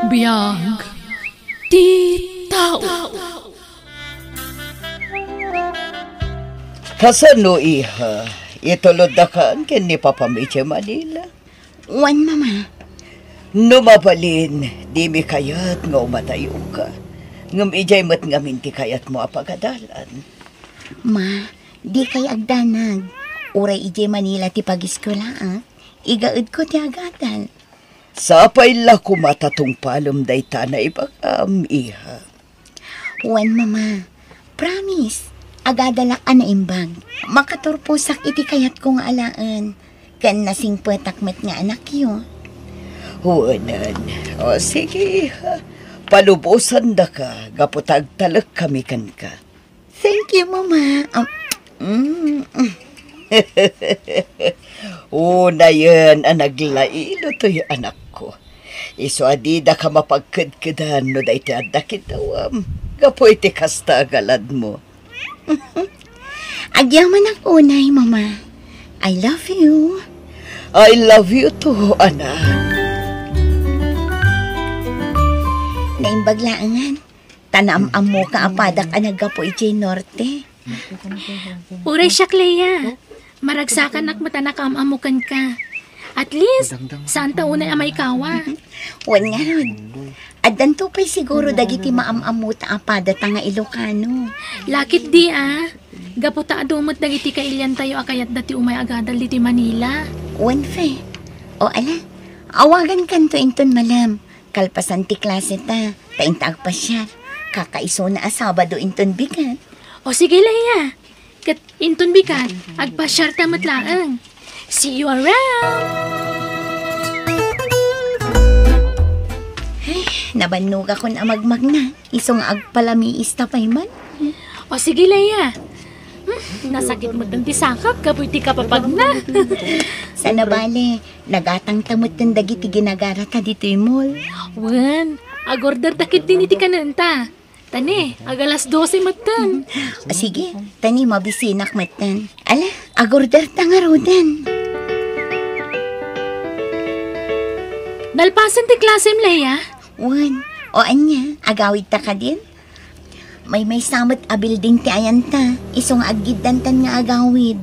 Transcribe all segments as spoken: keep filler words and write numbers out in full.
Biag ti tao. Kasano, iha? Ituloddakan ken ni Papam idiay Manila? Wen, Mama. No mabalin, dimi kayat nga umadayoka. Ngem idiay met ngamin ti kayatmo a pagadalan. Ma, dikay agdanag. Uray idiay Manila ti pagiskuelaak, igaedko ti agadal. Sapay la koma ta tungpalem dayta a naibagam, iha. Wen, Mama. Promise, agadalak a naimbag. Makaturposak iti kayatko nga alaen. Ken nasingpetak met nga anakyo. Wenen. O, sige, iha. Palubosandaka gapu ta agtalekkami kenka. Thank you, Mama. Um, mm. Unayen a naglailo toy anakko. Isu a didaka mapagkedkedan no daytoy adda kiddawam gapu iti kasta a galadmo. Agyamanak unay, Mama. I love you. I love you too, anak. Naimbag laengen. Ta naam-ammoka a padak a naggapu idiay norte. Uray siak, Lea. Maragsakanak met a nakaam-ammo kenka. At least, saanta unay a maikawa. Wen ngarud, addanto pay siguro dagiti maam-ammota a padata nga Ilocano. Lakit di a, gapu ta adu met dagiti kailiantayo a kayatda ti umay agadal ditoy Manila. Wen, Fe. O ala, awagankanto inton malem. Kalpasan ti klaseta, ta inta agpasiar. Kakaisuna a Sabado inton bigat. O sige, Lea. Ket inton bigat, agpasiarta met laeng. See you around! Ay, nabannogakon a magmagna. Isu nga agpalamiista pay man. O sige, Lea. Hmm, nasakit met ti sakak gapu iti kapapagna. Saan a bale, nagatangta metten dagiti ginagarata ditoy mall. Wen, agorderda ketdin iti kanenta. Ta ne, agalas dose metten. O sige, ta ne, mabisinak metten. Ala, agorderta ngaruden. Nalpasen ti klasem, Lea? Wen. O ania, agawidta kadin? Maymaysa met a building ti ayanta, isu nga aggiddantan nga agawid.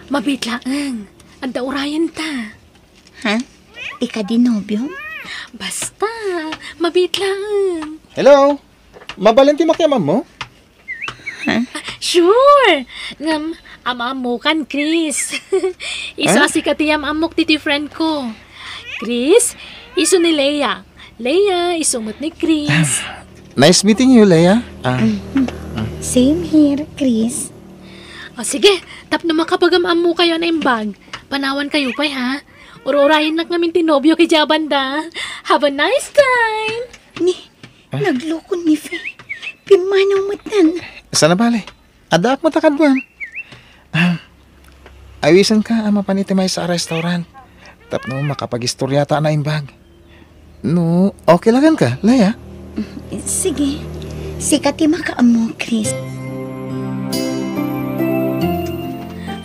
Mabiit laeng. Adda urayenta. Ha? Ti kadi nobiom? Basta, mabiit laeng. Hello? Mabalin ti makiam-ammo? Ha? Ah, sure! Ngem, am-ammokan, Chris. Isu a sika ti am-ammok ditoy friend ko. Chris, isu ni Lea. Lea, isu met ni Chris. Nice meeting you, Lea. Ah. Same here, Chris. O, sige, tapno makapagam-ammokayo a naimbag, panawankayo pay, ha? Ur-urayennak ngamin ti nobiok idiay banda. Have a nice time! Ni, naglukon ni Fe. Pimmanaw metten. Saan a bale? Addaak met a kaduam. Ah, awisenka a mapan iti maysa a restaurant tapno makapagistoriata a naimbag. No, okay la kenka, Lea? Sige. Sika ti makaammo, Chris.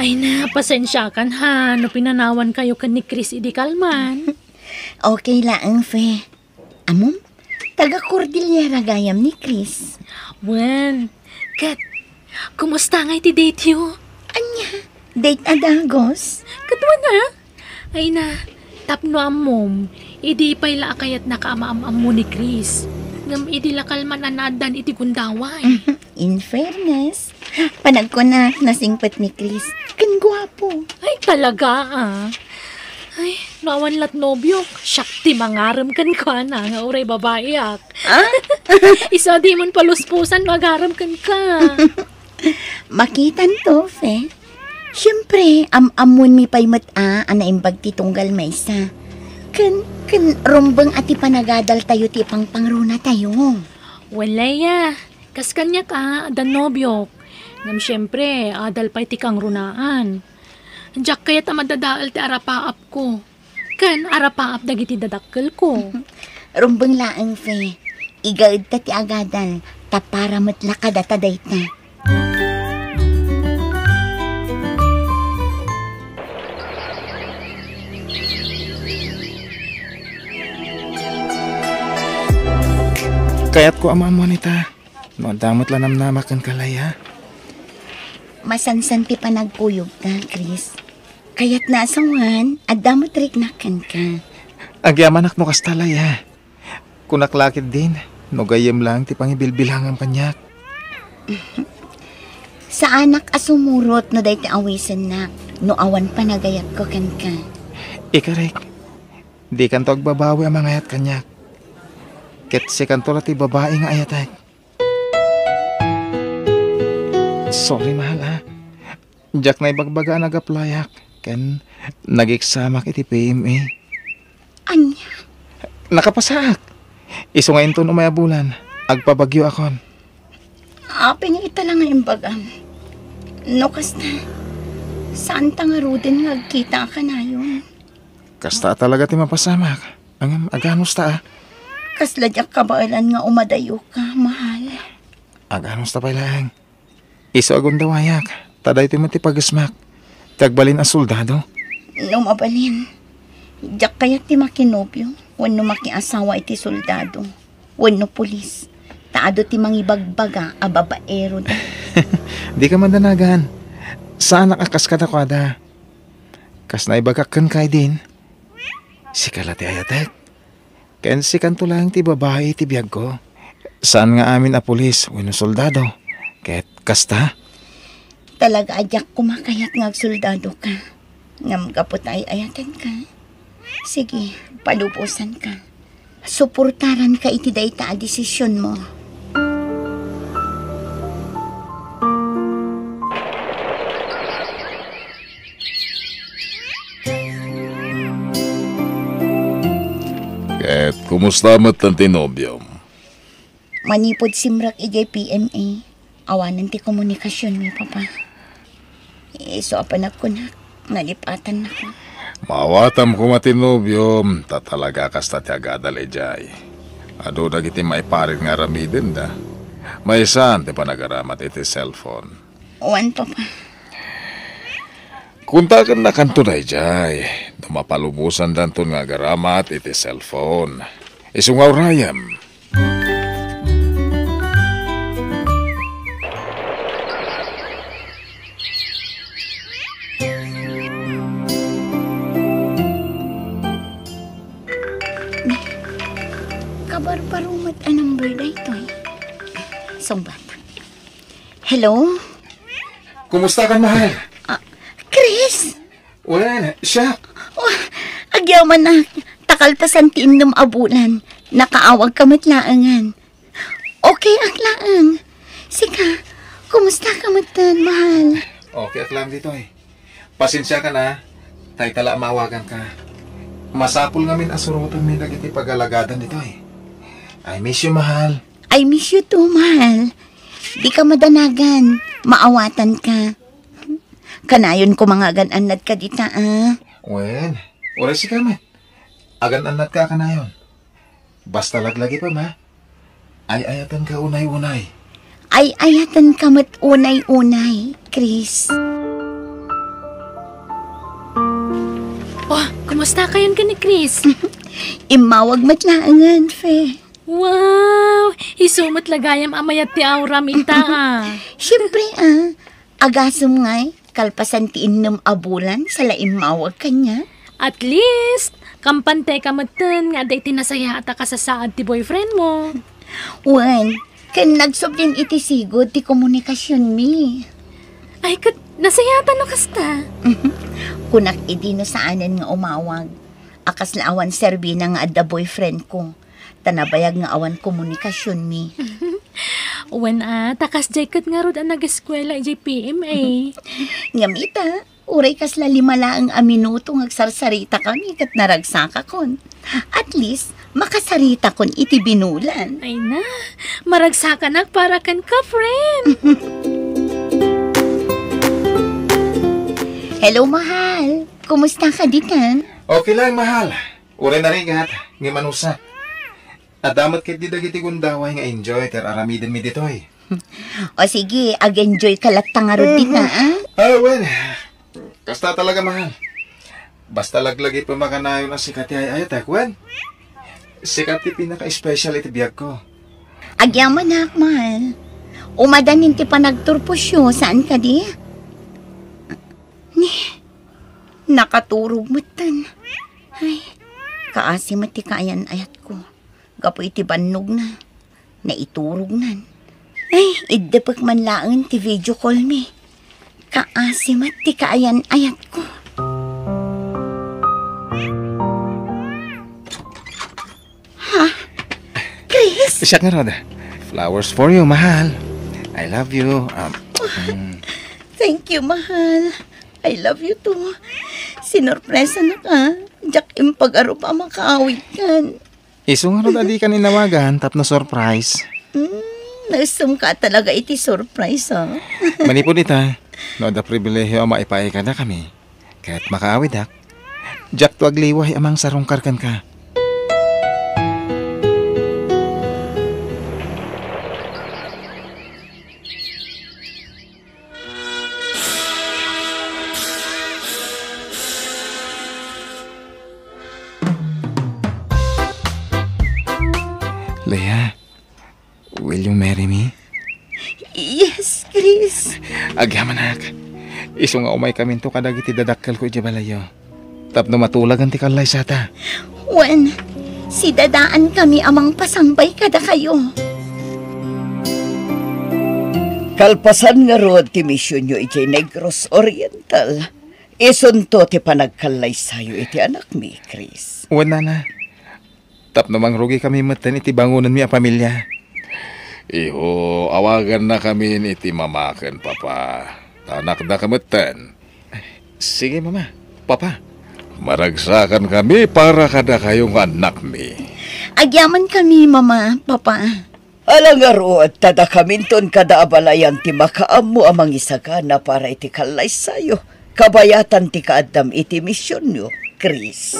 Ay na, pasensiakan ha, no pinanawankayo ken ni Chris idi kalman. Okay laeng, Fe. Ammom, taga Cordillera gayam ni Chris. Wen, ket, kumusta ngay ti date yo? Ania? Date a dagus? Ket wen a? Ay na, tapno ammom, idi pay la a kayatnaka a maam-ammo ni Chris. Ngem idi la kalman a naaddan iti gundaway. In fairness, panagkunak, nasingpet ni Chris. Ken guapo. Ay, talaga, ah. Ay, no awan lat nobiok, siak ti mangarem kenkuana nga uray babaiak. Ah? Isu a dimon paluspusan no agarem kenka. Makitanto, Fe. Siempre, am-ammonmi pay met a, a naimbag ti tunggal maysa. Ken, ken rumbeng a ti panagadaltayo ti pangpangrunatayo. Wen, Lea, kas kaniak a, adda nobiok. Ngem siempre, adal pay ti kangrunaan. Diak kayat a madadael ti arapaapko. Ken arapaap dagiti dadakkelko. Rumbeng laeng, Fe. Igaedta ti agadal, ta para met la kadata dayta. Kayatko a maammuan ita. No adda met la namnamak kenka, Laya. Masansan ti panagkuyogka, Chris. Kayatna a sawen, adda met riknak kenka. Agyamanak no kasta, Laya. Kunak la ketdin, no gayyem laeng ti pangibilbilangam kaniak. Saanak a sumurot no dayta awisennak, no awan panagayatko kenka. Ikarek, dikanto agbabawi a mangayat kaniak. Ket sikanto la ti babai nga ayatek. Sorry, mahal, a. Diak naibagbaga a nag-applyak ken nag-examak iti P M A. Ania? Nakapasaak. Isu nga inton umay a bulan, agpabagyoakon. Apay nga ita la nga imbagam? No kasta, saanta ngaruden nga agkita a kanayon? Kasta talaga ti mapasamak. Ngem aganusta, a? Kasla diak kabaelan nga umadayoka, mahal. Aganusta pay laeng. Isu a gundawayak, ta daytoy met ti pagesmak. Ti agbalin a soldado. No mabalin, diak kayat ti makinobio wenno makiasawa iti soldado wenno pulis. Ta adu ti mangibagbaga a babaeroda. Dika madanagan. Saanak a kas kadakuada. Kas naibagak kenka idin, sika la ti ayatek. Ken sikanto laeng ti babai iti biagko. Saan nga amin a pulis wenno soldado. Ket kasta? Talaga a diak koma kayat nga agsoldadoka. Ngem gapu ta ay-ayatenka, sige, palubosanka. Suportaranka iti dayta a desisionmo. Ket kumusta met ti nobiom? Manipud simrek idiay P M A, awanen ti komunikasionmi, Papa. Isu a panagkunak, nalip-atannako. Maawatam koma ti nobiom, ta talaga kasta ti agadal idiay. Adu dagiti maiparit nga aramidenda. Maysa ti panagaramat iti cellphone. Wen, Papa. Kuntakennakanto daydiay, no mapalubosandanton nga agaramat iti cellphone. Isu nga urayem. Kabarbaro met a number daytoy. Sungbat. Hello? Kumusta ka, mahal? Ah, Chris? Wen, siak. Oh, agyamanak. Ta kalpasan ti innem a bulan, nakaawagka met laengen. Okay ak laeng. Sika, kumusta ka metten, mahal? Okay ak laeng ditoy. Pasensiakan, a. Ta ita la a maawaganka. Masapul ngamin a surotenmi dagiti pagalagadan ditoy. I miss you, mahal. I miss you too, mahal. Dika madanagan. Maawatanka. Kanayon koma nga agan-annadka dita, a. Wen, uray sika met. Agan-annatka a kanayon. Basta laglagipem, a. Ay-ayatenka unay-unay. Ay-ayatenka met unay-unay, Chris. Oh, kumusta kayon ken ni Chris? Immawag met laengen, Fe. Wow! Isu met la gayam a mayat ti auram ita, a. Siempre, a. Agasem ngay, kalpasan ti innem a bulan, sa la immawag kaniak. At least, kampanteka metten nga adda iti nasayaat a kasasaad ti boyfriend mo. Wen, ken nagsublin iti sigud ti komunikasionmi. Ay, ket nasayaatan no kasta. Kunak idi no saanen nga umawag. A kasla awan serbina nga adda boyfriend ko. Ta nabayag nga awan komunikasionmi. Wen a, ta kasdiay ket ngarud a nag-eskuela idiay P M A. Ngem ita, uray kasla lima laeng a minuto nga agsarsaritakami ket naragsakakon. At least, makasaritakon iti binulan. Ay na, maragsakanak para kenka, friend. Hello, mahal. Kumusta ka ditan? Okay lang, mahal. Uray narigat, ngem anusa. Adda met ketdi dagiti gundaway nga enjoy ti ar-aramidenmi ditoy. O sige, ag-enjoy ka latta ngarud dita, a? Ah, wen. Kasta talaga, mahal. Basta laglagipem a kanayon a sika ti ay-ayatek, wen. Sika ti pinaka-special iti biagko. Agyamanak, mahal. Umadanin ti panagturposyo, saan kadi? Ni, nakaturog metten. Ay, kaasi met ti kaayan-ayatko. Gapu iti bannogna, naiturognan. Ay, iddepek man laeng ti video call mi. Kaasi met ti kaayan-ayatko. Ha? Chris? Siak ngarud. Flowers for you, mahal. I love you. Um, mm. Thank you, mahal. I love you too. Sinorpresanaka. Diak impag-aruba a makaawidkan. Isu ngarud a dikan inawagan tapno surprise. Hmm, naisumka talaga iti surprise, ah. Manipud ita, no adda pribilehiyo a maipaay kadakami, ket makaawidak, diakto agliway a mangsarungkar kenka. Leah, will you marry me? Yes, Chris. Agyamanak, isu nga umaykaminto kadagiti dadakkelko idiay balayyo. Tapno matulagan ti kallaysata. Wen, sidadaankami a mangpasambay kadakayo. Kalpasan ngarud ti misionyo idiay Negros Oriental, isunto ti panagkallaysayo iti anakmi, Chris. Wen, nana. Tapno mangrugikami metten iti bangonenmi a pamilia. Iho, awagannakamin iti mama ken papa. Ta anakdaka metten. Sige, mama, papa. Maragsakankami para kadakayo nga annakmi. Agyamankami, mama, papa. Ala ngarud, ta dakaminton kada a balayan ti makaammo a mangisagana para iti kallaysayo, kabayatan ti kaaddam iti misionyo, Chris.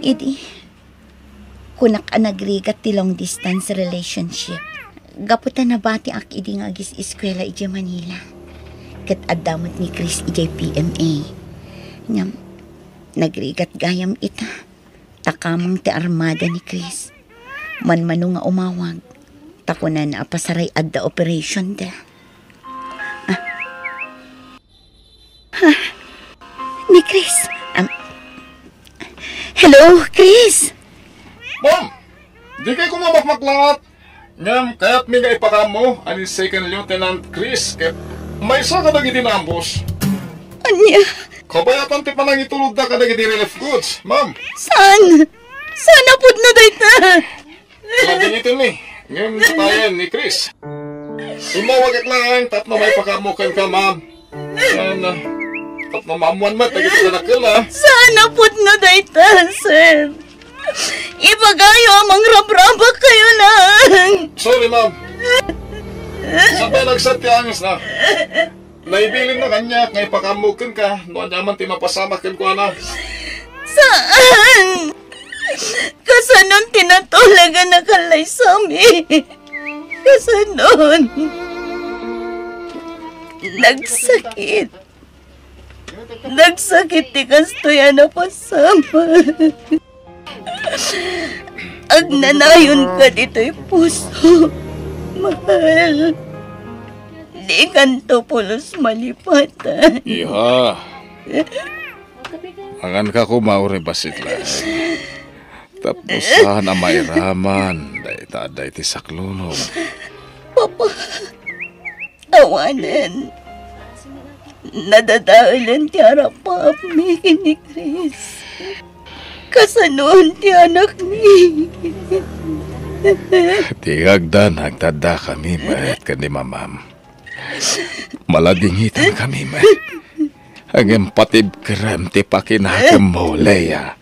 Idi, kunak a nagrigat ti long distance relationship. Gapu ta nabatiak idi nga agis-eskuela idiay Manila. Ket adda met ni Chris idiay P M A. Ngem, nagrigat gayam ita. Ta kameng ti armada ni Chris. Manmano nga umawag. Ta kunana a pasaray adda operation da. Ah. Ha? Ni Chris. Am, hello, Chris? Ma'am! Dikay koma makmaklat! Ngem kayatmi nga ipakaammo a ni Second Lieutenant Chris ket maysa kadagiti naambos. Ania? Kabayatan ti panangitulodda kadagiti relief goods, ma'am. Saan? Saan a pudno dayta? Ladingitenmi, ngem natayen ni Chris. Immawagak laeng tapno maipakaammo kenka, ma'am. Ayan, ah, tapno maammoan met dagiti dakkel, ah. Saan a pudno dayta, sir. Ibagayo a mangrabrabakayo lang. Sorry, ma'am. Saan ba nagsat ti angis na? Naibilin na kaniak nga ipakaammo kenka no ania man ti mapasamak kenkuana. Saan? Kasanon ti natulagan a kallaysami? Kasanon? Nagsakit. Nagsakit ti kastoy a napasamak. Agnanayon ka ditoy puso, mahal. Dikanto pulos malipatan. Iha. Manganka koma, uri bassit laeng. Tapno saan a mairaman dayta adda iti saklulom. Papa, awanen. Nadadaelen ti arap-aapmi ken ni Chris. Kasanon ti anakmi? Ti agdan, agtaddakami met ken ni mamam. Maladingitankami met. Ngem patibkerem ti pakinakemmo, Leah.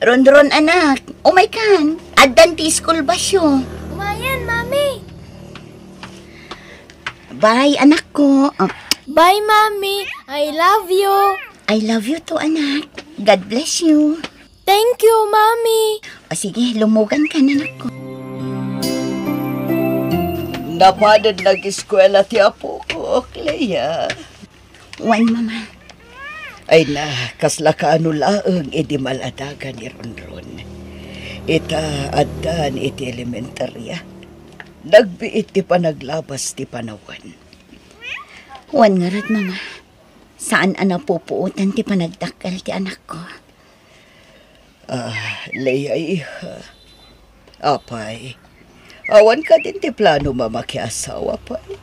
Rondron, anak, umaykan. Addan ti school busyo. Umayen, Mami. Bye, anakko. Ah. Bye, Mami. I love you. I love you too, anak. God bless you. Thank you, Mami. O sige, lumugan ka na, anakko. Apanen nag-eskuela ti apok, Leia? Wen, Mama. Ay na, kasla kaano laeng idi maladaga ni Ronron. Ita, addan iti elementaria. Nagbiit ti panaglabas ti panawen. Wen ngarud, Mama. Saan a napupuotan ti panagdakkel ti anakko. Ah, Leia, iha. Apay, awan kadin ti plano a makiasawa pay?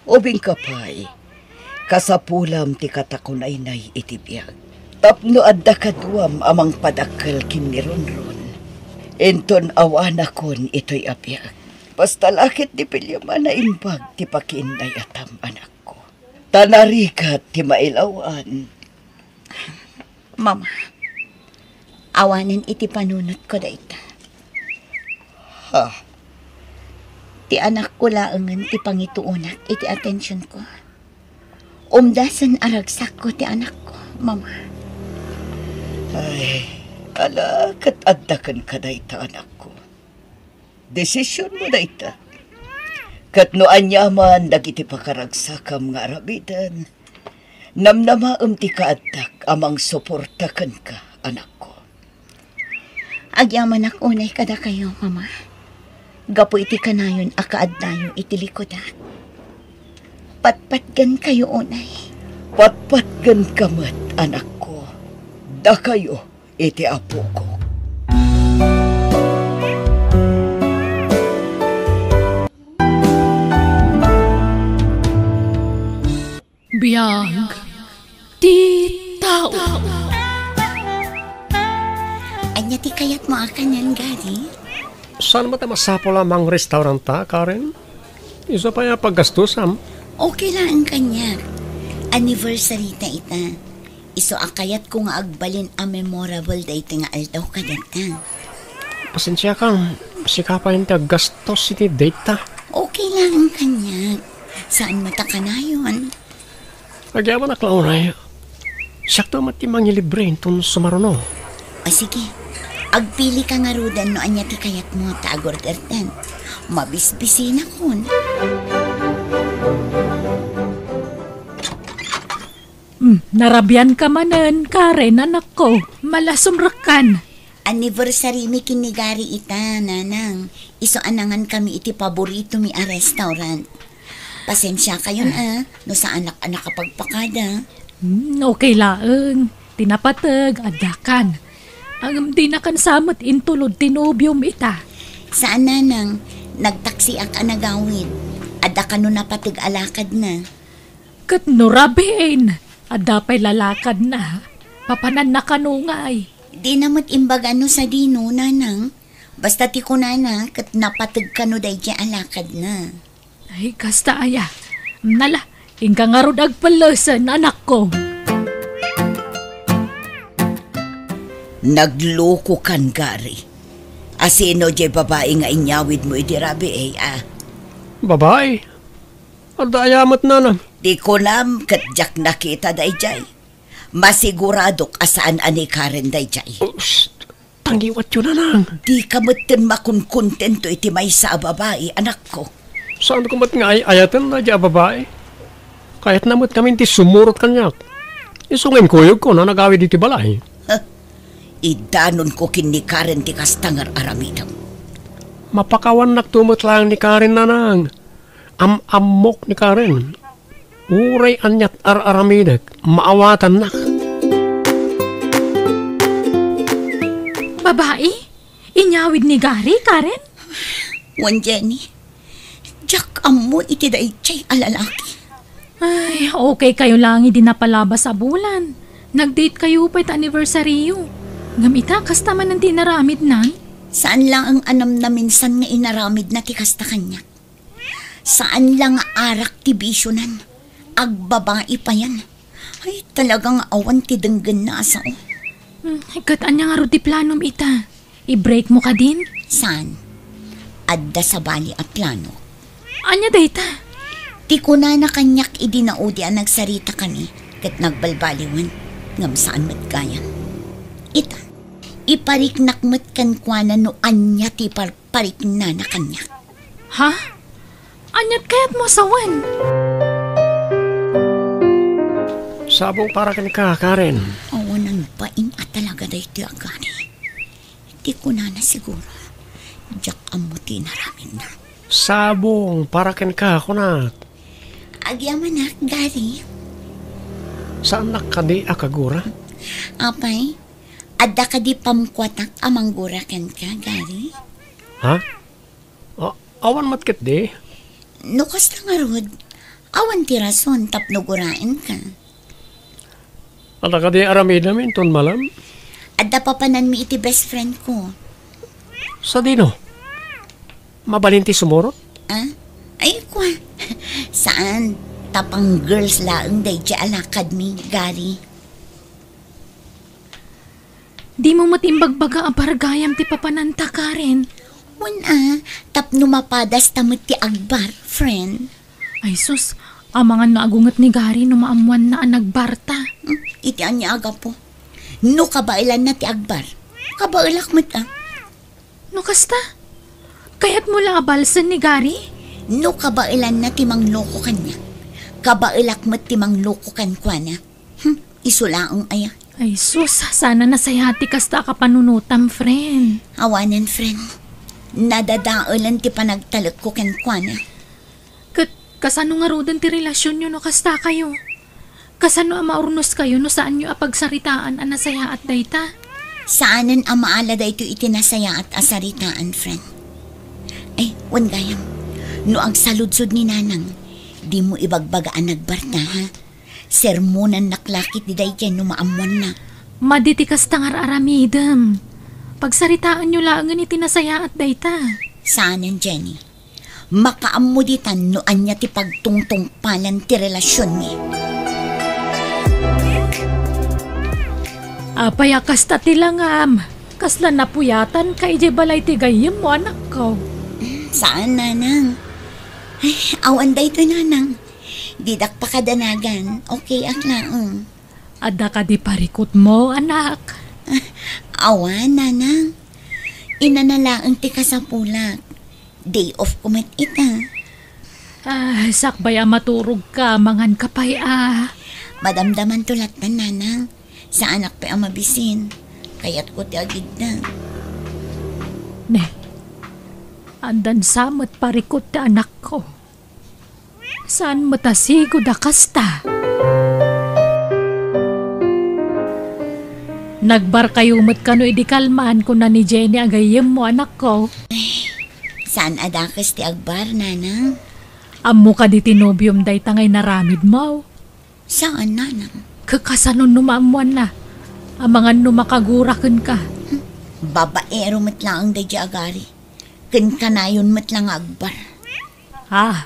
Ubingka pay, kasapulam ti katakunaynay iti biag. Tapno adda kaduam a mangpadakkel ken ni Ronron. Inton awanakon itoy a biag. Basta la ket di pilem a naimbag ti pakiinnayatam, anakko. Ta narigat ti mailaw-an. Mama, awanen iti panunotko dayta. Ha? Ti anakko laengen ti pangituonak iti atensionko. Umdasen a ragsakko ti anakko, Mama. Ay, ala, ket adda kenka dayta, anakko. Desisionmo dayta. Ket no aniaman dagiti pakaragsakam nga aramiden, namnamaem ti kaaddak a mangsuporta kenka, anakko. Agyamanak unay kadakayo, Mama. Gapu iti kanayon a kaaddayo iti likudak. Patpatgenkayo unay. Patpatgenka met, anakko. Dakayo iti apokok. Biag ti tao. Ania ti kayatmo a kanen, Gary? Saan met a masapul a mangrestauranta, Karen? Isu pay a paggastusam. Okay laeng kaniak. Anniversary ta ita. Isu a kayatko nga agbalin a memorable daytoy nga aldaw kadata. Pasensiakam, sika pay ti aggastos iti date ta. Okay laeng kaniak. Saan met a kanayon? Agyamanak la unay. Siakto met ti mangilibre inton sumaruno. O sige, agpilika ngaruden no ania ti kayatmo ta agorderten. Mabisbisinakon. Hmm, narabianka manen, Karen, anakko. Malasumrekkan. Anniversary mi ken ni Gary ita, Nanang. Isu a nangankami iti paboritomi a restaurant. Pasensiakayon a, no saanak a nakapagpakada. Hmm, okay laeng. Ti napateg, addakan. Ngem dinakan sa met intulod ti nobiom ita. Saan, Nanang. Nagtaksiak a nagawid. Adda kano napateg a lakadna. Ket no rabiin, adda pay lalakadna. Papananna kano ngay? Dina met imbaga no sadino, Nanang. Basta ti kunana, ket napateg kano daydiay a lakadna. Ay, kasta aya. Nala, inka ngarud agpellesen, anakko. Naglukokan, Gary. Asino diay babai nga inyawidmo idi rabii, a? Babai? Adda aya met, Nanang? Ti kunam ket diak nakita daydiay. Masiguradok a saan a ni Karen daydiay. Us, tangiwatyo, Nanang. Dika metten makonkontento iti maysa a babai, anakko. Saanko met nga ay-ayaten daydiay a babai. Kayatna met ngamin ti sumurot kaniak. Isu nga inkuyogko no nagawid iti balay. Huh? Idanonko ken ni Karen ti kasta nga ar-aramidem. Mapakawannakto met laeng ni Karen, Nanang. Am-ammok ni Karen. Uray aniat ar-aramidek, maawatannak. Babai? Inyawid ni Gary, Karen? Wen, Jenny. Diak ammo iti daydiay a lalaki. Ay, okay kayo lang idi napalabas a bulan. Nag-date kayo pay ta anniversaryo. Ngem ita, kasta manen ti inaramidnan? Saan laeng a namnaminsan nga inaramidna ti kasta kaniak. Saan la nga arak ti bisionan. Agbabai payen. Ay, talaga nga awan ti denggenna a sao. Hmm, ket ania ngarud ti planom ita? I-break mo kadin? Saan? Adda sabali a plano. Ania dayta? Ti kunana kaniak idi naudi a nagsaritakami ket nagbalbaliwen, ngem saan met gayam. Ita, ipariknak met kenkuana no ania ti par- pariknana kaniak. Ha? Ania't kayatmo a sawen? Sabong para kenka, Karen. Awanan bain a talaga daytoy a Gary. Ti kunana siguro, diak ammo ti inaramidna. Sabong para kenka, kunak. Agyamanak, Gary. Saannak kadi a kagura? Apay, adda kadi pamkuatak a manggura kenka, Gary? Ha? A-, awan met ketdi. No kasta ngarud, awan ti rason tapno guraenka. Adda kadi aramidem inton malem? Adda papananmi iti best friend ko. Sadino? Mabalin ti sumurot? Ah? Ay, kwa. Saan. Ta pang-girls laeng daydiay a lakadmi, Gary. Dimo met imbagbaga a bar gayam ti papananta, Karen? Wen a, tapno mapadasta met ti agbar, friend. Ay sus, amangan no agunget ni Gary no maammoanna a nagbarta. Hmm, iti ania a gapu? No kabaelanna ti agbar, kabaelak met a. No kasta, kayatmo la a balsen ni Gary? No kabaelanna ti mangloko kaniak, kabaelak met ti mangloko kenkuana. Hmm, isu laeng aya. Ay sus, saan a nasayaat ti kasta a kapanunotam, friend. Awanen, friend. Nadadaelen ti panagtalekko kenkuana. Ket kasano ngaruden ti relasionyo no kasta kayo? Kasano a maurnos kayo no saanyo a pagsaritaan a nasayaat dayta? Saanen a maala daytoy iti nasayaat a saritaan, friend. Ay, wen gayam, no agsaludsod ni Nanang, dimo ibagbaga a nagbarta, ha? Sermonannak la ketdi daydiay no maammoanna. Madi ti kasta nga ar-aramidem. Pagsaritaenyo laengen iti nasayaat dayta. Saanen, Jenny. Makaammo ditan no ania ti pagtungtungpalan ti relasionmi. Apay a kasta ti langam? Kasla napuyatanka idiay balay ti gayyemmo, anakko? Saan, Nanang. Ay, awan daytoy, Nanang. Didak pakadanagan. Okay ak laeng. Adda kadi parikutmo, anak? Awan, Nanang. Inana laeng ti kasapulak. Day off ko met ita. Ah, sakbay a maturogka, manganka pay a. Madamdamanto lattan, Nanang. Saanak pay a mabisin. Kayatko ti agiddan. Ne, addan sa met parikut ti anakko. Saan met a sigud a kasta? Nagbarkayo met kano idi kalman, kuna ni Jenny a gayyemmo, anakko? Saan a dakes ti agbar, Nanang? Ammo kadi ti nobiom dayta nga inaramidmo? Saan, Nanang. Kakasano no maammoanna? Amangan no makagura kenka. Hmm. Babaero met laeng daydiay a Gary. Ken kanayon met la nga agbar. Ah.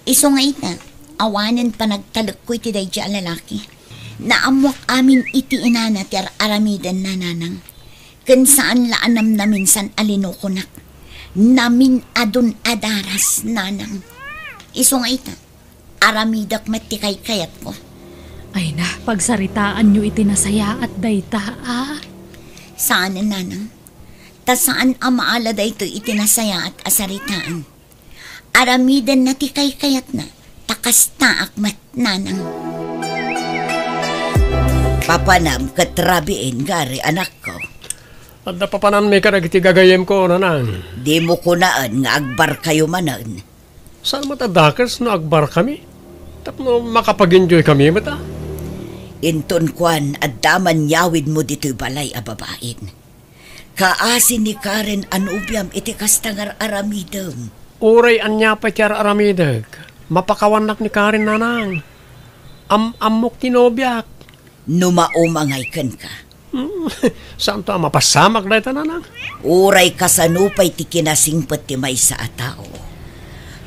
Isu nga ita, awanen panagtalekko iti daydiay a lalaki. Naammoak amin iti inana ti ar-aramidenna, Nanang. Ken saan la a namnaminsan a linokonak. Namin-adun a daras, Nanang. Isu nga ita, aramidek met ti kaykayatko. Ay na, pagsaritaanyo iti nasayaat dayta, a? Saanen, Nanang. Ta saan a maala daytoy iti nasayaat a saritaan. Aramidenna ti kaykayatna, ta kastaak met, Nanang. Papanam ket rabiin, Gary, anakko. Adda papananmi kadagiti gagayyemko, Nanang. Dimo kunaen nga agbarkayo manen. Saan met a dakes no agbarkami? Tapno makapag-enjoykami met a. Inton kuan, adda man yawidmo ditoy balay a babain. Kaasi ni Karen a nobiam iti kasta nga ar-aramidem. Uray ania pay ti ar-aramidek, mapakawannak ni Karen, Nanang. Am-ammok ti nobiak. No maumangay kenka. Hmm, saanto a mapasamak dayta, Nanang? Uray kasano pay ti kinasingpet ti maysa a tao,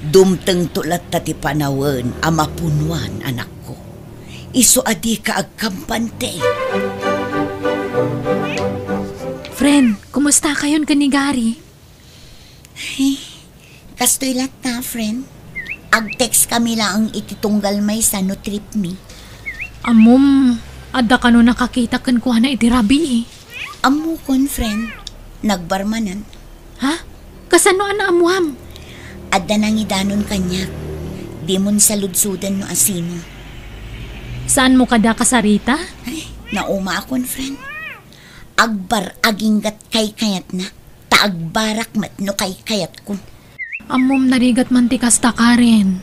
dumtengto latta ti panawen a mapunuan, anakko. Isu a dika agkampante. Friend, kumusta kayon ken ni Gary? Ay, kastoy latta, friend. Ag-text kami laeng iti tunggal maysa no trip mi. Ammom, adda kano nakakita kenkuana iti rabii? Ammokon, friend. Nagbar manen. Ha? Kasano a naammuam? Adda nangidanon kaniak. Dimon saludsoden no asino. Saanmo kada kasarita? Ay, naumaakon, friend. Agbar-aginggat kaykayatna, ta agbarak met no kaykayatko. Ammom, narigat man ti kasta, Karen.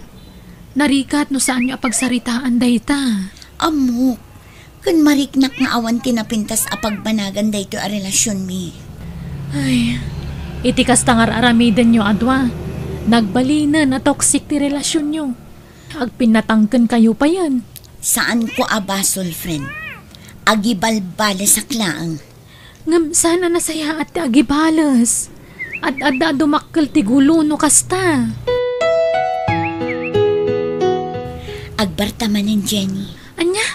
Narigat no saanyo a pagsaritaan dayta. Ammok, ken mariknak nga awan ti napintas a pagbanagan daytoy a relasionmi. Ay, iti kasta nga ar-aramidenyo a dua, nagbalinen a toxic ti relasionyo. Agpinnatangkenkayo payen. Saanko a basol, friend. Agibalbalesak laeng. Ngem saan a nasayaat ti agibales. Ad-adda a dumakkel ti gulo no kasta. Agbarta manen, Jenny. Ania?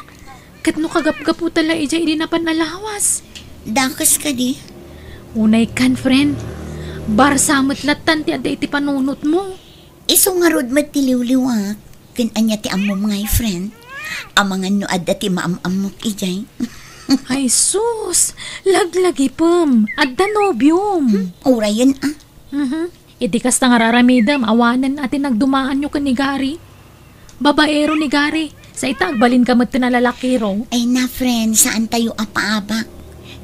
Ket no kagapgapota la idiay idi napan a lawas? Dakes kadi? Unay kan, friend. Barsa met lattan ti adda iti panunotmo. Isu ngarud met ti liwliwak. Ken ania ti ammom ngay, friend? Amangan no adda ti maam-ammok idiay. Ay sus! Laglagipem! Adda nobiom! Hmm, urayen, ah. Mhm. Iti kasta nga ar-aramidem, awanen a ti nagdumaanyo ken ni Gary. Babaero ni Gary. Sa ita, agbalinka met ti nalalakiro. Ay na, friend, saan tayo a paabak?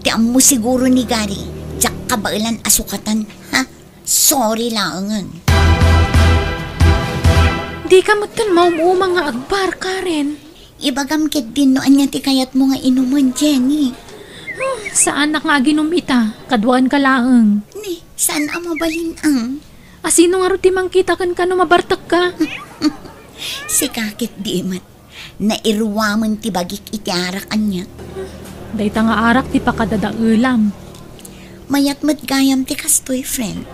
Ti ammo siguro ni Gary, diak kabaelan a sukatan. Ha? Sorry laengen. Dika metten maum-uma nga agbar, Karen. Ibagam ketdin no ania ti kayatmo nga inumen, Jenny. Hmm, saanak nga aginum ita, kaduaenka laeng. Ni, saan a mabalin ang? Asino ngarud ti mangkita kenka no mabartekka? Sika ketdi met. Nairuamen ti bagik iti arak, ania? Dayta nga arak ti pakadadaelam. Mayat met gayam ti kastoy, friend.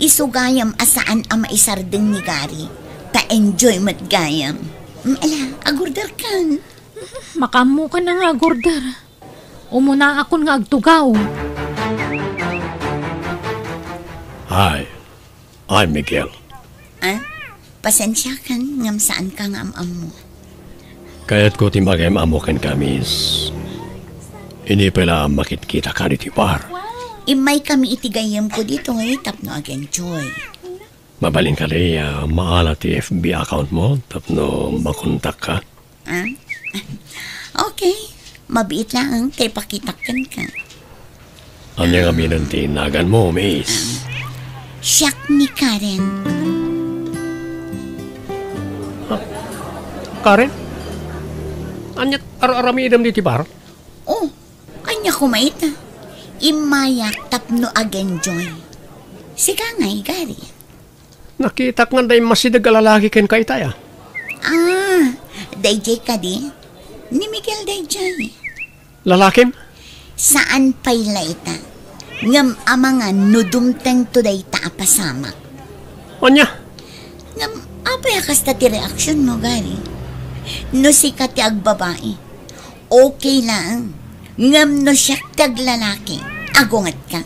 Isu gayam a saan a maisardeng ni Gary. Ta enjoy met gayam. Mm, ala, agorderkan. Makaammokan a nga agorder. Umunaakon nga agtugaw. Hi. Ay, Miguel. Ah? Pasensiakan ngem saanka nga am-ammo. Kayatko ti makaiam-ammo kenka, miss. Idi pay la a makitkitaka ditoy bar. Immaykami iti gayyemko ditoy tapno agenjoy. Mabalin kadi a maala ti F B account mo tapno makontakka? Ah? Okay. Mabiit laeng ta ipakitak kenka. Ania ngamin ti naganmo, miss? Ah, siak ni Karen. Ah, Karen? Ania, ar-aramidem ditoy bar? Oh, ania koma ita? Immayak tapno agenjoy. Sika ngay, Gary? Nakitak nga adda immasideg a lalaki kenka ita, a. Ah, dayjay kadi? Ni Miguel dayjay. Lalakim? Saan pay la ita. Ngem amangan no dumtengto dayta a pasamak. Ania? Ngem apay a kasta ti reaksionmo, Gary? No sika ti agbabai, okay laeng. Ngem no siak ti aglalaki, agungetka.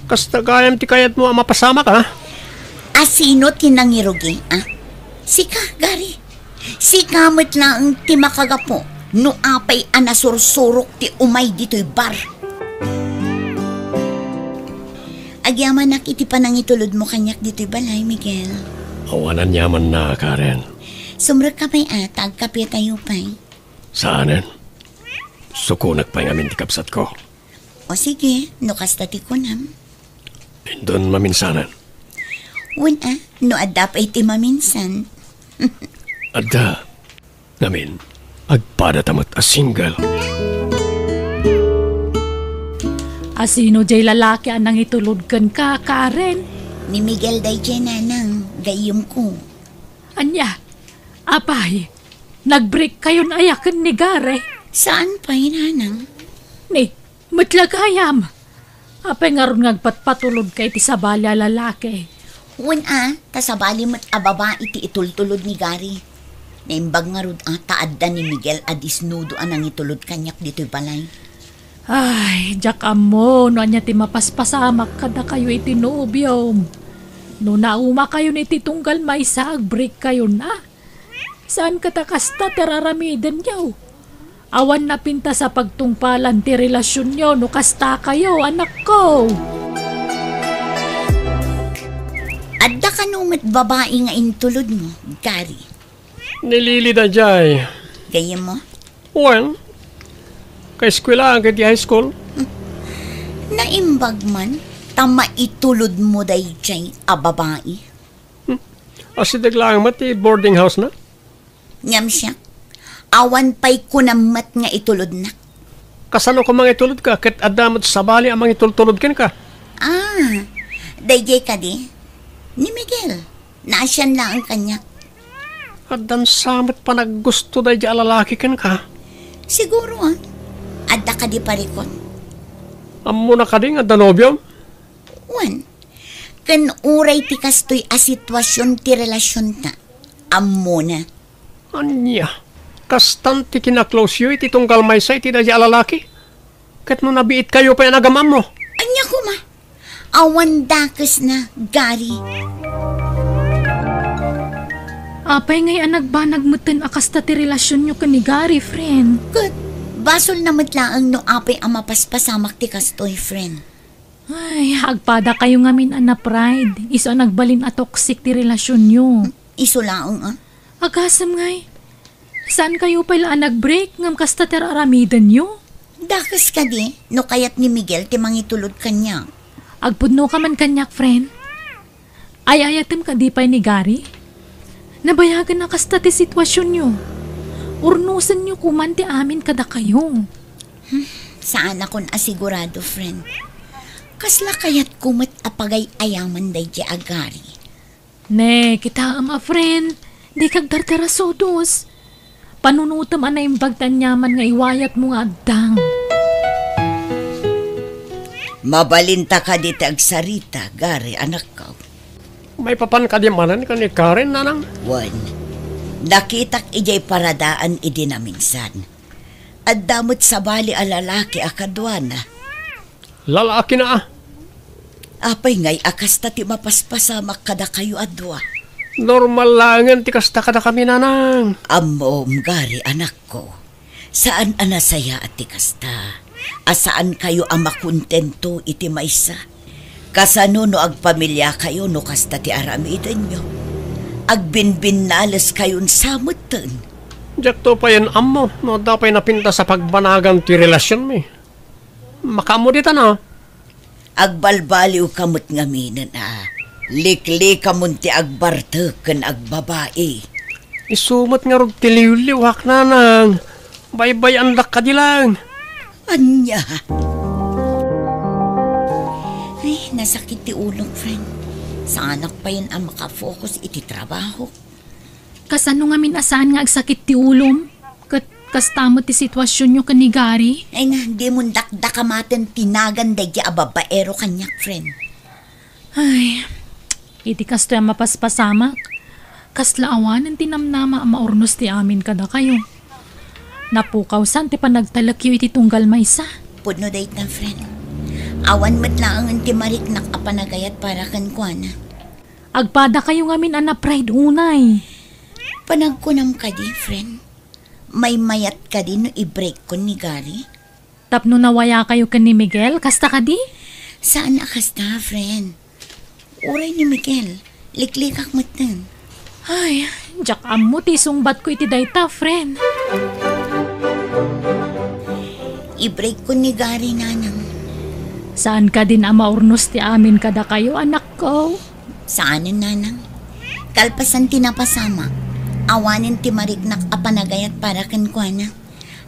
Kasta gayam ti kayatmo a mapasamak, a? Asino ti nangirugi, a? Sika, Gary. Sika met laeng ti makagapu no apay a nasursurok ti umay ditoy bar. Agyamanak iti panangitulodmo kaniak ditoy balay, Miguel. Awan aniamanna, Karen. Sumrekka pay a, ta agkapetayo pay. Saanen. Sukonek pay ngamin ti kabsatko. O sige, no kasta ti kunam. Inton maminsanen. Wen a, no adda pay ti maminsan. Adda. Ngamin, agpadata met a single. Asino jay lalaki a nangitulod kenka, Karen? Ni Miguel dayjay, nanang, gayyemko. Ania? Apay, nag-break-kayon aya ken ni Gary? Saan pay, nanang. Ni, met la gayam. Apay ngarud nga agpatpatulodka iti sabali a lalaki? Wen a, ta sabali met a babai ti itultulod ni Gary. Naimbag ngarud a ta adda ni Miguel a disnudo a nangitulod kaniak ditoy balay. Ay, diak ammo no ania ti mapaspasamak kadakayo iti nobiom. No naumakayon iti tunggal maysa, agbreakkayon a. Saan ket a kasta ti araramidenyo? Awan napintas a pagtungpalan ti relasionyo no kastakayo, anakko. Adda kano met babai nga intulodmo, Gary? Ni Lily daydiay. Gayyemmo? Wen, kaeskuelaan ket iti high school. Naimbag man ta maitulodmo daydiay a babai. Hmm. Asideg laeng met ti boarding house na. Ngem siak, awan pay kunam met nga itulodnak. Kasano koma nga itulodka ket adda met sabali a mangitultulod kenka? Ah, daydiay kadi? Ni Miguel, naasian laeng kaniak. Addan sa met panaggusto daydiay a lalaki kenka? Siguro, ah. Adda kadi parikut? Ammona kadi nga adda nobiom? Wen, ken uray ti kastoy a situasion ti relasionta, ammona. Ania? Kastan ti kinaklosyo iti tunggal maysa iti daydiay a lalaki? Ket no nabiitkayo pay a nagamammo? Ania koma? Awan dakesna, Gary. Apay ngay a nagbanag metten a kasta ti relasionyo ken ni Gary, friend? Ket basolna met laeng no apay a mapaspasamak ti kastoy, friend. Ay, agpadakayo ngamin a na-pride. Isu a nagbalin a toxic ti relasionyo. Isu laeng, ah. Agasem ngay. Saankayo pay la a nag-break ngem kasta ti ar-aramidenyo? Dakes kadi no kayat ni Miguel ti mangitulod kaniak. Agpudnoka man kaniak, friend. Ay-ayatem kadi pay ni Gary? Nabayagen a kasta ti situasionyo. Urnosenyo koman ti amin kadakayo. Hmm, saanakon a sigurado, friend. Kasla kayatko met a pagay-ayaman daydiay a Gary. Ne, kitaem a friend, dika agdardarasudos. Panunotem a naimbag ti aniaman nga iwayatmo nga agdang. Mabalinta kadi ti agsarita, Gary, anakko? Maipapan kadi manen ken ni Karen, nanang? Wen, nakitak idiay paradaan idi naminsan. Adda met sabali a lalaki a kaduana. Lalakina, a? Apay ngay a kasta ti mapaspasamak kadakayo a dua? Normal laengen ti kasta kadakami, nanang. Ammom, Gary, anakko. Saan a nasayaat ti kasta. A saankayo a makontento iti maysa. Kasano no agpamiliakayo no kasta ti aramidenyo? Agbinbinnaleskayon sa metten. Diakto payen ammo no adda pay napintas a pagbanagan ti relasionmi. Makaammo ditan, a? Agbalbaliwka met ngaminen a liklikamon ti agbartek ken agbabai. Isu met ngarud ti liwliwak, nanang. Baybay-andak kadi laeng. Ania? Ay, nasakit ti ulok, friend. Saanak payen a makafocus iti trabaho. Kasano ngamin a saan nga agsakit ti ulom? Ket kasta met ti situasionyo ken ni Gary? Ay na, dimon dakdakamaten ti nagan daydiay a babaero kaniak, friend. Ay, iti kastoy a mapaspasamak, kasla awanen ti namnama a maurnos ti amin kadakayo. Napukawsan ti panagtalekyo iti tunggal maysa. Pudno dayta, friend. Awan met laengen ti mariknak a panagayat para kenkuana. Agpadakayo ngamin a na-pride unay. Panagkunam kadi, friend? Maymayat kadi no i-break kon ni Gary? Tapno nawayakayo ken ni Miguel, kasta kadi? Saan a kasta, friend. Uray ni Miguel, liklikak metten. Ay, diak ammo ti isungbatko iti dayta, friend. I-break kon ni Gary, nanang. Saan kadin a maurnos ti amin kadakayo, anakko? Saanen, nanang. Kalpasan ti napasamak, awanen ti mariknak a panagayat para kenkuana.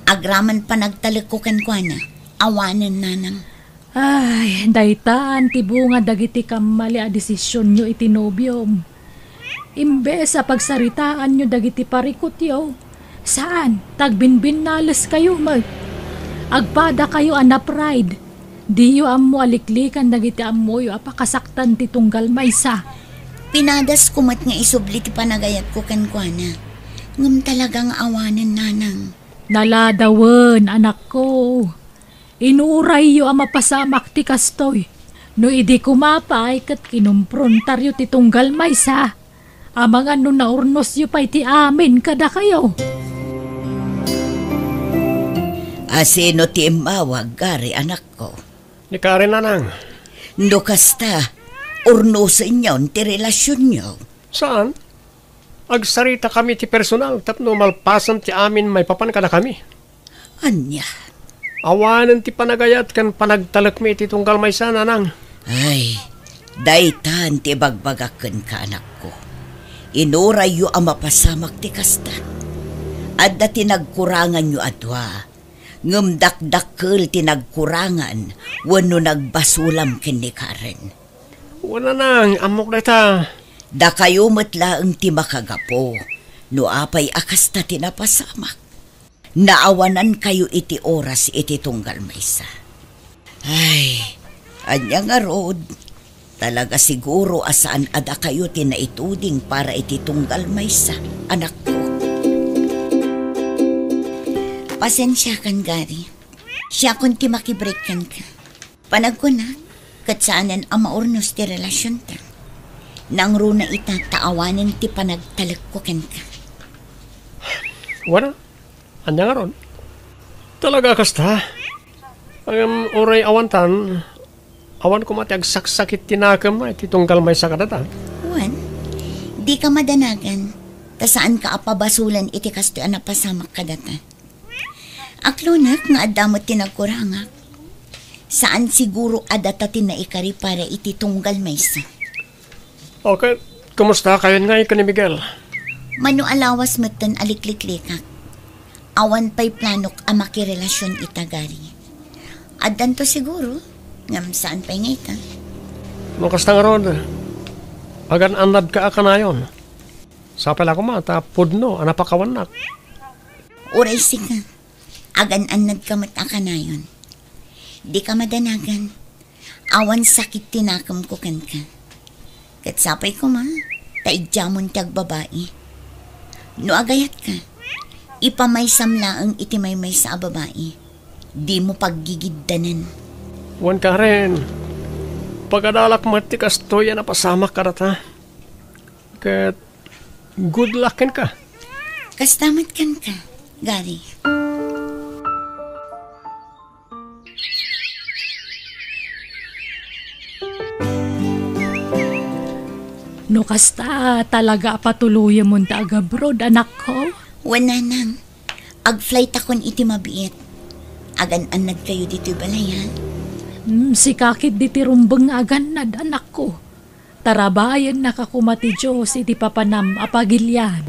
Agraman panagtalekko kenkuana, awanen, nanang. Ay, daytan ti bunga dagiti kammali a desisionyo iti nobiom. Imbes a pagsaritaanyo dagiti parikutyo, saan, ta agbinbinnaleskayo met. Agpadakayo a na-pride. Diyo ammo a liklikan dagiti ammoyo a pakasaktan ti tunggal maysa. Pinadasko met nga isubli ti panagayatko kenkuana. Ngem talaga nga awanen, nanang. Naladawen, anakko. Inurayyo a mapasamak ti kastoy. No idi koma pay ket kinumprontaryo ti tunggal maysa, amangan no naurnosyo pay ti amin kadakayo. A sino ti immawag, Gary, anakko? Ni Karen, nanang. No kasta, Urnosenyon ti relasionyo. Saan? Agsaritakami ti personal tapno malpasen ti amin maipapan kadakami. Ania? Awanen ti panagayat ken panagtalekmi iti tunggal maysa, nanang. Ay, daytan ti ibagbagak kenka, anakko. Inurayyo a mapasamak ti kasta. Adda ti nagkuranganyo a dua, ngem dakdakkel ti nagkurangan wenno nagbasolam ken ni Karen. Wen, nanang, ammok dayta. Dakayo met laeng ti makagapu no apay a kasta ti napasamak. Naawanankayo iti oras iti tunggal maysa. Ay, ania ngarud? Talaga siguro a saan a dakayo ti naituding para iti tunggal maysa, anakko. Pasensiakan, Gary. Siakon ti makibreak kenka. Panagkunak, ket saanen a maurnos ti relasionta. Nangruna ita ta awanen ti panagtalekko kenka. Wen, ania ngarud? Talaga kasta? Ngem uray awantan, awan koma ti agsaksakit ti nakemna iti tunggal maysa kadata. Wen, dika madanagan, ta saanka a pabasolen iti kastoy a napasamak kadata. Aklonek nga adda met ti nagkurangak. Saan siguro a data ti naikari para iti tunggal maysa. Okay, kumusta kayon ngay ken ni Miguel? Mano a lawas metten a likliklikak. Awan pay planok a makirelasion ita, Gary. Addanto siguro, ngem saan pay nga ita. No kasta ngarud, agan-annadka a kanayon. Sapay la koma ta pudno a napakawannak. Uray sika, agan-annadka met a kanayon. Dika madanagan. Awan sakit ti nakemko kenka. Ket sapay koma, ta idiamon ti agbabai. No agayatka, ipamaysam laeng iti maymaysa a babai. Dimo paggigiddanen. Wen, Karen, pagadalak met ti kastoy a napasamak kadata. Ket good luck kenka. Kasta met kenka, Gary. No kasta, talaga a patuloyemon ta agabroad, anakko? Wen, nanang. Agflightakon iti mabiit. Agan-annadkayo ditoy balay, ha? Hmm, sika ketdi ti rumbeng nga agannad, anakko. Tarabayennaka koma ti Dios iti papanam a pagilian.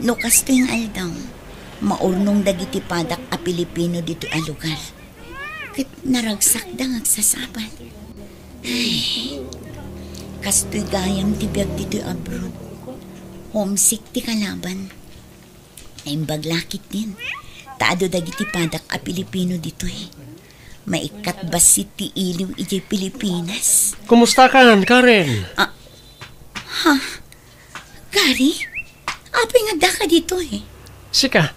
No kastoy nga aldaw, maurnong dagiti padak a Pilipino ditoy a lugar. Ket naragsakda nga agsasabal. Ay, kastoy gayam ti biag ditoy abroad. Homesick ti kalaban. Naimbag la ketdin, ta adu dagiti padak a Pilipino ditoy. Maikkat bassit ti iliw idiay Pilipinas. Kumustakan, Karen? Ah, ha? Gary? Apay nga addaka ditoy? Sika,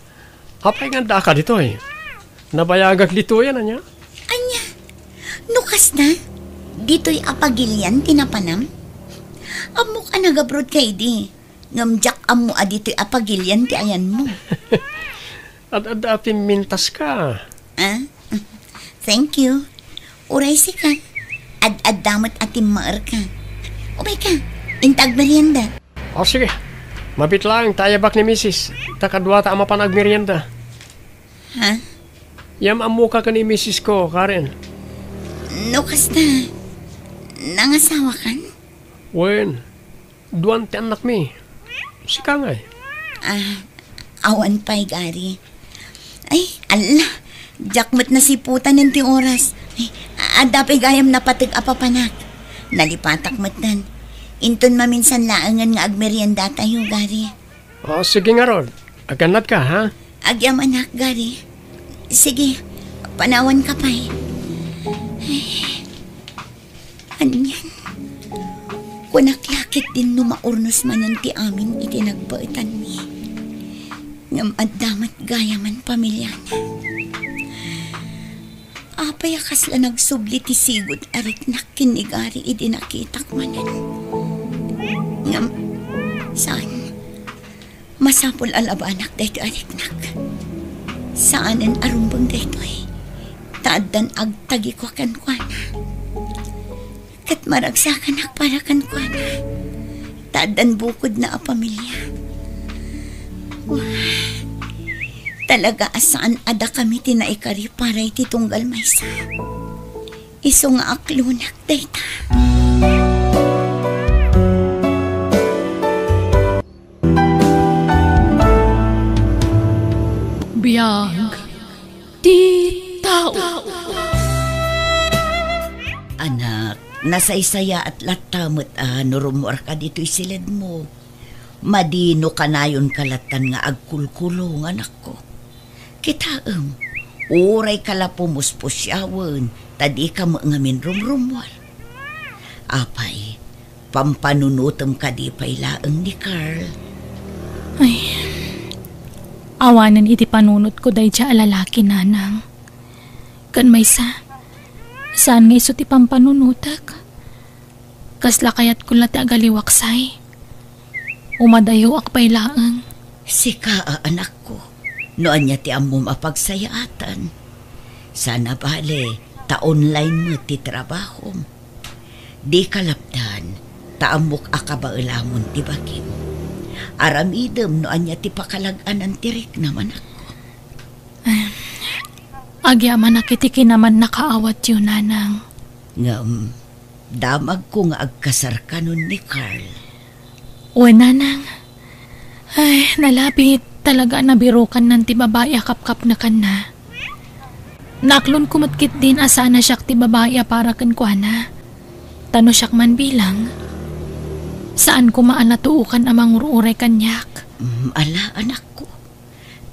apay nga addaka ditoy? Nabayagak ditoy, ania? Ania? No kasta, ditoy a pagilian ti napanam? Ammok a nagabroad ka idi. Ngem diak ammo a ditoy a pagilian ti ayanmo. Ad-adda a pimmintaska. Ah? Thank you. Uray sika. Ad-adda met a timmaerka. Umayka, inta agmerienda. O, sige. Mabiit laeng ta ayabak ni misis, ta kaduata a mapan agmerienda. Ha? Yam-ammoka ken ni misisko, Karen. No kasta, nangasawakan? Wen, duan ti annakmi. Sika ngay? Ah, awan pay, Gary. Ay, alla, diak met nasiputan ti oras. Ay, adda pay gayam napateg a papanak. Nalipatak metten. Inton maminsan laengen nga agmeriendatayo, Gary. O, sige ngarud. Agannadka, ha? Agyamanak, Gary. Sige, panawanka pay. Ay. Anian? Kunak la ketdin no maurnos manen ti amin iti nagbaetanmi. Ngem adda met gayamen pamiliana. Apay a kasla nagsubli ti sigud a riknak ken ni Gary idi nakitak manen? Ngem, saan? Masapul a labanak daytoy a riknak. Saanen a rumbeng daytoy. Ta addan agtagiko kenkuana. Ket maragsakanak para kenkuana. Ta addan bukodna a pamilia. Wah, talaga a saan a dakami ti naikari para iti tunggal maysa. Isu nga aklonak dayta. Biag ti tao. Anak, nasaysayaat latta met a no rummuarka ditoy siledmo. Madi no kanayonka lattan nga agkulkulong, anakko. Kitaem, uray ka la pumuspusiawen, ta dika met ngamin rumrummuar. Apay, pampanunotem kadi pay laeng ni Carl? Ay, awanen iti panunotko daydiay a lalaki, nanang. Ken maysa, saan nga isu ti pampanunotek? Kasla kayatko la ti agaliwaksay. Umadayoak pay laeng. Sika a anakko, no ania ti ammom a pagsayaatan. Sana bale, ta online met ti trabahom. Dika lapdan, ta ammok a kabaelamon ti bagim. Aramidem no ania ti pakalag-anan ti riknam, anakko. Agyamanak iti kinamannakaawatyo, nanang. Ngem, damagko nga agkasar kanon ni Carl. Wen, nanang. Ay, nalabit, talaga a nabirukannan ti babai a kapkapnekanna. Naaklonko met ketdin a saan a siak ti babai a para kenkuana. Ta no siak man bilang, saan koma a natuokan a mangur-uray kaniak. Mm, ala, anakko.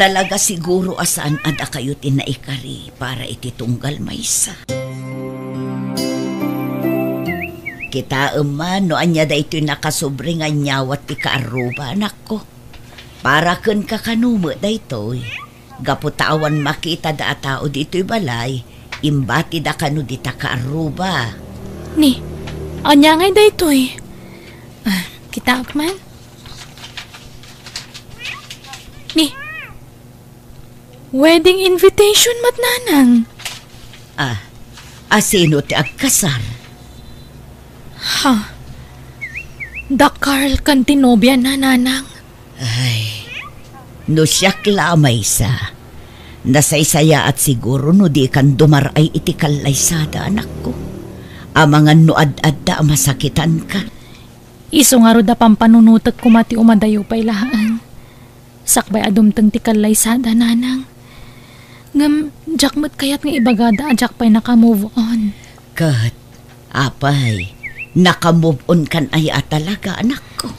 Talaga siguro a saan a dakayo ti naikari para iti tunggal maysa. Kitaem man no ania daytoy nakasobri nga inyawat ti kaarruba, anakko. Para kenka kano met daytoy. Gapu ta awan makitada a tao ditoy balay, imbatida kano dita kaarruba. Ni, ania ngay daytoy? Ah, kitaek man. Ni, wedding invitation met, nanang. Ah, asino ti agkasar? Ha? Da Carl ken ti nobiana, nanang. Ay, no siak la a maysa, nasaysayaat siguro no dikan dumar-ay iti kallaysada, anakko. Amangan no ad-adda a masakitanka. Isu ngarud a pampanunotek koma ti umadayo pay laeng. Sakbay a dumteng ti kallaysada, nanang. Ngem, diak met kayat nga ibagada a diak pay naka-move on. Ket, apay, naka-move on kan aya a talaga, anakko?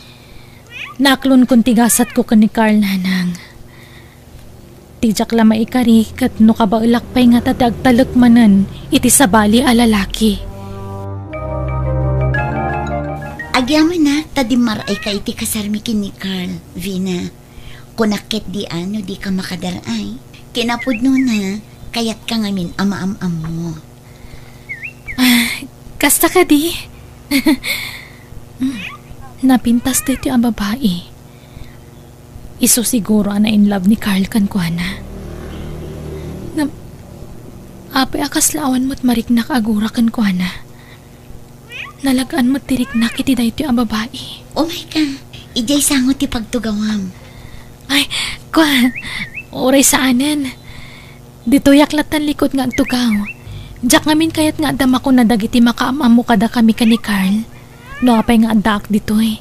Naklonkon ti gasatko ken ni Carl, nanang. Ti diak la maikari ket no kabaelak pay ngata ti agtalek manen iti sabali a lalaki. Agyamanak ta dimmaray ka iti kasarmi ken ni Carl, Vina. Kunak ketdi a no dika makadar-ay, kinapudnona, kayatka ngamin a maam-ammo. Ah, kasta kadi? Mm, napintas daytoy a babai. Isu siguro a na-in love ni Carl kenkuana. Ngem, apay a kasla awan met mariknak a agura kenkuana? Nalag-an met ti riknak iti daytoy a babai. Umayka, idiay sango ti pagtugawam. Ay, kua, uray saanen. Ditoyak lattan likod nga agtugaw. Diak ngamin kayat nga adda makuna dagiti makaam-ammo kadakami ken ni Carl. No apay nga addaak ditoy.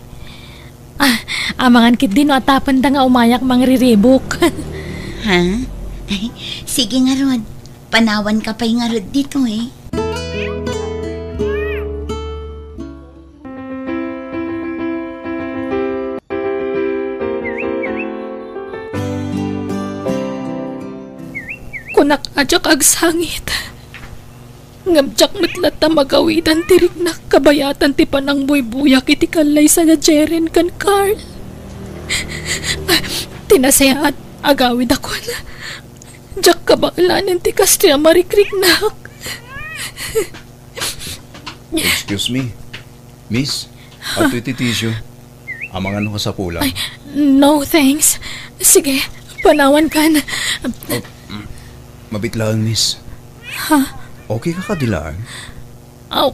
Ah, amangan ketdi no atapenda nga umayak mangriribuk. Ha? Ay, sige ngarud. Panawanka pay ngarud ditoy. Kunak a diak agsangit. Ngem diak met latta magawidan ti riknak kabayatan ti panangbuybuyak iti kallaysa da Jeren ken Carl. Ti nasayaat, agawid a kuana. Diak kabaelanen ti kastoy a marikriknak. Excuse me, miss, adtoy ti tissue. Amangan no kasapulan. Ay, no, thanks. Sige, panawankan. Oh, mm, Mabit laeng, miss. Ha? Okay ka kadi laeng? Ah,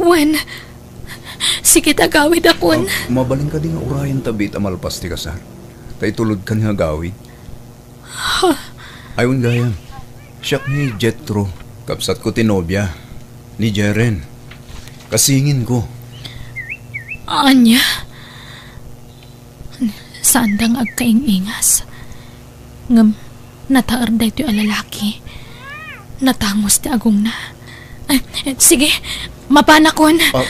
wen. Sige, agawidakon. Ah, mabalin kadi nga urayen ta biit a malpas ti kasar? Ta itulodkan nga agawid. Ha? Ay, wen gayam. Siak ni Jethro, kabsatko ti nobia ni Jeren. Kasinginko. Ania? Saanda nga agkaing-ingas. Ngem nataer daytoy a lalaki. Natangos ti agongna. Ay, sige, mapanakon. Ah,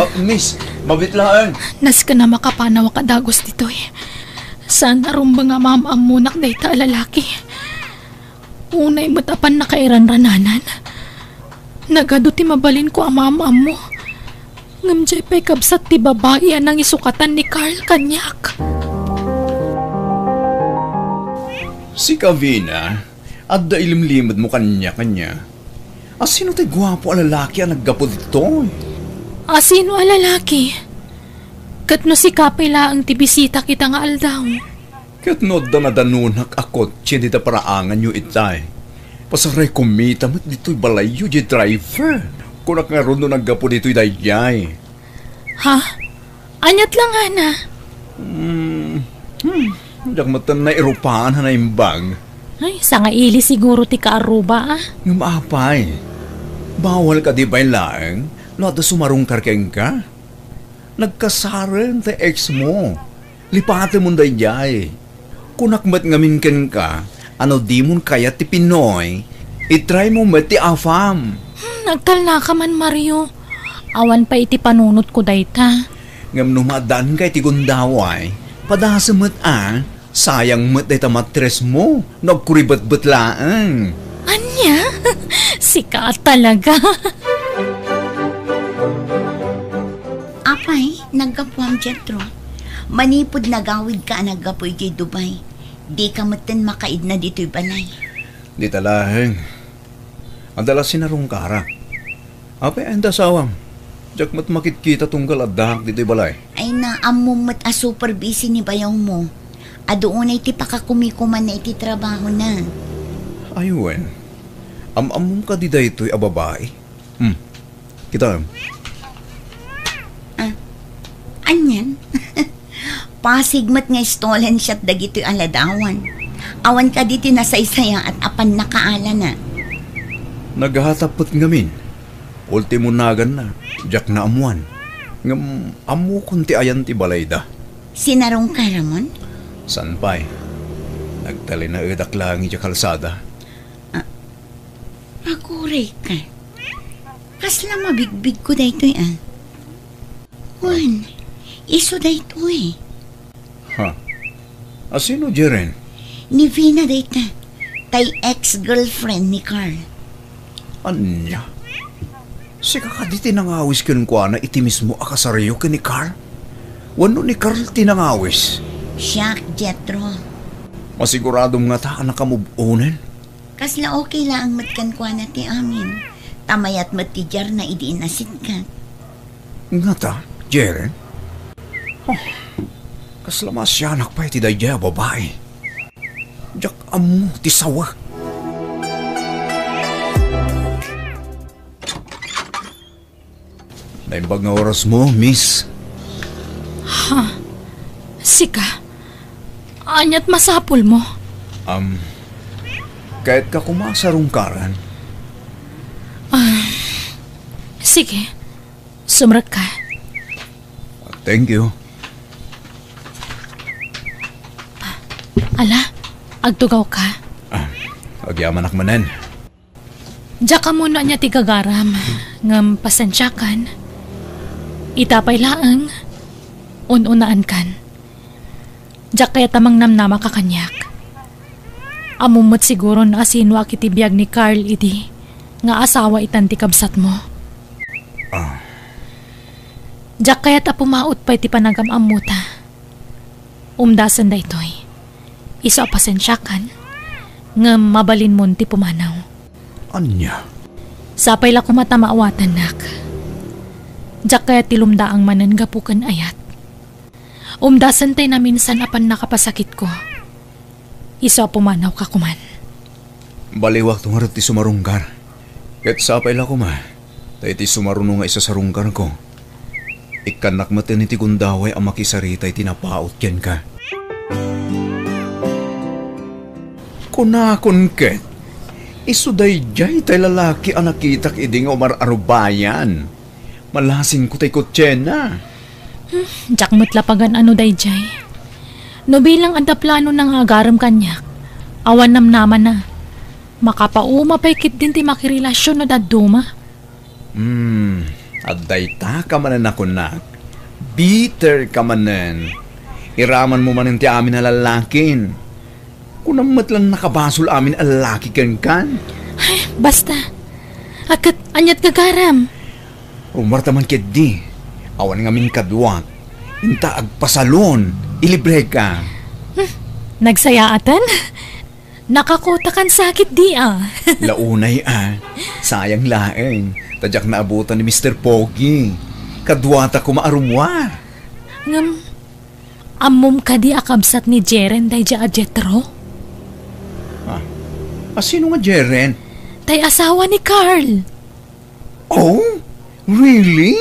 ah, miss, mabit laeng. Nasken a makapanawak a dagus ditoy. Saan a rumbeng a maam-ammonak dayta a lalaki. Unay met a pannakairanrananan. Nagadu ti mabalinko a maam-ammo. Ngem diay pay kabsat ti babai a nangisukatan ni Carl kaniak. Sika, Vina, adda ilimlimedmo kaniak ania? Asino ti guapo a lalaki a naggapu ditoy? Asino a lalaki? Ket no sika pay laeng ti bisitak ita nga aldaw. Ket no adda nadanunak a kotse dita paraanganyo itay, pasarayko mita met ditoy balayyo diay driver. Kunak ngarud no naggapu ditoy daydiay. Ha? Aniat la ngana? Hmm, hmm, diak met nairupaan a naimbag. Ay, sangaili siguro ti kaarruba, ah. Ngem apay, bawal kadi pay laeng no adda sumarungkar kenka? Nagkasaren ti ex mo. Lipatemon daydiay. Kunak met ngamin kenka, a no dimon kayat ti Pinoy, i-try mo met ti AFAM. Hmm, agtalnaka man, Mario. Awan pay iti panunotko dayta. Ngem no maaddaanka iti gundaway, padasem met a, sayang met dayta mattress mo no agkuribetbet laeng. Ania? Sika talaga. Apay, naggapuam, Jethro. Manipud nagawidka a naggapu idiay Dubai, dika metten makaidna ditoy balay. Dita laeng. Adda la sinarungkarak. Apay, anda asawam? Diak met makitkita tunggal addaak ditoy balay. Ay, naammom met a super busy ni bayawmo. Adu unay ti pakakumikumanna iti trabahona. Ay, wen. Am-ammom kadi daytoy a babai? Hmm. Kitaem. Ah, anian? Pasig met nga istolen siak dagitoy a ladawan. Awan kadi ti nasaysayaat a pannakaalana. Naghatap met ngamin. Ultimo naganna, diak naammuan. Ngem ammokon ti ayan ti balayda. Sinarungkaramon? Saan pay. Nagtalinaedak laeng idiay kalsada. Ah, Aguray ka. Kasla mabigbigko daytoy, ah. Wen, isu daytoy. Ha? Asino, Jeren? Ni Vina dayta. Tay ex-girlfriend ni Carl. Ania? Sika kadi ti nangawis kenkuana iti mismo a kasaryo ken ni Carl? Wenno ni Carl ti nangawis? Siak, Jethro. Masiguradom ngata a nakamove onen? Kasla okay laeng met kenkuana ti amin. Ta mayat met ti diarna idi inasitkat. Ngata, Jeren? Oh, kasla maasianak pay ti daydiay a babai. Diak ammo ti sawa. Naimbag nga orasmo, miss. Ha? Sika? Aniat masapulmo? Um, kayatka koma a sarungkaran? Ah, sige. Sumrekka. Thank you. Ala, agtugawka. Ah, agyamanak manen. Diak ammo no ania ti gagaram, ngem pasensiakan. Ita pay laeng, un-unaankan. Diak kayat a mangnamnamaka kaniak. Ammom met siguro no asinoak iti biag ni Carl idi nga asawa itan ti kabsatmo. Ah. Diak kayat a pumaut pay ti panagam-ammota. Umdasen daytoy. Isu a pasensiakan, ngem mabalinmon ti pumanaw. Ania? Sapay la koma ta maawatannak. Diak kayat ti lumdaang manen gapu ken ayat. Umdasen tay naminsan a pannakapasakitko. Isu a pumanawka koman. Baliwakto ngarud ti sumarunggar. Ket sapay la koma, ta iti sumaruno nga isasarunggarko, ikkannak met iti gundaway a makisarita iti napaut kenka. Kunakon ket, isu daydiay tay lalaki a nakitak idi nga umar-arubayan. Malasingko tay kotsena. Hmm, diak met la pagan-ano daydiay. No bilang adda planona nga agarem kaniak, awan namnamana. Makapauma pay ketdin ti makirelasion no dadduma. Hmm, adda ita ka manen a kunak. Bitter ka manen. Iramanmo manen ti amin a lallakin. Kunam met la nakabasol amin a lalaki kenkan. Ay, basta. A ket, aniat gagaram? Rumarta man ketdi. Awan ngamin kaduak. Inta agpasalon. Ilibreka. Hmm, nagsayaatan? Nakakotakan sakit di, ah. Launay, ah. Sayang laeng. Ta diak naabutan ni Mister Pogi. Kaduata koma a rummuar. Ngem, ammom kadi a kabsat ni Jeren daydiay a Jetro? Ah, a sino nga Jeren? Tay asawa ni Carl. Oh? Really?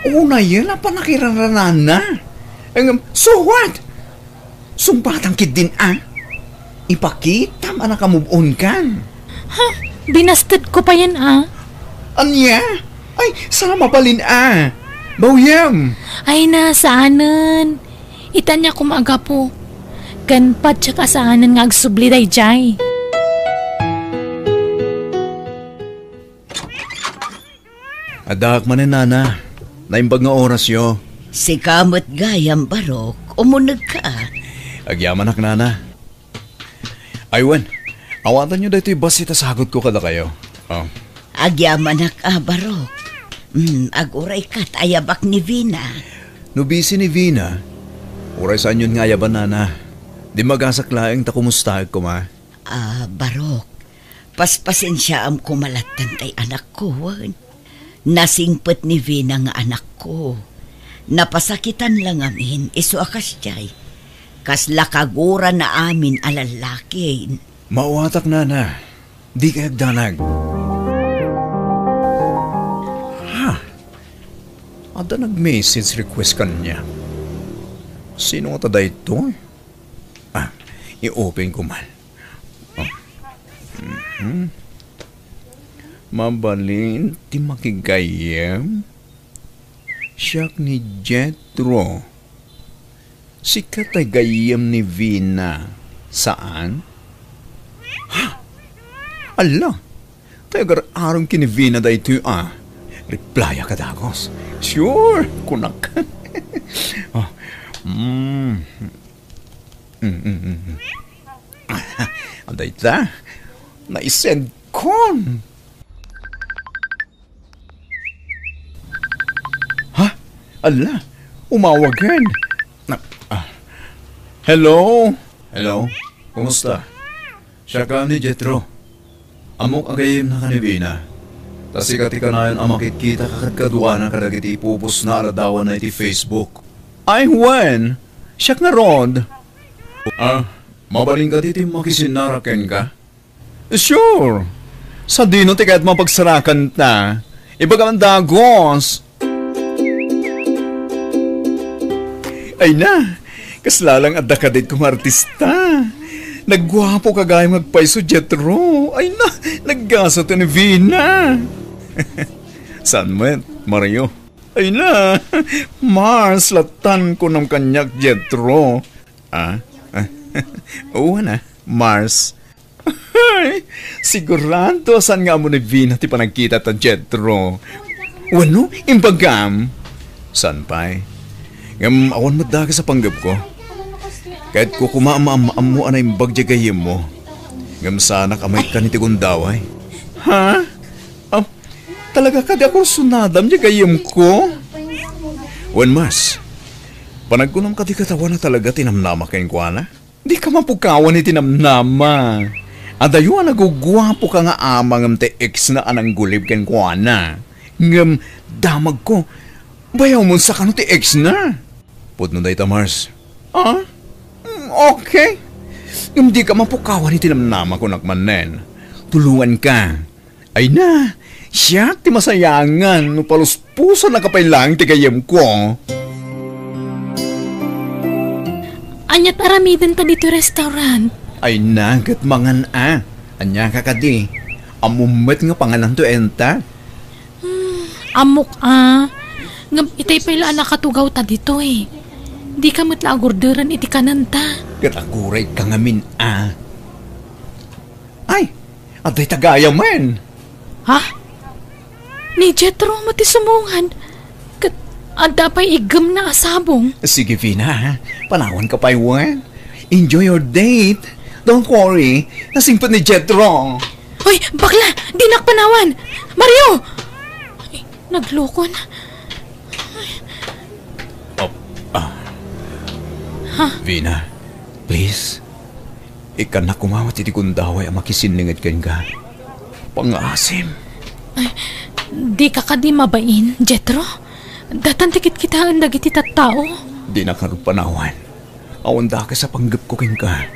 Unayen a panakiranranana. Ngem, so what? Sungbatang ketdin a? Ipakitam a nakamove-on kan. Ha? Binastedko payen a? Ania? Ay, sa mabalin a. Bawyem. Ay na, saanen. Itaniak koma a gapu. Ken patiek a saanen nga agsubli daydiay. Addaak manen, nana. Naimbag nga orasyo. Sika met gayam, Barok. Umunegka. Agyamanak, nana. Ay wen, awatanyo daytoy bassit a sagutko kadakayo. Oh. Agyamanak a, Barok. Hmm, aguray kat ayabak ni Vina. No busy ni Vina, uray saanyon nga ayaban, nana. Dimmagasak laeng ta kumustaek koma. Ah, Barok, paspasensiaam koma latta tay anakko, wen. Nasingpet ni Vina nga anakko. Napasakitan la ngamin, isu a kasdiay. Kasla kagurana amin a lallaki. Maawatak, nana. Dika agdanag. Ha? Adda nag-message request kaniak. Sino ngata daytoy? Ah, i-open ko man. Oh. Mhm. Mabalin ti makigayyem? Siak ni Jetro. Sika tay gayyem ni Vina, saan? Ha? Ala, tay agar-arom ken ni Vina daytoy a. Replyaak a dagus. Sure, kunak. Oh. Mm. Mm, mm, mm, mm. Dayta, naisendkon. Ha? Ala, umawagen. Na, ah. Hello? Hello? Kumusta? Siak ni Jetro. Ammok a gayyemnaka ni Vina. Ta sika ti kanayon a makitkitaka kadkaduana kadagiti ipupostna a ladawanna iti Facebook. Ay, wen! Siak ngarud. Ah, mabalin kadi ti makisinnarak kenka? Sure. Sadino ti kayatmo a pagsarakanta? Ibagam a dagus. Ay na, kasla lang adda kaditko nga artista. Nagguapoka gayam nga agpayso, Jetro. Ay na, naggasat ni Vina. Saan met, Mario? Ay na, Mars, latan kunam kaniak, Jetro. Ah? Wen a, Mars. Ay, sigurado a saan nga ammo ni Vina ti panagkitata, Jetro. Wenno, imbagam? Saan pay? Ngem awan met dakes a panggepko. Kayatko koma a maam-ammo a naimbag diay gayyemmo. Ngem saanak a maikkan iti gundaway. Ha? Ah, talaga kadi a kursunadam diay gayyemko? Wen, Mars, panagkunam kadi ket awan a talaga ti namnama kenkuana? Dika mapukawan iti namnama. Adayo a naguguapoka nga ama ngem ti ex na a nanggulib kenkuana. Ngem damagko, bayawmon sa kano ti ex na. Pudno dayta, Mars. Ah? Mm, okay. Ngem dika mapukawan iti namnama, kunak manen. tulonganka. Ay na, siak ti masayangan no paluspusannaka pay laeng ti gayyemko. Aniat aramidenta ditoy restaurant? Ay na, ket mangan a. Ania ka kadi? Ammom met nga pangananto enta? Hmm, ammok a. Ngem itay pay la a nakatugawta ditoy. Dika met la agurderen iti kanenta. Ket agurayka ngamin a. Ay, adda ita gayamen. Ha? Ni Jethro met ti sumungad. Ket adda pay iggemna a sabong. Sige, Vina, ha? Panawanka pay wen. Enjoy your date. Don't worry. Nasingpet ni Jethro. Hoy, bakla! Dinak panawan! Mario! Ay, naglukon. Oh, ah. Ha? Vina, please. Ikkannak koma met iti gundaway a makisinninged kenka. Pangaasim. Ay, dika kadi mabain, Jethro? Datan ti kitkitaen dagiti tattao. Dinak ngarud panawan. Awan dakes a panggepko kenka.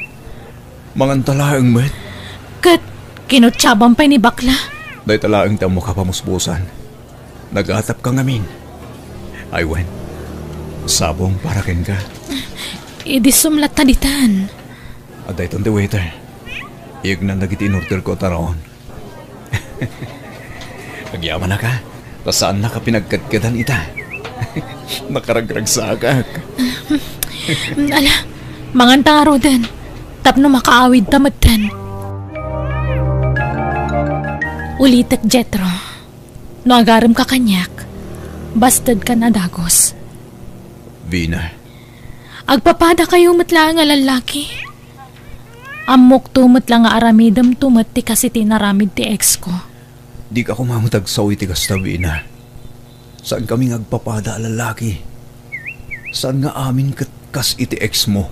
Manganta laeng met. Ket kinutsaban pay ni bakla. Dayta laeng ti ammok a pamuspusan. Nagatapka ngamin. Ay wen, sabong para kenka. Idi sumlatta ditan. Adda itan ti waiter. Iyegnan dagiti inorderko a taraon. Agyamanak a, ta saannak a pinagkadkadan ita. Nakaragragsakak. Ala, manganta ngaruden, tapno makaawidta metten. Ulitek, Jethro, no agaremka kaniak, bastedkan a dagus. Vina. Agpapadakayo met laeng a lallaki. Ammokto met la nga aramidemto met ti kas iti inaramid ti ex ko. Dika koma met agsao iti kasta, Vina. Saankami nga agpapada a lalaki. Saan nga amin ket kas iti ex mo.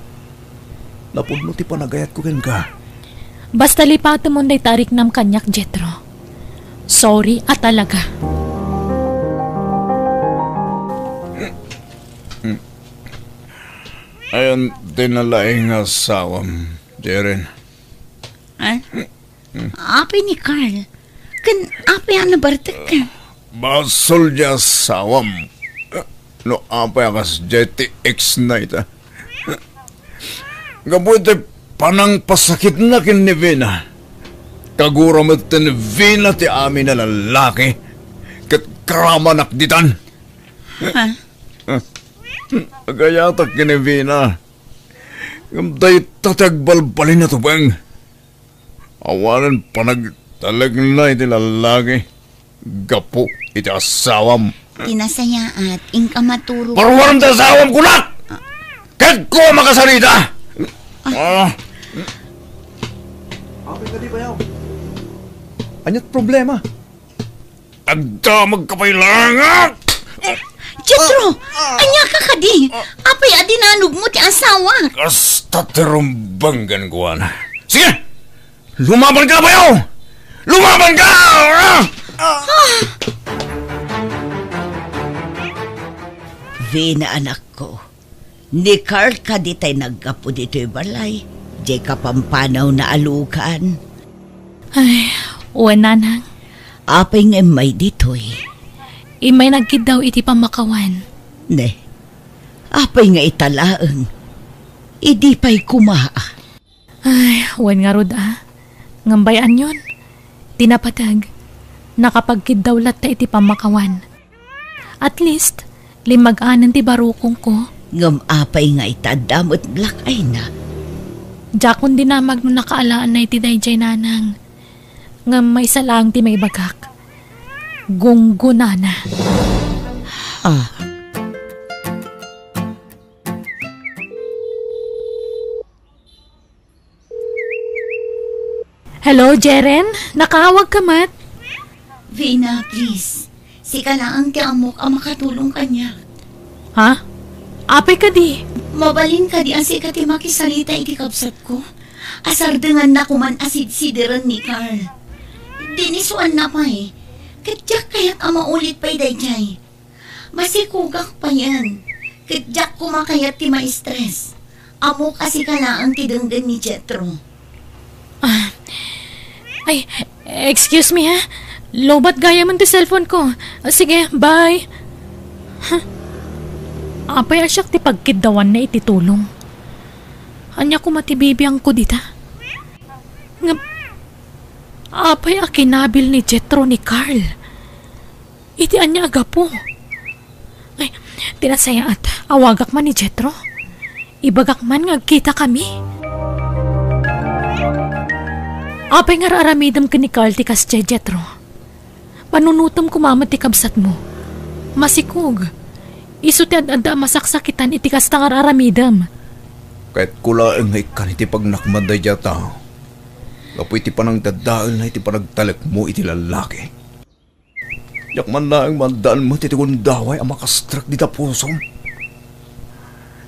Napudno ti panagayatko kenka. Basta lipatemon dayta a riknam kaniak, Jethro. Sorry a talaga. Ayan ti nalaing nga asawam, Jeren. Eh? Apay ni Carl? Ken apay a nabartek? Basol di asawam. No apay a kasdiay ti ex na ita. Gapu iti panangpasakitna ken ni Vina. Kagura met ni Vina ti amin a lalaki. Ket karamanak ditan. Ha? Agayatak ken ni Vina. Ngem dayta ti agbalbalin a tubeng. Awanen panagtalekna iti lallaki gapu iti asawam. Ti nasayaat, inka maturog. Paruarem ti asawam, kunak! Ket ko a makasarita! Ah. Apay kadi, bayaw? Aniat problema? Agdamagka pay laeng, ah! Jethro! Ah! Ania ka kadi? Apay a dinanogmo ti asawak? Kasta ti rumbeng kenkuana. Sige! Lumabanka, bayaw! Lumabanka! Ah! Vina, anakko, ni Carl kadi tay naggapu ditoy balay, diay kapampanawna a lugan? Ay, wen, nanang. Apay nga immay ditoy? Immay nagkiddaw iti pammakawan. Ne, apay nga ita laeng? Idi pay koma. Ay, wen ngarud a. Ngem bay-anyon, ti napateg, nakapagkiddaw latta iti pammakawan. At least, limmag-anen ti barukongko. Ngem apay nga ita adda met black eye-na? Diakon dinamag no nakaalaanna iti daydiay, nanang. Ngem maysa laeng ti maibagak. Gunggonana. Ah. Hello, Jeren? Nakaawagka met? Vina, please. Sika laeng ti ammok a makatulong kaniak. Ha? Apay kadi? Mabalin kadi a sika ti makisarita iti kabsatko? Asardenganna koman a sidsideren ni Carl. Dinisuanna pay. Ket diak kayat a maulit pay daydiay. Masikogak payen, ket diak koma kayat ti ma-stress. Ammok a sika laeng ti denggen ni Jethro. Ah, ay, Excuse me, ha? Lowbat gayamen ti cellphone ko. Ah, sige, bye. Huh? Apay a siak ti pagkiddawanna iti tulong? Ania koma ti bibiangko dita? Ngem, apay a kinabil ni Jethro ni Carl? Iti ania a gapu? Ay, ti nasayaat, awagak man ni Jethro. Ibagak man nga agkitakami. Apay nga ar-aramidem ken ni Carl ti kasdiay, Jethro? Panunotem koma met ti kabsatmo. Masikog. Isu ti ad-adda a masaksakitan iti kasta nga ar-aramidem. Kayatko laeng nga ikkan iti pagnakman daydiay a tao. Gapu iti panangdadaelna iti panagtalekmo iti lallaki. Diak man laeng maaddaan met iti gundaway a makastrek dita pusom.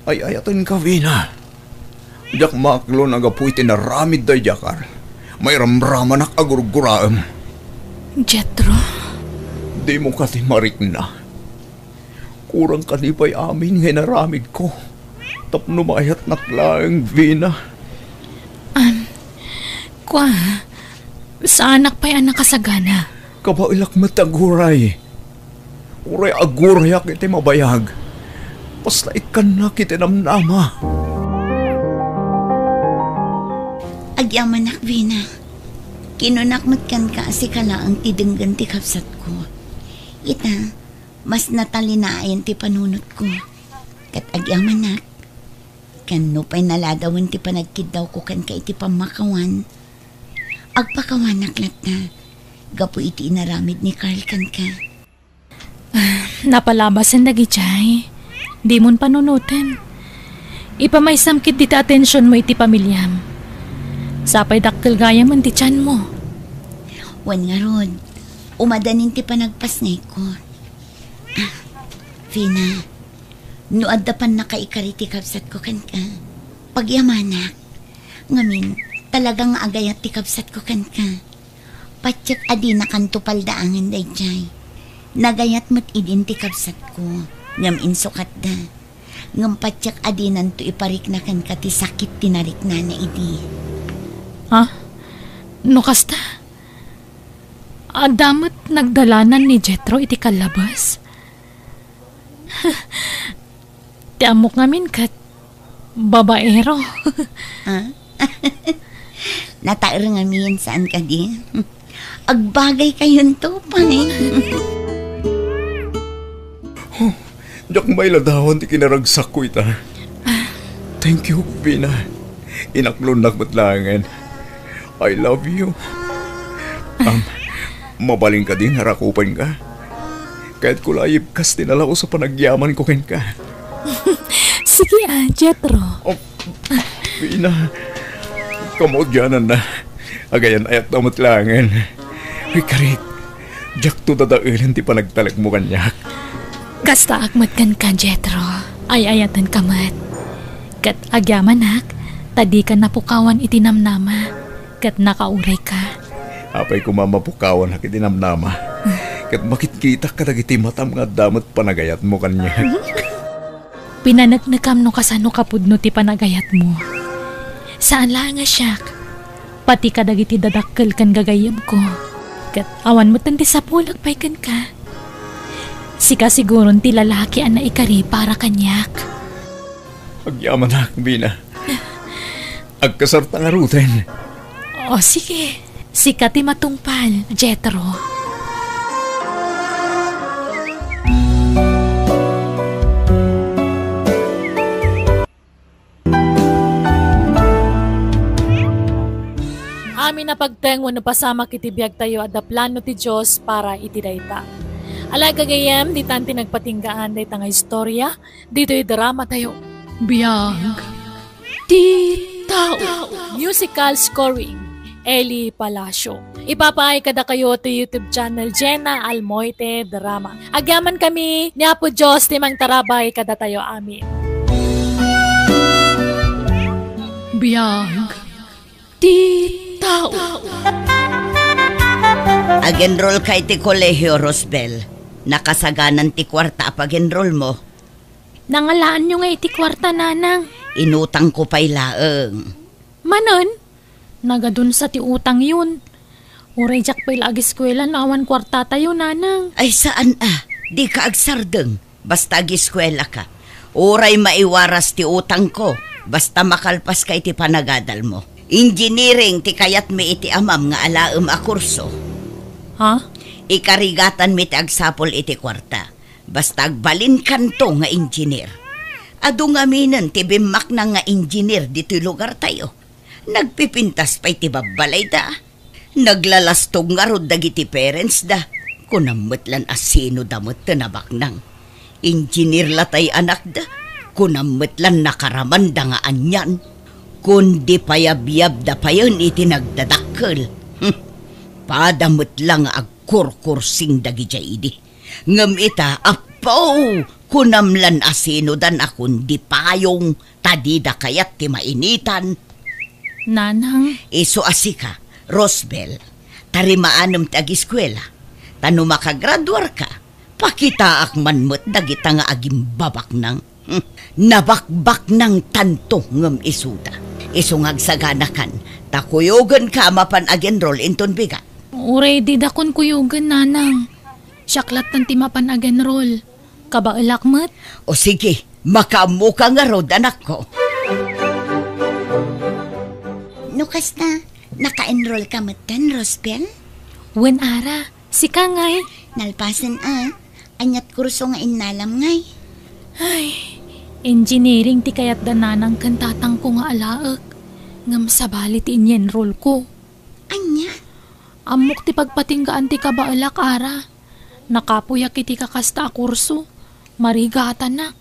Ay-ayatenka, Vina. Diak maklon a gapu iti naramid daydiay a Carl, mairamramanak a gurguraem. Jethro? Dimo kadi marikna? Kurang kadi pay amin nga inaramidko tapno maayatnak laeng, Vina? Am, kua, saanak pay a nakasagana. Kabaelak met aguray. Uray agurayak iti mabayag. Basta ikkannak iti namnama. Agyamanak, Vina. Kinunak met kenka a sika laeng ti denggen ti kabsatko. Ita, mas natalinaen ti panunotko. Ket agyamanak, ken nupay naladawen ti panagkiddawko kenka iti pammakawan, agpakawanak latta gapu iti inaramid ni Carl kenka. Ah, napalabasen dagidiay. Dimon panunoten. Ipamaysam ketdi ti atensionmo iti pamiliam. Sapay dakkel gayamen ti tianmo. Wen ngarud, umadanin ti panagpasngayko. Ah, Vina, no adda pannakaikari ti kabsatko kenka, pagyamanak. Ngamin, talaga nga agayat ti kabsatko kenka. Patiek a dinakanto paldaangen daydiay. Nagayat met idin ti kabsatko, ngem insukatda. Ngem patiek a dinanto iparikna kenka ti sakit ti nariknana idi. Ha? No kasta? Adda met nagdalanan ni Jethro iti kallabes? Ti ammok ngamin ket babaero. Ah? Nataer ngamin, saan kadi? Agbagay kayonto pay. Huh, diak mailadawan ti kinaragsakko ita. Thank you, Vina. Inaklonnak met laengen. I love you. Am, mabalin kadi nga rakupenka? Kayatko la a yibkas ti nalaus a panagyamanko kenka. Sige a, Jethro. Oh, Vina, kamaudiananna. Agayan-ayatna met laengen. Uy, karik, diakto dadaelen ti panagtalekmo kaniak. Kastaak met kenka, Jethro. Ay-ayatenka met. Ket agyamanak, ta dika napukawan iti namnama, ket nakaurayka. Apay koma mapukawanak iti namnama, ket makitkitak kadagiti matam nga adda met panagayatmo kaniak. Pinaneknekam no kasano kapudno ti panagayatmo. Saan laeng a siak, pati kadagiti dadakkel ken gagayyemko. Ket awan metten ti sapulek pay kenka. Sika siguron ti lalaki a naikari para kaniak. Agyamanak, Vina. Agkasarta ngaruden. O, sige. Sika ti matungpal, Jethro. Amin a pagteng wenno pasamak iti biagtayo, adda plano ti Dios para iti dayta. Ala, gagayyem, ditan ti nagpatinggaan dayta nga istorya ditoy dramatayo. Biag ti tao. Musical scoring, Eli Palacio. Ipapaay kadakayo ti YouTube channel Jenna Almoite Drama. Agyamankami, ni Apo Dios ti mangtarabay kadatayo amin. Biag ti tao. Ag-enroll ka iti kolehio, Rosbel. Nakasaganan ti kuarta a pag-enroll mo. Nangalaanyo nga iti kuarta, nanang. Inutangko pay laeng. Manen? Nagadunsa ti utangyon. Uray diak pay la agiskuela no awan kuartatayo, nanang. Ay, saan a. Dika agsardeng. Basta agiskuelaka. Uray maiwaras ti utangko. Basta makalpaska iti panagadalmo. Engineering ti kayatmi iti amam nga alaem a kurso. Ha? Ikarigatanmi ti agsapul iti kuarta. Basta agbalinkanto nga engineer. Adu ngaminen ti bimmaknang nga engineer ditoy lugartayo. Nagpipintas pay ti babbalayda. Naglalastog ngarud dagiti parents da. Kunam met lan a sino da met ti nabaknang. Engineer la tay anakda. Kunam met lan nakaramanda nga anian. Kundi payabyabda payen iti nagdadakkel. Hmm. Pada met la nga agkurkursing dagidiay idi. Ngem ita, Apo, kunam lan a sino da a kundi payong ta dida kayat ti mainitan. Nanang. Isu a sika, Rosbel, ta rimaanem ti agiskuela. Ta no makagraduarka, pakitaak man met dagita nga agimbabaknang. Hmm, nabakbaknang tanto ngem isuda. Isu nga agsaganakan, ta kuyogenka a mapan agenrol inton bigat. Uray didakon kuyogen, nanang. Siak lattan ti mapan agenrol. Kabaelak met. O sige, makaammoka ngarud, anakko. No kasta, naka-enrollka metten, Rosbel? Wen, Ara, sika ngay? Nalpasen a, aniat kurso nga innalam ngay? Ay, engineering ti kayatda nanang ken tatangko nga alaek. Ngem sabali ti inyenrollko. Ania? Ammok ti pagpatinggaan ti kabaelak, Ara. Nakapuyak iti kakasta a kurso. Marigatanak.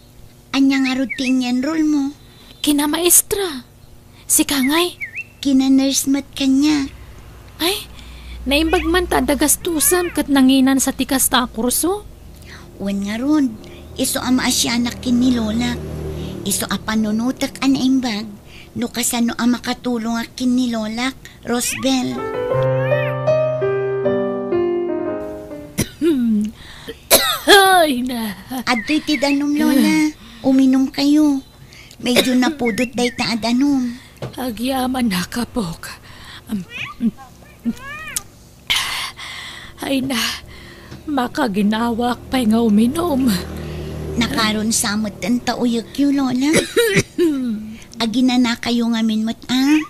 Ania ngarud ti inyenrollmo? Kinamaestra. Sika ngay? Kina-nurse met kaniak. Ay, naimbag man ta adda gastusem ket nanginansa ti kasta a kurso? Wen ngarud, isu a maasianak ken ni Lolak. Isu a panunotek a naimbag. No kasano a makatulongak ken ni Lolak, Rosbel? Ay, na. Adtoy ti danum, Lola. Uminumkayo. Medyo napudot dayta a danum. Agyamanak, apok. Am, Ay na, makaginawaak pay nga uminum. Nakaron sa met ta uyekyo, Lola. Aginanakayo ngamin met a.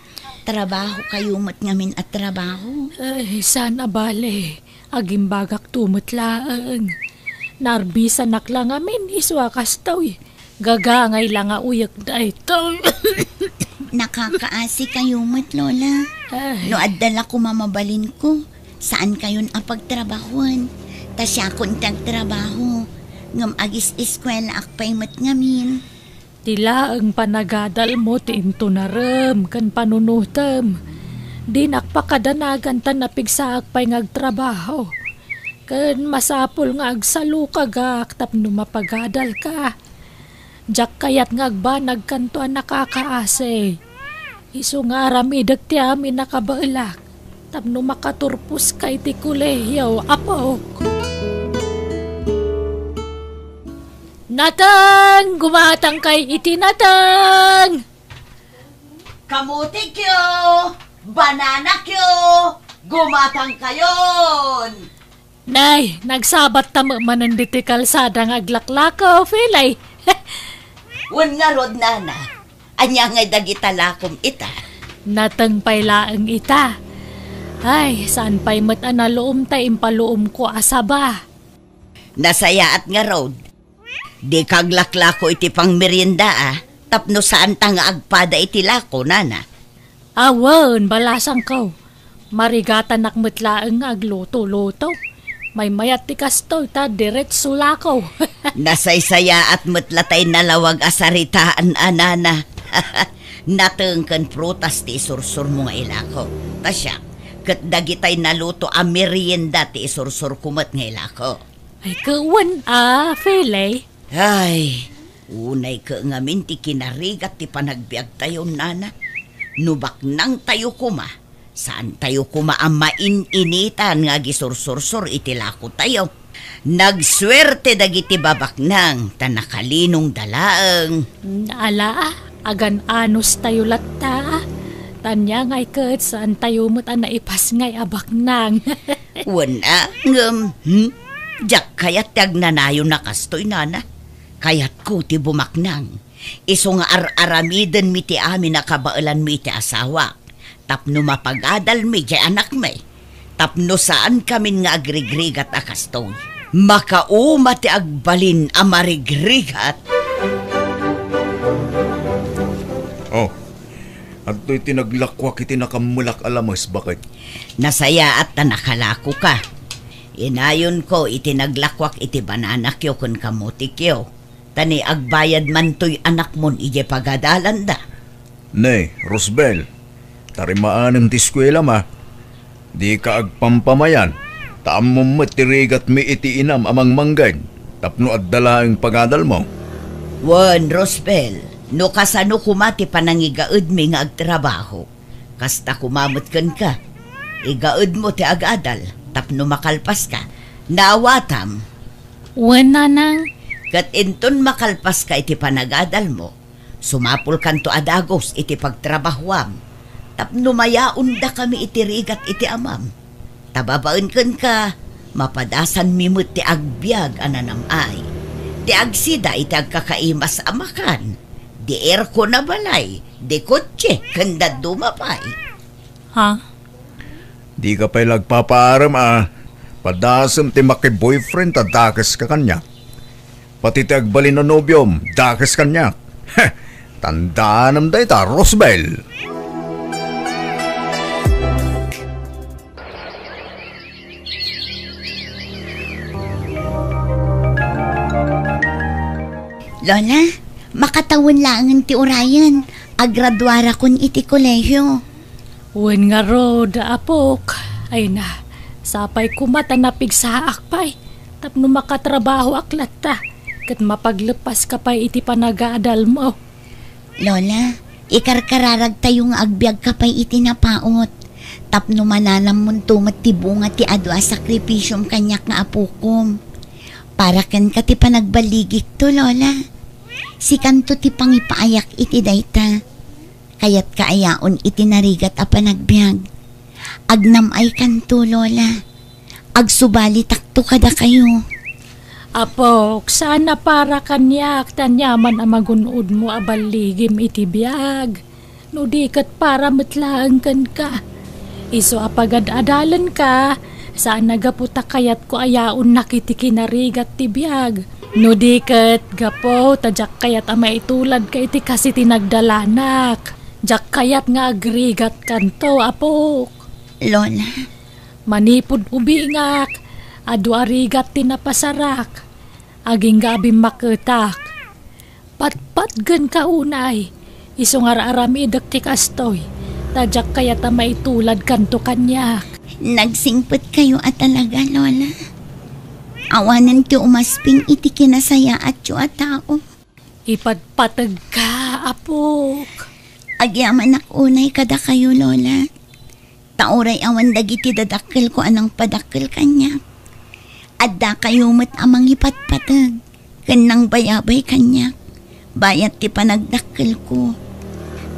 Trabahokayo met ngamin a trabaho. Ay, saan a bale. Agimbagakto met laeng. Naarbisanak la ngamin isu a kastoy. Gagangay la nga uyek daytoy. Nakakaasikayo met, Lola. Ay. No adda la koma mabalinko, saankayon a pagtrabahoen. Ta siakon ti agtrabaho. Ngem agis-eskuelaak pay met ngamin. Ti laeng panagadalmo ti intunarem ken panunotem. Dinak pakadanagan ta napigsaak pay nga agtrabaho. Ken masapul nga agsalukagak tapno mapagadalka. Diak kayat nga agbanagkanto a nakakaasi. Isu nga aramidek ti amin a kabaelak tapno makaturposka iti kolehiyo, apok. Nateng! Gumatangkay iti nateng! Kamutikyo! Bananakyo! Gumatangkayon! Nay, nagsabatta met manen ditoy kalsada nga aglaklako, Felay. Wen ngarud, nana, ania ngay dagita lakom ita? Nateng pay laeng ita. Ay, saan pay met a naluom ta impaluomko a saba. Nasayaat ngarud. Dika aglaklako iti pangmerienda, a, tapno saanta nga agpada iti lako, nana. Awan, balasangko. Marigatanak met laeng nga agluto-luto. Maymayat ti kastoy ta diretso lako. Nasaysayaat met la tay nalawag a saritaan a, nana. Nateng ken prutas ti isursurmo nga ilako. Ta siak, ket dagitay naluto a merienda ti isursurko met nga ilako. Ay, kawan a, Felay. Ay, unay ke ngamin ti kinarigat ti panagbiagtayo, nana. No baknangtayo koma, saantayo koma a main-initan nga agisursursor iti lakotayo. Nagsuerte dagiti babaknang ta nakalinongda laeng. Ala, agan-anostayo latta, a. Ania ngay ket saantayo met a naipasngay a baknang. Wen a, ngem, hmm? Diak kayat ti agnanayon a kastoy, nana. Kayatko ti bumaknang. Isu nga ar-aramidenmi ti amin a kabaelanmi iti asawak. Tapno mapagadalmi diay anakmi. Tapno saankamin nga agrigrigat a kastoy. Makauma ti agbalin a marigrigat. Oh, adtoy ti naglakuak iti nakammelak a lames, baket. Nasayaat ta nakalakoka. Inayonko iti naglakuak iti bananakyo ken kamotikyo. Ta ni agbayad mantoy anakmon idiay pagadalanda. Ne, Rosbel, tarimaanem ti eskuelam a. Dika agpampamayan, ta ammom met ti rigatmi iti inam a mangmangged, tapno adda laeng pagadalmo. Wen, Rosbel, no kasano koma ti panangigaedmi nga agtrabaho, kasta koma met kenka. Igaedmo ti agadal tapno makalpaska. Naawatam? Wen, nanang. Ket inton makalpaska iti panagadalmo, sumapulkanto a dagus iti pagtrabahoam tapno mayaondakami iti rigat iti amam. Ta babaen kenka, mapadasanmi met ti agbiag a nanam-ay, ti agsida iti agkakaimas a makan, di aircon a balay, di kotse, ken dadduma pay. Ha? Dika pay la agpapaarem a padasem ti makiboyfriend ta dakeska kaniak. Pati ti agbalin a nobiom, dakes kaniak. Heh, tandaanam dayta, Rosbel. Lola, makatawen laengen ti urayen. Agraduarakon iti kolehio. Wen ngarud, apok. Ay na, sapay koma ta napigsaak pay tapno makatrabahoak latta ket mapagleppaska pay iti panagadalmo. Lola, ikarkararagtayo nga agbiagka pay iti napaut tapno mananammonto met ti bunga ti adu a sakripisiom kaniak nga apokom. Para kenka ti panagballigikto, Lola. Sikanto ti pangipaayak iti dayta. Kayatka a yaon iti narigat a panagbiag. Agnam-aykanto, Lola. Agsubalitakto kadakayo. Apok, saan a para kaniak ti aniaman a magun-odmo a balligim iti biag, no di ket para met laeng kenka. Isu a pagad-adalenka, saan a gapu ta kayatko a yaonnak iti kinarigat ti biag. No di ket gapu ta diak kayat a maituladka iti kas iti nagdalanak. Diak kayat nga agrigatkanto, apok. Lola. Manipud ubingak, adu a rigat ti napasarak. Agingga a bimmaketak. Patpatgenka unay, isu nga ar-aramidek ti kastoy, ta diak kayat a maituladkanto kaniak. Nagsingpetkayo a talaga, Lola. Awanen ti umasping iti kinasayaatyo a tao. Ipatpategka, apok. Agyamanak unay kadakayo, Lola. Ta uray awan dagiti dadakkelko a nangpadakkel kaniak, addakayo met a mangipatpateg ken nangbayabay kaniak bayat ti panagdakkelko.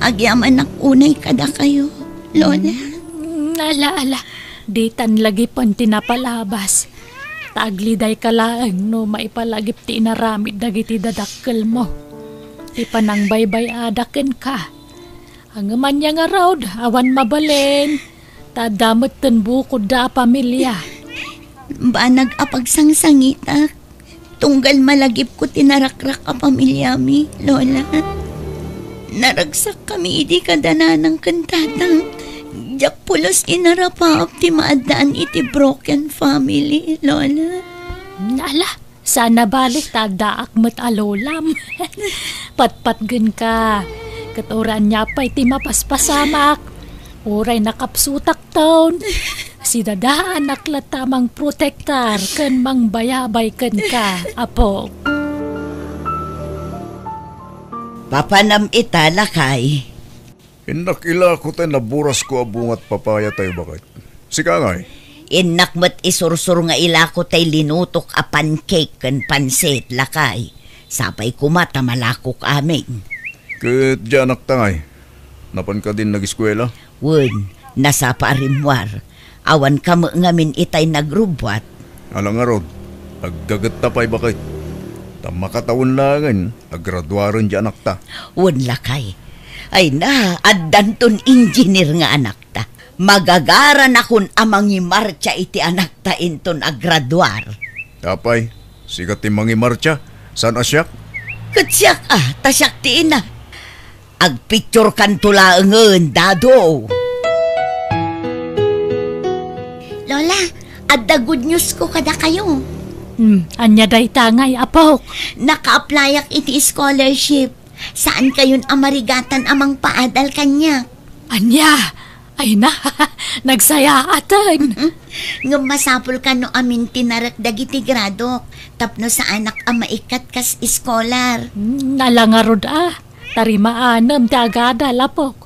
Agyamanak unay kadakayo, Lola. Mm, ala, ala, ditan lagipen ti napalabas. Ta agledayka laeng no maipalagip ti inaramid dagiti dadakkelmo. Ti panangbaybay-ada kenka. Ngem ania ngarud, awan mabalin. Ta adda metten bukodda a pamilia. Banag a pagsangsangitak. Tunggal malagipko ti narakrak a pamiliami, Lola. Naragsakkami idi kada nanang ken tatang. Diak pulos inarapaap ti maaddaan iti broken family, Lola. Ala, saan a bale ta addaak met a lolam. Patpatgenka. Ket uray ania pay ti mapaspasamak, uray nakapsutakton, sidadaanak latta a mangprotektar ken mangbayabay kenka, apok. Papanam ita, lakay. Innak ilako tay naburasko a bungat papaya tayo, baket. Sika ngay? Innak met isursur nga ilako tay linutok a pancake ken pansit, lakay. Sapay koma ta malakok amin. Ket dianak ta ngay? Napan kadin nagiskuela? Wen, nasapa a rimmuar. Awan ka met ngamin itay nagrubbuat. Ala ngarud, aggagetta pay baket. Ta makatawen laengen a graduaren ti anakta. Wen lakay. Ay na, addanton engineer nga anakta. Magagaranakon a mangimartsa iti anakta inton agraduar. Apay, sika ti mangimartsa, saan a siak? Ket siak a, ta siak ti ina. Agpicturekanto laengen, Dado. Lola, adda good news ko kadakayo. Hmm, ania dayta ngay, apok? Naka-applyak iti scholarship. Saankayon a marigatan a mangpaadal kaniak. Ania? Ay na, nagsayaaten. Mm-mm. Ngem masapul kano amin ti narek dagiti gradok tapno saanak a maikkat kas iskolar. Hmm, ala ngarud a, ta rimaanem ti agadal, apok.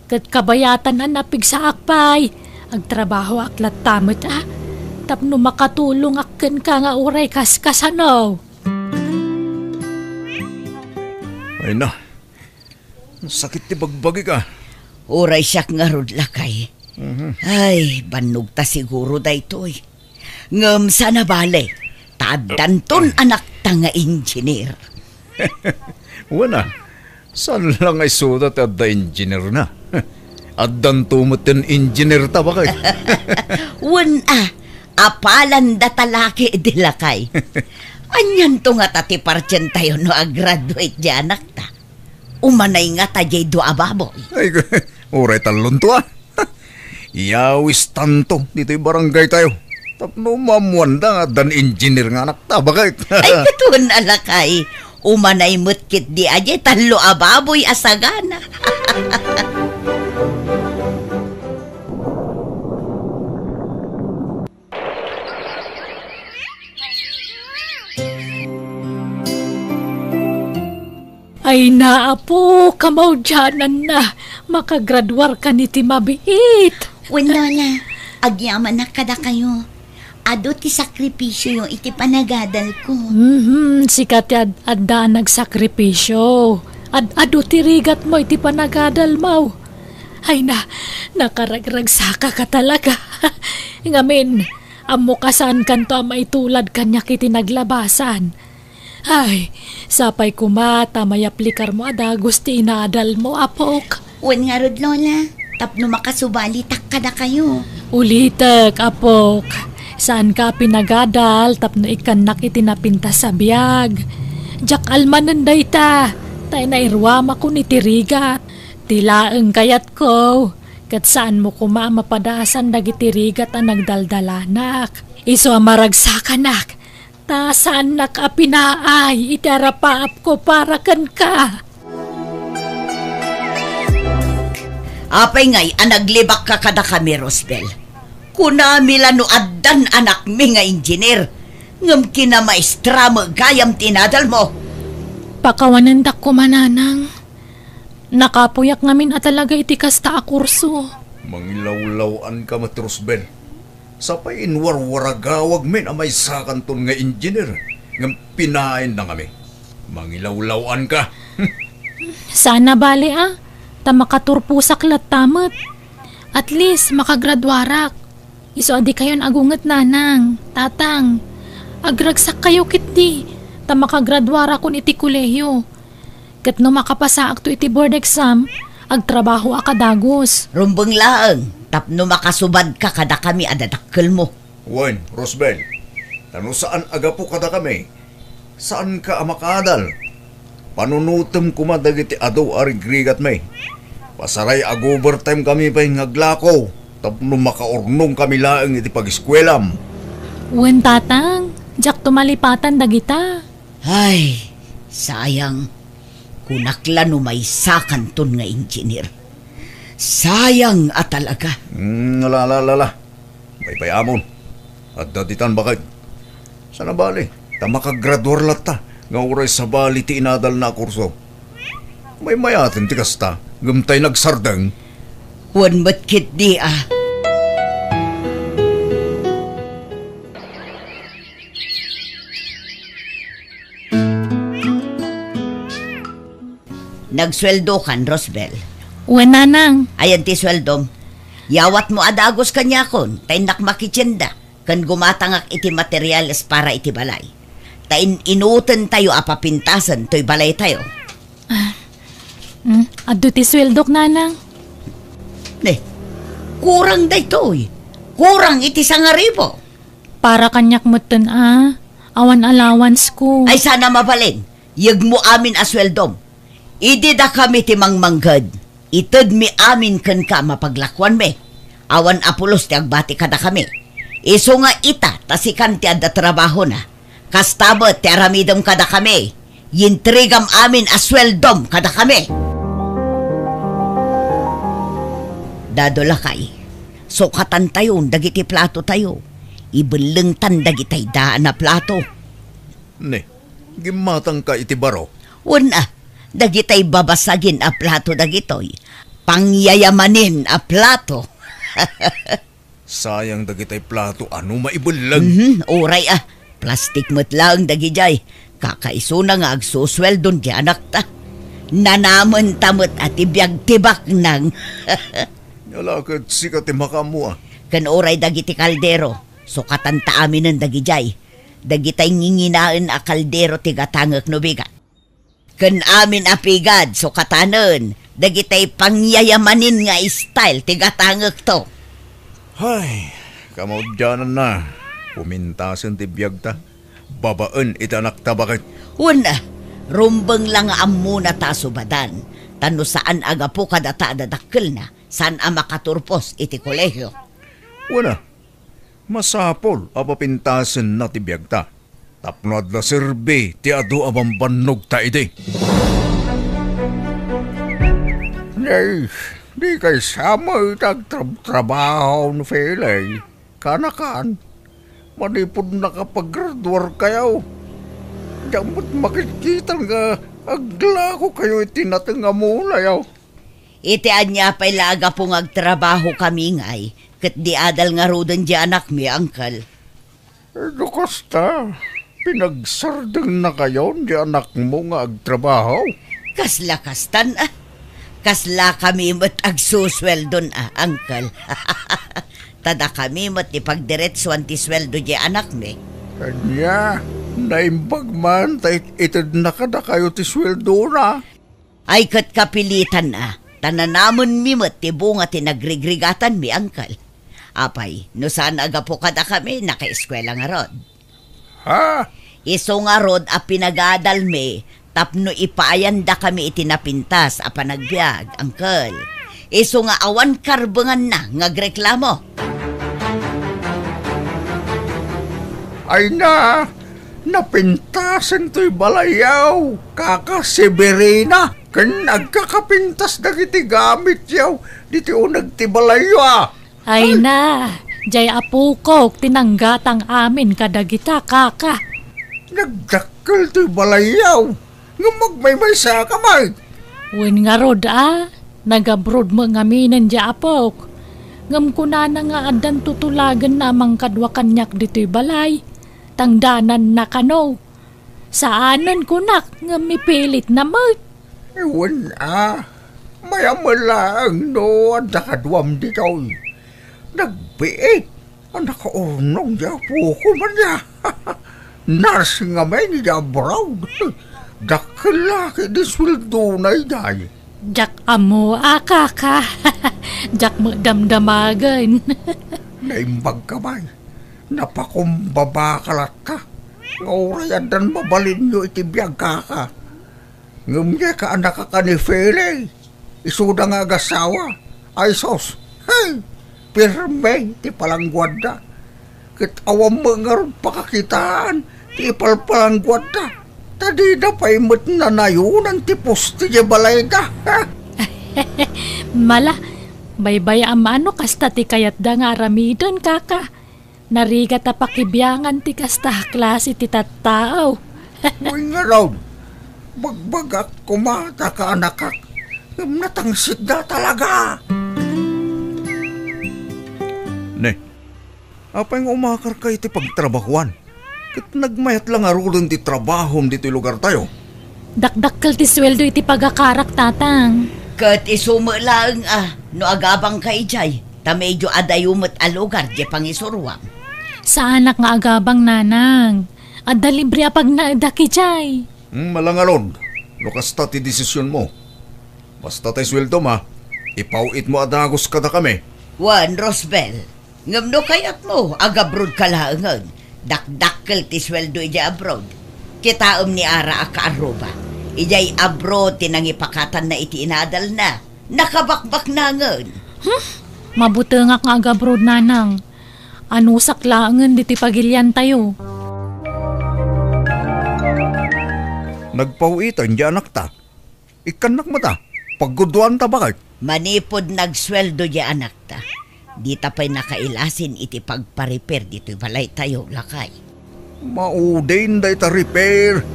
Ket kabayatan a napigsaak pay, agtrabahoak latta met a, tapno makatulongak kenka nga uray kaskasano. Ay na, sakit ti bagbagik a. Uray siak ngarud, lakay. Mhm. Ay, bannogta siguro daytoy. Ngem saan a bale, ta addanton anakta nga engineer. Wen a, saan la nga isuda ti adda engineerna. Addanto met ti engineerta, baket. Wen a, apalanda ta laki idi lakay. Anianto ngata ti partientayo no agraduate ti anakta? Umanay ngata diay dua a baboy. Ay, uray tallonto a. Iyawistanto ditoy barangaytayo tapno maammoanda nga addan engineer nga anakta, baket. Ay, ket wen a, lakay. Umanay met ketdi a diay tallo a baboy a sagana. Ay na, apo, kamaudiananna, makagraduarkan iti mabiit. Wen, Lola, agyamanak kadakayo. Adu ti sakripisioyo iti panagadalko. Mhm, sika ti ad-, adda a nagsakripisio. Ad-adu ti rigatmo iti panagadalmo. Ay na, nakaragragsakaka talaga. Ngamin, ammo kasankanto a maitulad kaniak iti naglabasan. Ay, sapay koma ta mayaplikarmo a dagus ti inaadalmo, apok. Wen ngarud, Lola, tapno makasubalitak kadakayo. Ulitek, apok. Saanka a pinagadal tapno ikkannak iti napintas a biag. Diak almanen dayta, ta nairuamakon iti rigat. Ti laeng kayatko, ket saanmo koma a mapadaasan dagiti rigat a nagdaldalanak. Isu a maragsakanak, ta saannak a pinaay iti arapaapko para kenka. Apay ngay a naglibakka kadakami, Rosbel? Kunami la no addan anakmi nga engineer, ngem kinamaestra met gayam ti inadalmo. Pakawanendak koma, nanang. Nakapuyak ngamin a talaga iti kasta a kurso. Mangilawlaw-anka met, Rosbel. Sapay inwarwaragawagmin a maysakanton nga engineer, ngem pinaayenda ngamin. Mangilawlaw-anka. Saan a bale a, ta makaturposak latta met. At least, makagraduarak. Isu a dikayon agunget, nanang, tatang. Agragsakkayo ketdi, ta makagraduarakon iti kolehiyo. Ket no makapasaakto iti board exam, agtrabahoak a dagus. Rumbeng laeng tapno makasubadka kadakami a dadakkelmo. Wen, Rosbel, ta no saan a gapu kadakami, saanka a makaadal. Panunotem koma dagiti adu a rigrigatmi. Pasaray, ag-overtime kami pay nga aglako tapno makaurnongkami laeng iti pagiskuelam. Wen, tatang, diakto malipatan dagita. Ay, sayang. Kunak la no maysakanton nga engineer. Sayang a talaga. Mm, ala, ala, ala, ala. Baybay-amon. Adda ditan, baket. Saan a bale, ta makagraduar latta nga uray sabali ti inadalna a kurso. Maymayaten ti kasta, ngem tay nagsardeng. Wen met ketdi a. Nagsueldokan, Rosbel. Wen, nanang. Ayan ti sueldom. Yawatmo a dagus kaniakon, ta innak makitienda, ken gumatangak iti materials para iti balay. Ta in-inutentayo a papintasen toy balaytayo. Ah, mm, adda ti sueldok, nanang. Ne, kurang daytoy. Kurang iti sangaribu. Para kaniak metten a, awan allowance ko. Ay, saan a mabalin. Yegmo amin a sueldom. Idi dakami ti mangmangged, itedmi amin kenka a mapaglakuanmi. Awan a pulos ti agbati kadakami. Isu nga ita, ta sikan ti adda trabahona. Kasta met ti aramidem kadakami. Yintrigam amin a sueldom kadakami. Dado lakay, sukatantayon dagiti platotayo. Ibellengtan dagitay daan a plato. Ne, gimmatangka iti baro? Wen a, dagitay babasagin a plato dagitoy. Pangyayamanin a plato. Sayang dagitay plato a no maibelleng. Mhm, uray a. Plastik met laeng dagidiay. Kakaisuna nga agsusueldon ti anakta. Nanamenta met a ti biag ti baknang. Ala ket sika ti makaammo a. Ken uray dagiti kaldero, sukatanta aminen dagidiay. Dagitay nginginaen a kaldero ti gatangek no bigat. Ken amin a pigad, sukatanen, dagitay pangyayamanin nga style ti gatangekto. Hay, kamaudiananna, pumintasen ti biagta, babaen iti anakta baket. Wen a, rumbeng la nga ammona ta subadan, ta no saan a gapu kadata a dadakkelna, saan a makaturpos iti kolehio. Wen a, masapul a papintasenna ti biagta. Tapno adda serbi ti adu a bambannogta idi. Nay, di kay sa met agtrabtrabaho no Felay, kanakan. Manipud nakapagraduarkayo, diak met makitkitan nga aglakokayo iti nateng a mulayo. Iti ania pay la a gapu nga agtrabahokami ngay, ket di adal ngaruden di anakmi, Uncle. No kasta, pinagsardengnakayon ti anakmo nga agtrabaho? Kasla kastan a. Kaslakami met agsusueldon a, Uncle. Ta dakami met ti pagdiretsuan ti sueldo di anakmi. Ania, naimbag man ta it-, itedna kadakayo ti sueldona? Ay ket kapilitan a, ta nanamenmi met ti bunga ti nagrigrigatanmi, Uncle. Apay, no saan a gapu kadakami, nakaeskuela ngarud. Ha? Isu ngarud a pinagadalmi tapno ipaayandakami iti napintas a panagbiag, Uncle. Isu nga awan karbenganna nga agreklamo. Ay na, napintasen toy balayyo, Kaka Severina, ken agkakapintas dagiti gamityo ditoy uneg ti balayyo a. Ay na, diay apokok ti nanggatang amin kadagita, Kaka. Nagdakkel toy balayyo, ngem agmaymaysa ka met. Wen ngarud a, nagabroad met ngaminen diay apok. Ngem kunana nga addan tutulagenna a mangkadua kaniak ditoy balay, tangdananna kano. Saanen kunak, ngem mipilitna met. Wen a, mayat met laeng no adda kaduam ditoy. Nagbiit a nakaurnong di apoko man ya. Nurse ngamin di abroad. Dakkel la ket di sueldona idiay. Diak ammo a, Kaka. Diak met damdamagen. Naimbag ka, bay. Napakumbaba ka latta. Nga uray addan mabalinyo iti biag, Kaka. Ngem diay kaanakak a ni Felay, isuda nga agasawa. Ay sus, hey! Pirme ti palangguadda. Ket awan met ngarud pakakitaan ti ipalpalangguadda. Ta dida pay met nanayonan ti poste diay balayda. Mala, baybay-am a no kasta ti kayatda nga aramiden, Kaka. Narigat a pakibiangan ti kasta a klase ti tattao. Wen ngarud, bagbagak koma ta kaanakak, ngem natangsitda talaga. Ne, apay nga umakarka iti pagtrabahuan? Ket nagmayat la ngaruden ti trabahom ditoy lugartayo? Dakdakkel ti sueldo iti pagakarak, Tatang. Ket isu met laeng a no agabangka idiay, ta medio adayo met a lugar diay pangisuroam. Saanak nga agabang, nanang. Adda libre a pagnaedak idiay. Hmm, ala ngarud, no kasta ti desisionmo. Basta tay sueldom a, ipaw-itmo a dagus kadakami. Wen, Rosbel, ngem no kayatmo, agabrodka laengen. Dakdakkel ti sueldo idiay abroad. Kitaem ni Ara a kaarruba. Idiay abroad ti nangipakatanna iti inadalna. Nakabakbaknangen. Hmm? Mabutengak nga agabroad, nanang. Anusak laengen ditoy pagiliantayo. Nagpaw-iten diay anakta. Ikkannak met a, pagguduanta, bakay. Manipud nagsueldo diay anakta, dita pay nakailasin iti pagpa-repair ditoy balaytayo, lakay. Maudin dayta repair.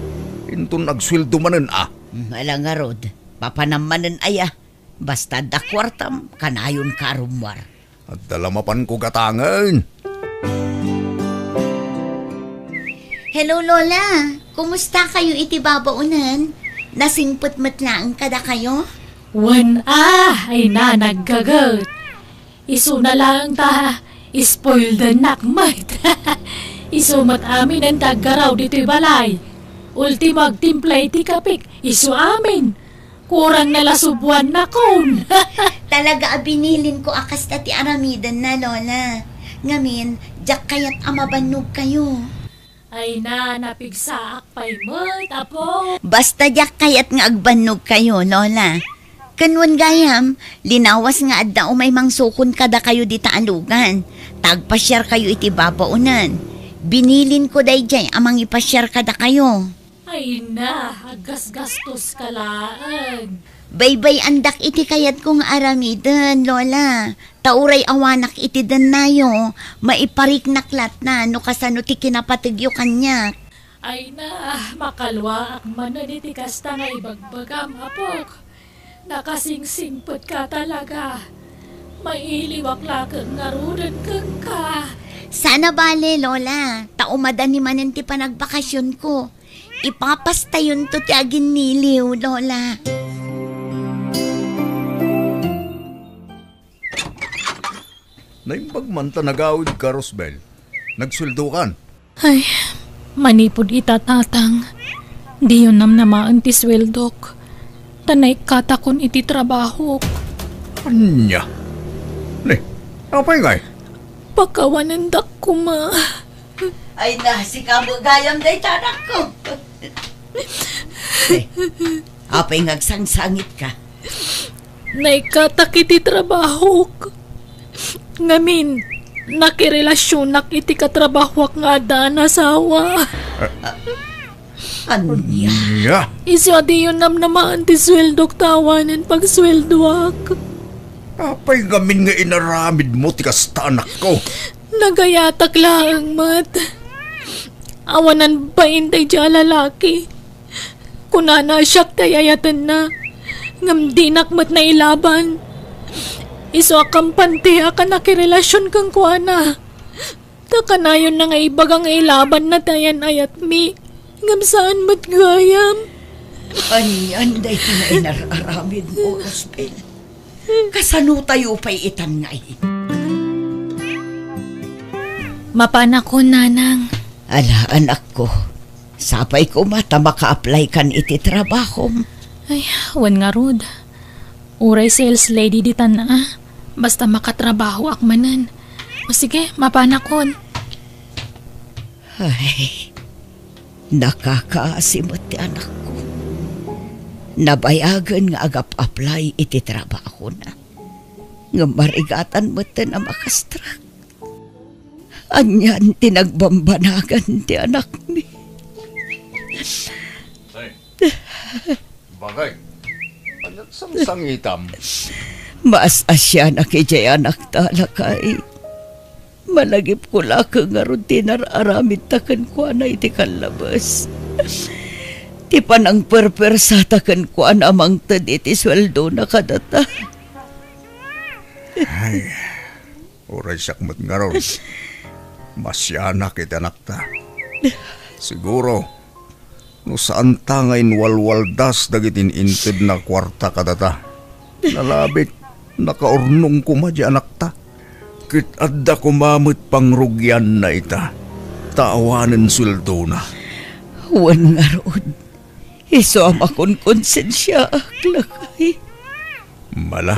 Inton agsueldo manen a. Hmm, ala ngarud, papanam manen aya. Basta adda kuartam, kanayonka a rummuar. Adda la mapanko gatangen. Hello, Lola. Kumusta kayo iti babaonen? Nasingpet met laeng kadakayo? Wen a, ay na, naggaget. Isuna laeng ta, spoiled nak met. Isu met aminen ti aggaraw ditoy balay. Ultimo agtimpla iti kapek, isu amin. Kurang na la subuannakon. Talaga a binilinko a kasta ti aramidenna, Lola. Ngamin, diak kayat a mabannogkayo. Ay na, napigsaak pay met, apo. Basta diak kayat nga agbannogkayo, Lola. Ken wen gayam, linawas nga adda umay mangsukon kadakayo dita a lugan. Ta agpasiarkayo iti babaonen. Binilinko daydiay a mangipasiar kadakayo. Ay na, aggasgastoska laeng. Baybay-andak iti kayatko nga aramiden, Lola. Ta uray awanak iti dennayo, maipariknak lattan no kasano ti kinapategyo kaniak. Ay na, makaluaak manen iti kasta nga ibagbagam, apok. Nakasingsingpetka talaga. Mailiwak laeng ngaruden kenka. Saan a bale, Lola, ta umadani manen ti panagbakasionko. Ipapastayonto ti aginniliw, Lola. Naimbag man ta nagawidka, Rosbel. Nagsueldokan. Ay, manipud ita, Tatang, diyon namnamaen ti sueldok, ta naikkatakon iti trabahok. Ania? Ne, apay ngay? Pakawanendak koma. Ay na, sika met gayam dayta, anakko. Eh, apay nga agsangsangitka? Naikkatak iti trabahok. Ngamin, nakirelasionak iti katrabahoak nga adda a nasawa. Ania? Ania? Isu a diyon namnamaen ti sueldok ta awanen pagsueldoak. Apay ngamin nga inaramidmo ti kasta, anakko? Nagayatak laeng met. Awanan bain daydiay a lalaki. Kunana a siak ti ay-ayatenna, ngem dinak met nailaban. Isu a kampante a nakirelasion kenkuana. Ta kanayonna nga ibaga nga ilabanna ti ayan-ayatmi, ngem saan met gayam. Anian daytoy nga inar-aramidmo, Rosbel? Kasano tayo pay itan nga ay? Mapanakon, nanang. Ala, anakko. Sapay koma ta maka-apply kan iti trabahom. Ay, wen ngarud. Uray sales lady ditan a. Basta makatrabahoak manen. O sige, mapanakon. Ay, nakakaasi met ti anakko. Nabayagen nga agap-apply iti trabahona. Ngem marigatan metten a makastrak. Anian ti nagbambanagan ti anakmi? Ay, bagay. Anian sangsangitam? Maas-asianak idiay anakta, lakay. Managipko la ket ngarud ti inar-aramidta kenkuana iti kallabes. Ti panangperpersata kenkuana a mangted iti sueldona kadata. Ay, uray siak met ngarud. Maasianak iti anakta. Siguro, no saanta nga inwalwaldas dagiti in-intedna a kuarta kadata, Nalabit, nakaurnong koma di anakta. Ket adda koma met pangrugianna ita, ta awanen sueldona. Wen ngarud, isu a makonkonsensiaak, lakay. Mala,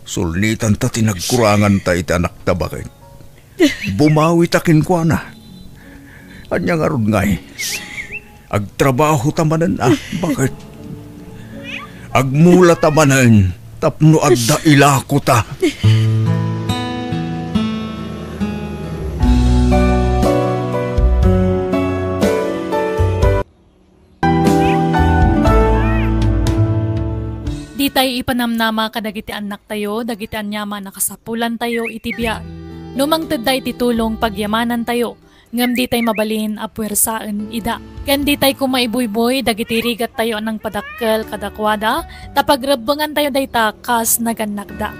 sulnitanta ti nagkuranganta iti anakta, baket. Bumawita kenkuana. Ania ngarud ngay? Agtrabahota manen a, baket? Agmulata manen tapno adda ilakota. Ditay ipanamnama kadagiti annaktayo dagiti aniaman a kasapulantayo iti biag. No mangtedda iti tulong, pagyamanantayo, ngem ditay mabalin a puersaen ida. Ken ditay koma ibuybuy dagiti rigattayo a nangpadakkel kadakuada, ta pagrebbengantayo dayta kas nagannakda.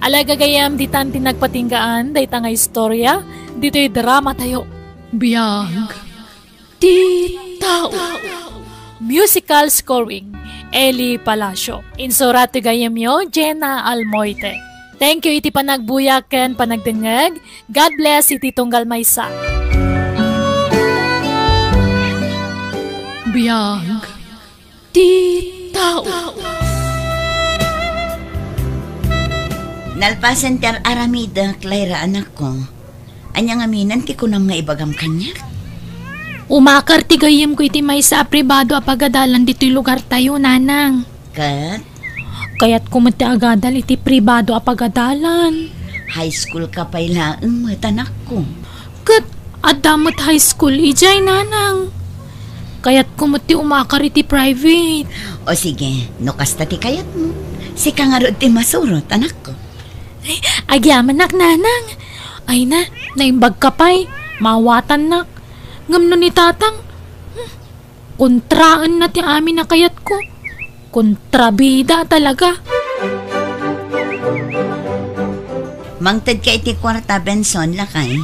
Ala, gagayyem, ditan ti nagpatinggaan dayta nga istorya ditoy dramatayo. Biag ti tao. Musical scoring, Eli Palacio. Insurat ti gayyemyo, Jenna Almoite. Thank you iti panagbuya ken panagdengngeg. God bless iti tunggal maysa. Biag ti tao. Nalpasen ti ar-aramidek, Lyra, anakko. Ania ngamin ti kunam nga ibagam kaniak? Umakar ti gayyemko iti maysa a pribado a pagadalan ditoy lugartayo, nanang. Ket? Kayatko met ti agadal iti pribado a pagadalan. High school ka pay laeng met, anakko. Ket adda met high school idiay, nanang. Kayatko met ti umakar iti private. O sige, no kasta ti kayatmo, sika ngarud ti masurot, anakko. Ay, agyamanak, nanang. Ay na, naimbagka pay, maawatannak. Ngem no ni tatang, hmm, kontraenna ti amin a kayatko. Kontrabida talaga. Mangtedka iti kuarta, Benson, lakay.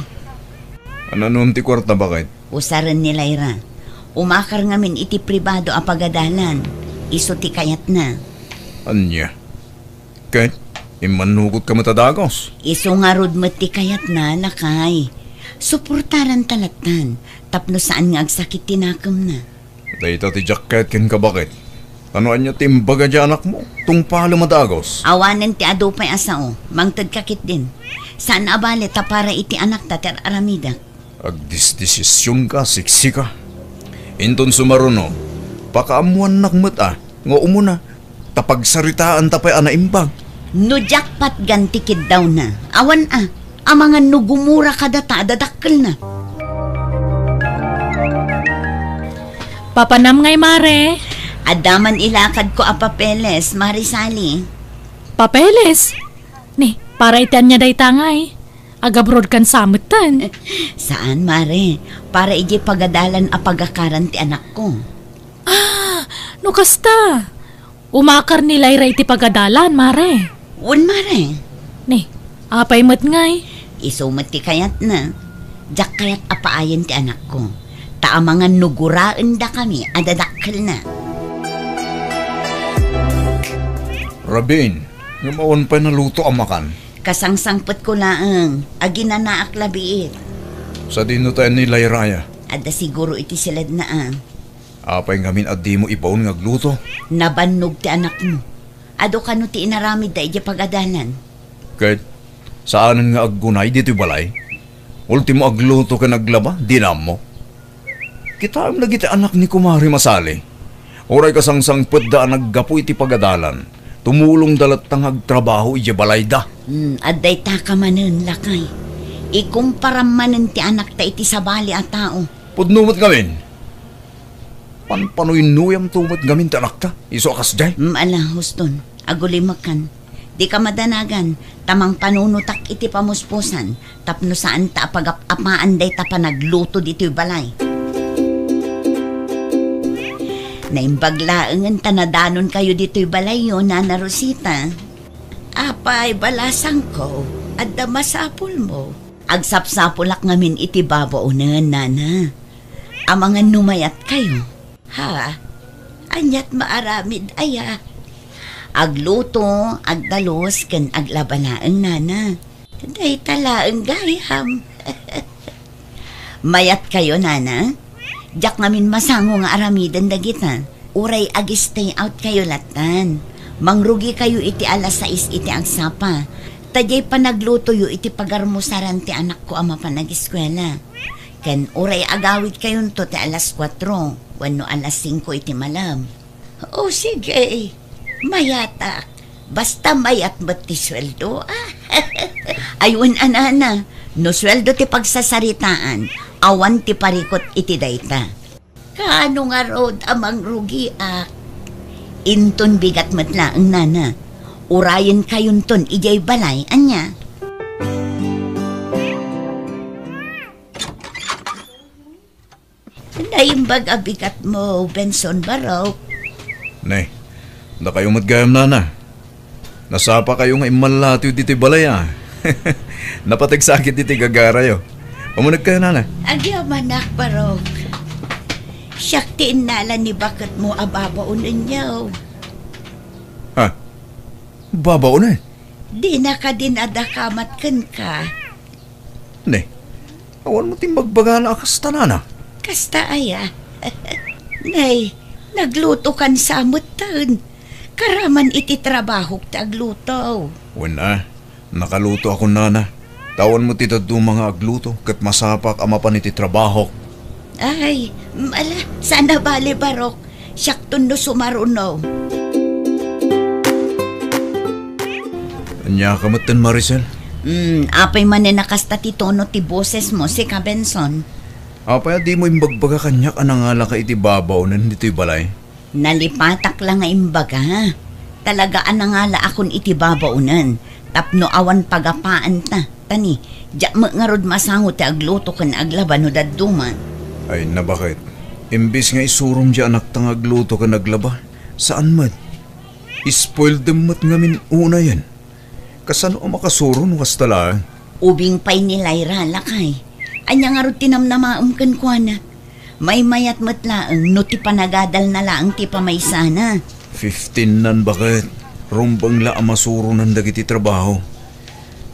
Ania ngamin ti kuarta, baket? Usaren ni Lyra. Umakar ngamin iti pribado a pagadalan. Isu ti kayatna. Ania? Ket immannugotka met a dagus. Isu ngarud met ti kayatna, lakay. Suportaranta lattan, tapno saan nga agsakit ti nakemna. Dayta ti diak kayat kenka, baket. Ta no ania ti imbaga ti anakmo, tungpalem a dagus. Awanen ti adu pay a sao, mangtedka ketdin. Saan a bale ta para iti anakta ti ar-aramidek. Agdisdesisionka, siksika. Inton sumaruno, pakaammoannak met a nga umuna, ta pagsaritaanta pay a naimbag. No diak patgan ti kiddawna, awan a, amangan no gumura kadata a dadakkelna. Papanam ngay, mare? Adda man ilakadko a papeles, Mare Sally. Papeles? Ni, para iti ania dayta ngay? Agabroad kan sa metten? Saan, mare. Para idiay pagadalan a pagakaran ti anakko. Ah, no kasta, umakar ni Lyra iti pagadalan, mare. Wen, mare. Ni, apay met ngay? Isu met ti kayatna. Diak kayat a paayen ti anakko. Ta amangan no guraendakami a dadakkelna. Rabin, ngem awan pay naluto a makan. Kasangsangpetko laeng, aginanaak la biit. Sadino tayo ni Lyra aya? Adda siguro iti siledna a. Apay ngamin a dimo ibaon nga agluto? Nabannog ti anakmo. Adu kano ti inaramidda idiay pagadalan. Ket saanen nga aggunay ditoy balay? Ultimo agluto ken aglaba, dina ammo. Kitaem dagiti anak ni Kumare Masali. Uray kasangsangpetda a naggapu iti pagadalan, tumulongda latta nga agtrabaho idiay balayda. Hmm, adda itaka manen, lakay. Ikumparam manen ti anakta iti sabali a tao. Pudno met ngamin. Panpanuynoyamto met ngamin ti anakta, isu a kasdiay. Hmm, ala, huston. Agulimekan. Dika madanagan, ta mangpanunotak iti pamuspusan, tapno saanta a pagap-apaan dayta panagluto ditoy balay. Naimbag laengen ta nadanonkayo ditoy balayyo, Nana Rosita. Apay, balasangko, adda masapulmo? Agsapsapulak ngamin iti babaonen, Nana. Amangan no mayatkayo. Ha? Aniat maaramid aya? Agluto, agdalus, ken aglaba laeng, nana. Dayta laeng gayam. Mayatkayo, nana? Diak ngamin masango nga aramiden dagita. Uray ag-stay out kayo lattan. Mangrugikayo iti alas sais iti agsapa. Ta diay panaglutoyo iti pagarmusaran ti anakko a mapan agiskuela. Ken uray agawidkayonto ti alas kuatro wenno alas singko iti malem. O, sige. Mayatak. Basta mayat met ti sueldo, a. Ay, wen a, nana. No sueldo ti pagsasaritaan, awan ti parikut iti dayta. Kaano ngarud a mangrugiak? Inton bigat met laeng, nana. Urayenkayonton idiay balay, ania? Naimbag a bigatmo, Benson, barok. Ne, dakayo met gayam, nana. Nasapakayo nga immalatiw ditoy balay, a. Napateg sakit ditoy gagarayo. Umunegkayo, nana. Agyamanak, barok. Siak ti innala ni baketmo a babaonenyo. Ha? Babaonen? Dina kadi nadakamat kenka. Ne, awan mo ti imbagbaga a kasta, nana. Kasta aya? Nay, naglutokan sa metten. Karaman iti trabahok ti agluto. Wen a, nakalutoakon, nana. Ta awan mo ti dadduma nga agluto, ket masapak a mapan iti trabahok. Ay, mm, ala, saan a bale, barok. Siakton no sumaruno. Ania ka metten, Maricel? Hmm, apay manen a kasta ti tono ti bosesmo, sika Benson? Apay a dimo imbagbaga kaniak a nangalaka iti babaonen ditoy balay? Nalipatak la nga imbaga. Talaga a nangalaakon iti babaonen tapno awan pagapaanta. Tani, diak met ngarud masango ti agluto ken aglaba no dadduma. Ay, nabaket. Imbes nga isurom ti anakta nga agluto ken aglaba, saan met. Spoiledem met ngamin unayen. Kasano a makasuro no kasta laeng? Ubing pay ni Lyra, lakay. Ania ngarud ti namnamaem kenkuana? Maymayat met laeng no ti panagadalna laeng ti pamaysana. Fifteen-nan, baket. Rumbeng la a masuronan dagiti trabaho.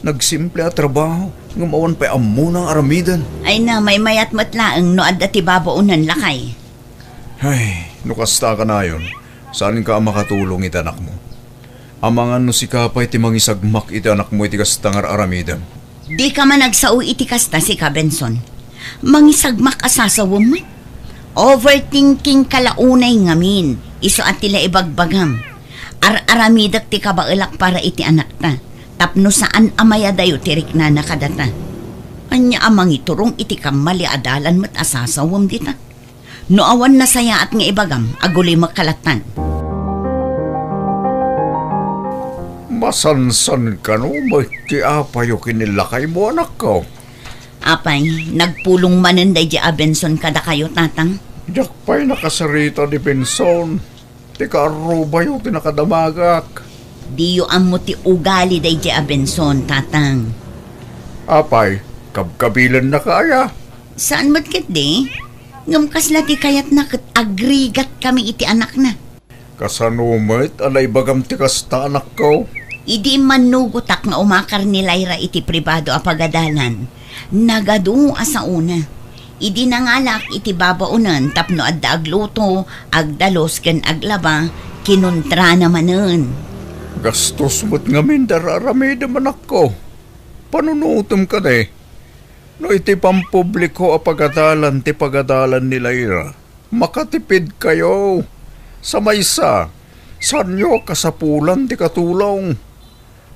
Nagsimple a trabaho, ngem awan pay ammona nga aramiden. Ay na, maymayat met laeng no adda ti babaonen, lakay. Ay, no kasta kanayon, saanka a makatulong iti anakmo. Amangan no sika pay ti mangisagmak iti anakmo iti kasta nga ar-aramidem. Dika man agsao iti kasta, sika, Benson. Mangisagmak a sasawem met. Overthinking ka la unay ngamin, isu a ti la ibagbagam. Ar-aramidek ti kabaelak para iti anakta, tapno saan a mayadayo ti riknana kadata. Ania a mangiturong iti kammali a dalan met a sasawem dita? No awan nasayaat nga ibagam, agulimek ka lattan. Masansan kano met ti apayo ken ni lakaymo, anakko? Apay, nagpulong manen daydi a Benson kadakayo, tatang? Diak pay nakasarita ni Benson. Ti kaarrubayo ti nakadamagak. Diyo ammo ti ugali daydi a Benson, tatang. Apay, kabkabilennaka aya? Saan met ketdi? Ngem kasla ti kayatna ket agrigatkami iti anakna. Kasano met a naibagam ti kasta, anakko? Idi immannugotak nga umakar ni Lyra iti pribado a pagadalan, nagadu a saona. Idi nangalaak iti babaonen tapno adda agluto, agdalus ken aglaba, kinuntrana manen. Gastos met ngamin ti ar-aramidem, anakko. Panunotem kadi, no iti pampubliko a pagadalan ti pagadalan ni Lyra, makatipidkayo. Sa maysa, saanyo a kasapulan ti katulong.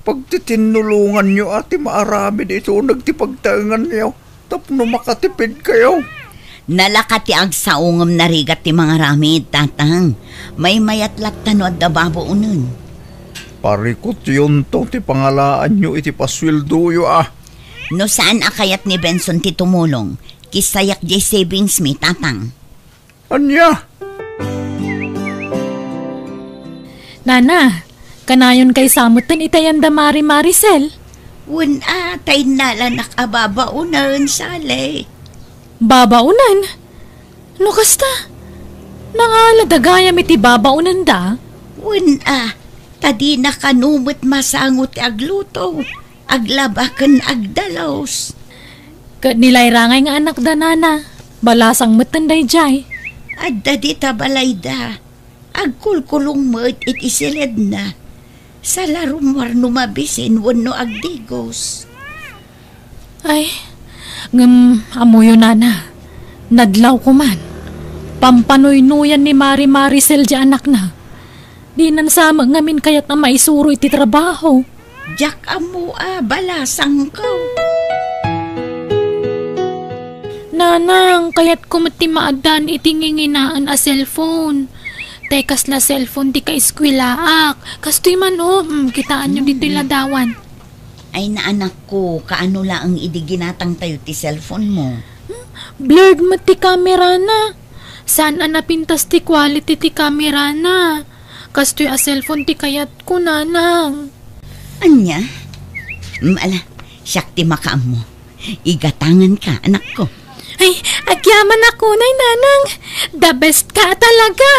Pagtitinnulonganyo a ti maaramid iti uneg ti pagtaenganyo tapno makatipidkayo. Nalaka ti agsao ngem narigat ti mangaramid, tatang. Maymayat latta no adda babaonen. Parikutyonto ti pangalaanyo iti pasueldoyo, a. No saan a kayat ni Benson ti tumulong, kissayak diay savings mi, tatang. Ania? Nana, kanayon kaysa metten iti ayan da Mari Maricel? Wen a, ta innalanak a babaonen, Sally. Babaonen? No kasta, nangalada gayam iti babaonenda? Wen a, Ta dina kano met masango ti agluto, aglaba ken agdalus. Ket ni Lyra ngay nga anakda, nana, balasang metten daydiay. Adda dita balayda. Agkulkulong met iti siledna. Sala rummuar no mabisin wenno agdigos. Ay, ngem ammoyo, nana, nadlaw koman. Pampanuynuyan ni Mari Maricel diay anakna. Dinan sa met ngamin kayat a maisuro iti trabaho. Diak ammo a balasangko. Nanang, kayatko met ti maaddaan iti nginginaen a cellphone. Tay kasla cellphone ti kaeskuelaak. Kastoy man, o, mm, kitaenyo ditoy ladawan. Ay, naanakko, kaano laeng idi ginatangtayo ti cellphone mo? Hmm? Blurred met ti camera na. Saan a napintas ti quality ti camera na. Kastoy a cellphone ti kayatko, nanang. Ania? Mm, ala, siak ti makaammo. Igatanganka, anakko. Ay, agyamanak unay, nanang. The best ka talaga.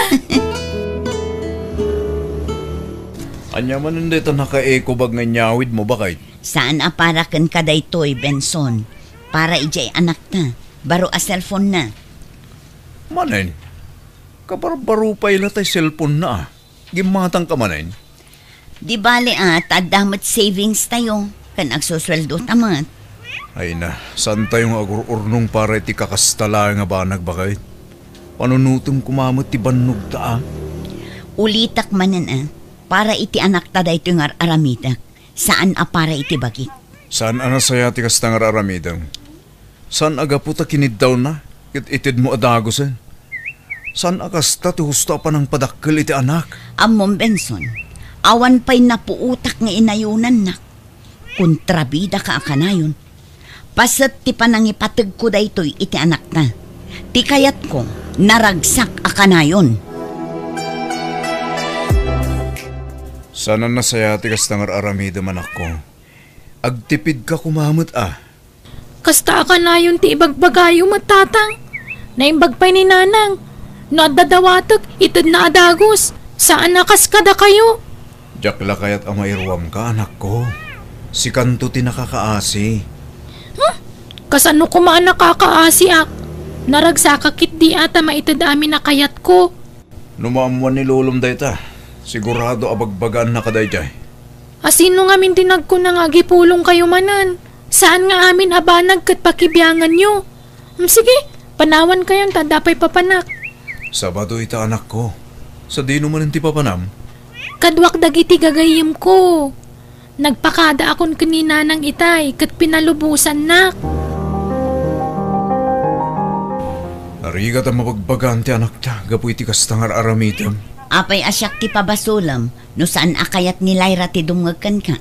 Ania manen dayta nakaekobag nga inyawidmo, baket? Saan a para kenka daytoy, Benson. Para idiay anakta. Baro a cellphone na. Manen, kabarbaro pay la tay cellphone na, a. Gimmatangka manen? Di bale, a, ta adda met savings tayo, ken agsusueldo ta met. Ay na, saan tayo nga agur-urnong para iti kakasta laeng a banag, baket? Panunutem koma met ti bannogta, a. Ulitek manen, a, para iti anakta daytoy nga ar-aramidek, saan a para iti bagik. Saan a nasaya ti kasta nga ar-aramidem. Saan a gapu ta kiniddawna ket itedmo a dagusen. Saan a kasta ti husto a panangpadakkel iti anak. Ammom, Benson, awan pay napuotak nga inayonannak. Kontrabidaka a kanayon. Paset ti panangipategko daytoy iti anakta. Ti kayatko, naragsak a kanayon. Saan a nasaya ti kasta nga ar-aramidem, anakko. Agtipidka koma met, a. Kasta a kanayon ti ibagbagayo met, tatang. Naimbag pay ni nanang. No adda dawatek, itedna a dagus. Saan a kas kadakayo. Diak la kayat a mairuamka, anakko. Sikanto ti nakakaasi. Huh? Kasano koma a nakakaasiak? Naragsaka ketdi a ta maited amin a kayatko. No maammuan ni lolom dayta, sigurado a bagbagaannaka daydiay. A, sino ngamin ti nagkuna nga agipulongkayo manen? Saan nga amin a banag ket pakibianganyo. Hmm, sige, panawankayon ta adda pay papanak. Sabado ita, anakko. Sadino manen ti papanam? Kaduak dagiti gagayyemko. Nagpakadaakon ken ni nanang itay ket pinalubosannak. Narigat a mabagbagaan ti anakta gapu iti kasta nga ar-aramidem. Apay a siak ti pabasolem no saan a kayat ni Lyra ti dumngeg kenka?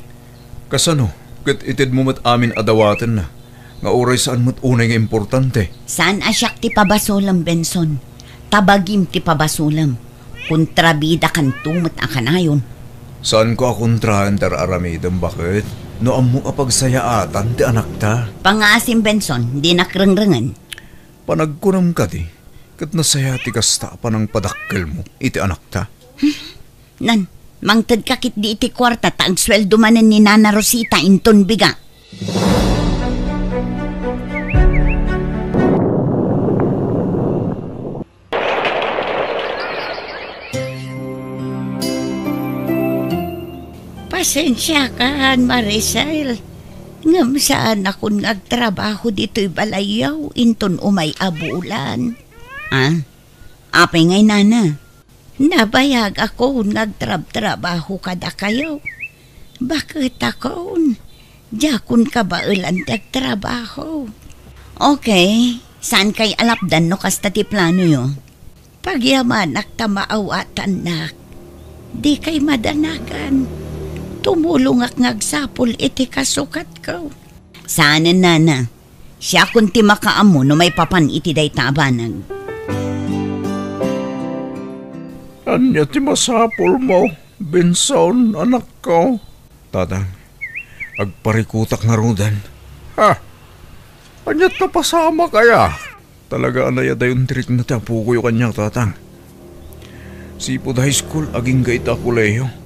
Kasano ket itedmo met amin a dawatenna nga uray saan met unay nga importante? Saan a siak ti pabasolem, Benson. Ta bagim ti pabasolem. Kontrabidakanto met a kanayon. Saanko a kontraen ti ar-aramidem, baket? No ammok a pagsayaatan ti anakta. Pangngaasim, Benson, dinak rengrengen. Panagkunam kadi, ket nasaya ti kasta a panangpadakkelmo iti anakta? Nan, mangtedka ketdi iti kuarta ta agsueldo manen ni Nana Rosita inton biga. Pasensiakan, Maricel, ngem saanakon nga agtrabaho ditoy balayyo inton umay a bulan. Ah? Apay ngay, nana? Nabayagakon nga agtrabtrabaho kadakayo. Baketakon, diakon kabaelan ti agtrabaho. Okay, saankay a lapdan no kasta ti planoyo? Pagyamanak ta maawatannak. Dikay madanagan. Tumulongak nga agsapul iti kasukatko. Saanen, nana. Siakon ti makaammo no maipapan iti dayta a banag. Ania ti masapulmo, Benson, anakko? Tatang, agparikutak ngaruden. Ha? Ania ti napasamak aya? Talaga a nayadayon ti rikna ti apokoyo kaniak, tatang. Sipud high school, agingga ita a kolehiyo.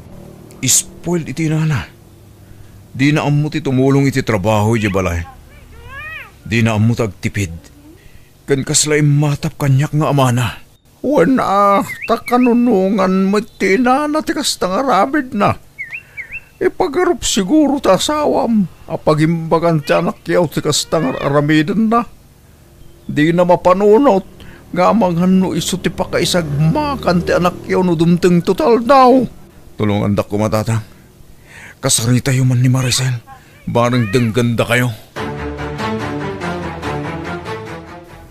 Spoiled iti inana. Dina ammo ti tumulong iti trabaho idiay balay. Dina ammo ti agtipid. Ken kasla immatap kaniak nga amana. Wen a, ta kanunongan met ti inana ti kasta nga aramidna. Ipagarup siguro ti asawam a pagimbagan ti anakyaw ti kasta nga ar-aramidenna. Dina mapanunot nga amangan no isu ti pakaisagmakan ti anakyaw no dumtengto ti aldaw. Tulongandak koma, Tatang. Kasaritayo man ni Maricel, bareng denggandakayo.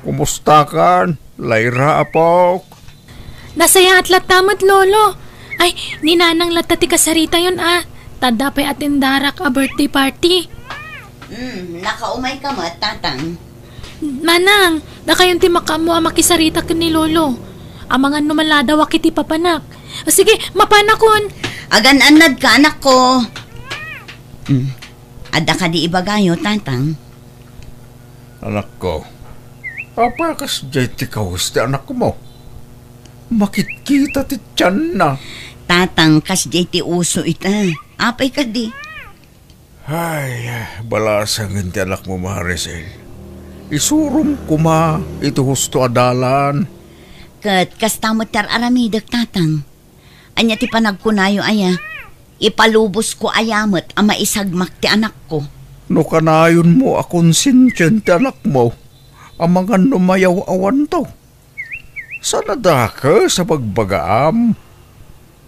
Kumustakan, Lyra, apok? Nasayaat latta met, Lolo. Ay, ni Nanang latta ti kasaritayon, a. Ta adda pay atendarak a birthday party. Hmm, nakaumay ka met, Tatang. Nanang, dakayon ti makaammo a makisarita ken ni Lolo. Amangan no maladawak iti papanak. Sige, mapanakon. Agan-annad ka, anakko. Hmm. Adda kadi ibagayo, Tatang? Anakko, apay a kasdiay ti kawes ti anakmo? Makitkita ti tianna. Tatang, kasdiay ti uso ita. Apay kadi? Ay, balasangen ti anakmo, Maricel. Isurom koma iti husto a dalan. Ket kasta met ti ar-aramidek, Tatang. Ania ti panagkunayo aya? Ipalubosko aya met a maisagmak ti anakko? No kanayonmo a konsensian ti anakmo, amangan no mayaw-awanto. Saan a dakes a bagbagaam.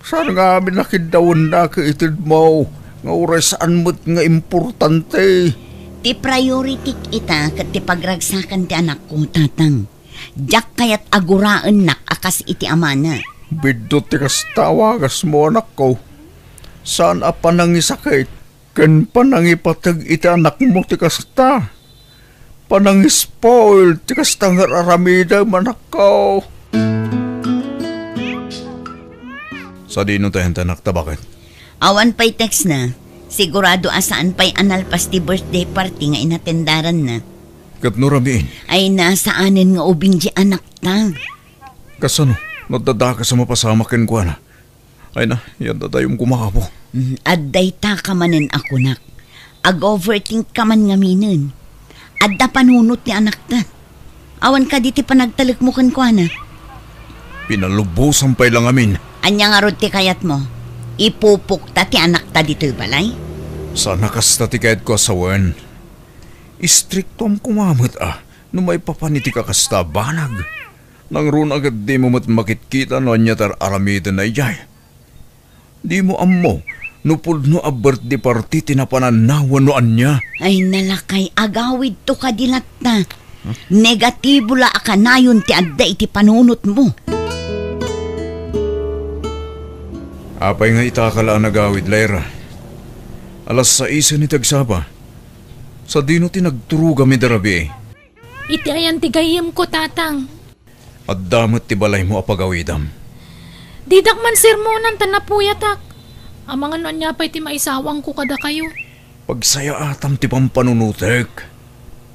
Saan ngamin a kiddawennak iti itedmo nga uray saan met nga importante. Ti priority-k ita ket ti pagragsakan ti anakko, Tatang. Diak kayat a guraennak a kas iti amana. Biddut ti kasta a wagasmo, anakko. Saan a panangisakit ken panangipateg iti anakmo ti kasta. Panangispoil ti kasta nga ar-aramidem, anakko. Sadino ti ayantanak ta, baket? Awan pay textna. Sigurado a saan pay a nalpas ti birthday party nga inatendaranna. Ket no rabiin? Ay, nasaanen nga ubing ti anakta. Kasano no adda dakes a mapasamak kenkuana? Ay na, yadda dayum koma, Apo. Mm, adda ita ka manen a kunak. Ag-overthink ka man ngaminen. Adda panunot ti anakta. Awan kadi ti panagtalekmo kenkuana? Pinalubosan pay la ngamin. Ania ngarud ti kayatmo? Ipupokta ti anakta ditoy balay? Saan a kasta ti kayatko a sawen. Istriktoam koma met a no maipapan iti kakasta a banag. Nangruna ket dimo met makitkita no ania ti ar-aramidenna idiay. Dimo ammo no pudno a birthday party ti napananna wenno ania. Ay, nalakay, agawidto kadi latta. Negatibo la a kanayon ti adda iti panunotmo. Apay nga itaka la a nagawid, Lyra? Alas saisen iti agsapa. Sadino ti nagturogam idi rabii? Iti ayan ti gayyemko, Tatang. Adda met ti balaymo a pagawidam. Didak man sermonan ta napuyatak. Amangan no ania pay ti maisawangko kadakayo. Pagsayaatam ti pampanunotek.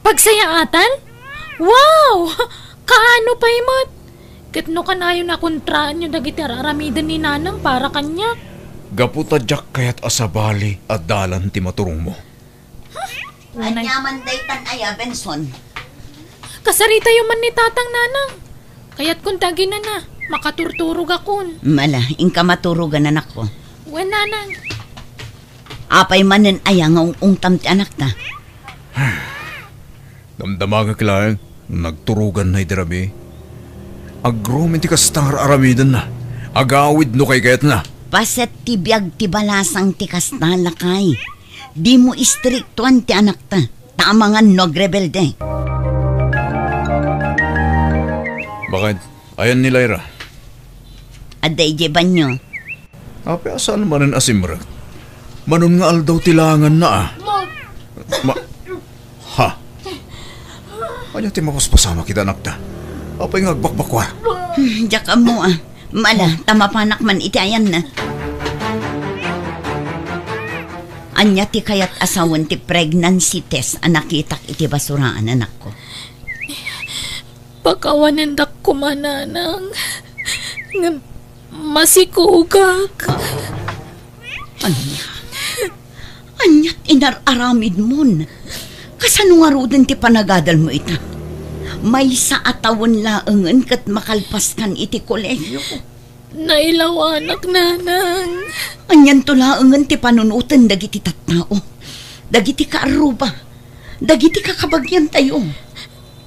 Pagsayaatan? Wow! Kaano pay met? Ket no kanayon a kontraenyo dagiti ar-aramiden ni Nanang para kaniak? Gapu ta diak kayat a sabali a dalan ti maturongmo. Unay. Ania man daytan aya, Benson? Kasaritayo man ni Tatang, Nanang. Kayatkon ti aginana, makaturturogakon. Mala, inka maturogan, anakko. Wen, Nanang. Apay manen aya nga ung-ungtam ti anakta? Damdamagek laeng no nagturoganna idi rabii. Agroom iti kasta nga ar-aramidenna. Agawid no kaykayatna. Paset ti biag ti balasang ti kasta, lakay. Dimo istriktoan ti anakta, ta amangan no agrebelde. Bakit? Ayan ni Lyra? Adda idiay banyo. Apay a saan manen a simrek? Manon nga aldaw ti langanna, a. Ma-, ha? Ania ti mapaspasamak ita, anakta? Apay nga agbakbakua? Hmm, diak ammo, a. Mala, ta mapanak man iti ayanna. Ania ti kayat a sawen ti pregnancy test a nakitak iti basuraan, anakko? Pakawanendak koma, Nanang, ngem masikogak. Ania? Aniat inar-aramidmon? Kasano ngaruden ti panagadalmo ita? Maysa a tawen laengen ket makalpaskan iti kolehio. Nailawanak, Nanang. Anianto laengen ti panunoten dagiti tattao, dagiti kaarruba, dagiti kakabagiantayo?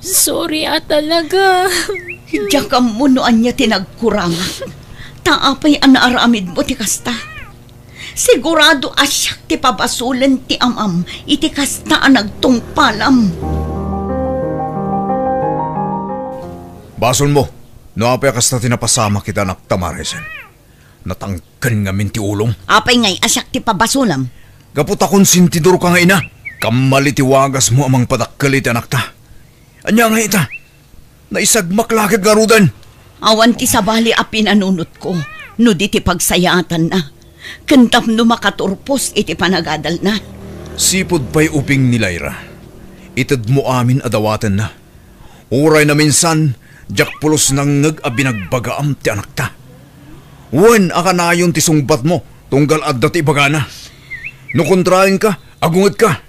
Sorry a talaga. Diak ammo no ania ti nagkurangak. Ta apay a naaramidmo ti kasta? Sigurado a siak ti pabasolen ti amam iti kasta a nagtungpalam. Basolmo no apay a kasta ti napasamak iti anakta, Maricel. Natangken ngamin ti ulom. Apay ngay a siak ti pabasolam? Gapu ta konsentidorka nga ina. Kammali ti wagasmo a mangpadakkel iti anakta. Ania ngay ita? Naisagmak la ket ngaruden. Awan ti sabali a pinanunotko no di ti pagsayaatanna, ken tapno makaturpos iti panagadalna. Sipud pay ubing ni Lyra, itedmo amin a dawatenna. Uray naminsan, diak pulos nangngeg a binagbagaam ti anakta. Wen a kanayon ti sungbatmo tunggal adda ti ibagana. No kontraenka, agungetka.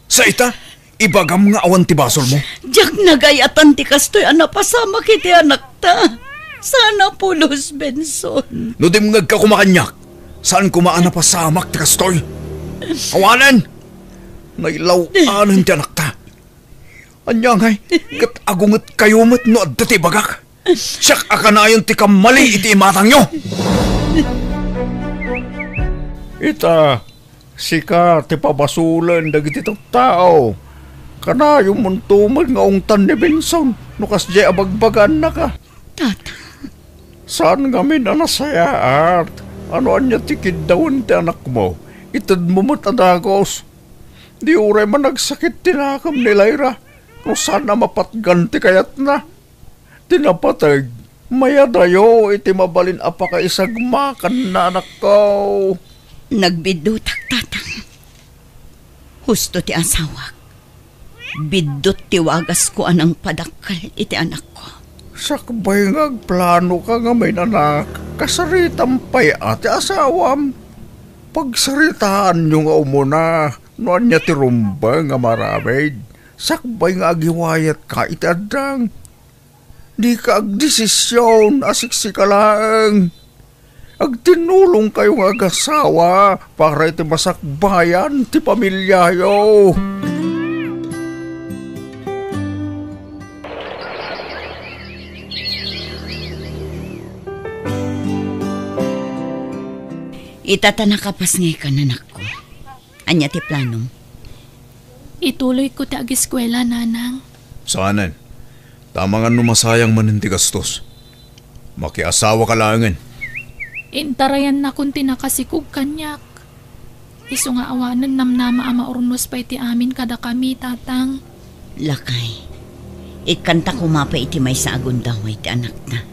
Sa ita, ibagam nga awan ti basolmo. Diak nagay-atan ti kastoy a napasamak iti anakta. Sana pulos, Benson. No dimngegka koma kaniak, saan koma a napasamak ti kastoy. Awanen! Nailaw-anen ti anakta. Ania ngay, ket agungetkayo met no adda ti ibagak? Siak a kanayon ti kammali iti imatangyo. Ita, sika ti pabasolen dagiti tattao. Kanayon monto met nga ungtan ni Benson no kasdiay a bagbagaannaka. Tata. Saan ngamin a nasayaat a no ania ti kiddawen ti anakmo, itedmo met a dagus. Di uray managsakit ti nakem ni Lyra no saan a mapatgan ti kayatna. Ti napateg, mayadayo iti mabalin a pakaisagmakanna, anakko. Nagbiddutak, Tatang. Husto ti asawak. Biddut ti wagasko a nangpadakkel iti anakko. Sakbay nga agplanoka ngamin, anak, kasaritam pay a ti asawam. Pagsaritaanyo nga umuna no ania ti rumbeng a maaramid, sakbay nga agiwayatka iti addang. Dika agdesisyon a siksika laeng. Agtinnulongkayo nga agasawa para iti masakbayan ti pamiliayo. Ita ta nakapasngaykan, anakko. Ania ti planom? Ituloyko ti ageskuela, Nanang. Saanen. Ta amangan no masayang manen ti gastos. Makiasawaka laengen. Intarayannakon ti nakasikog kaniak. Isu nga awanen namnama a maurnos pay ti amin kadakami, Tatang. Lakay, ikkanta koma pay iti maysa a gundaway ti anakta.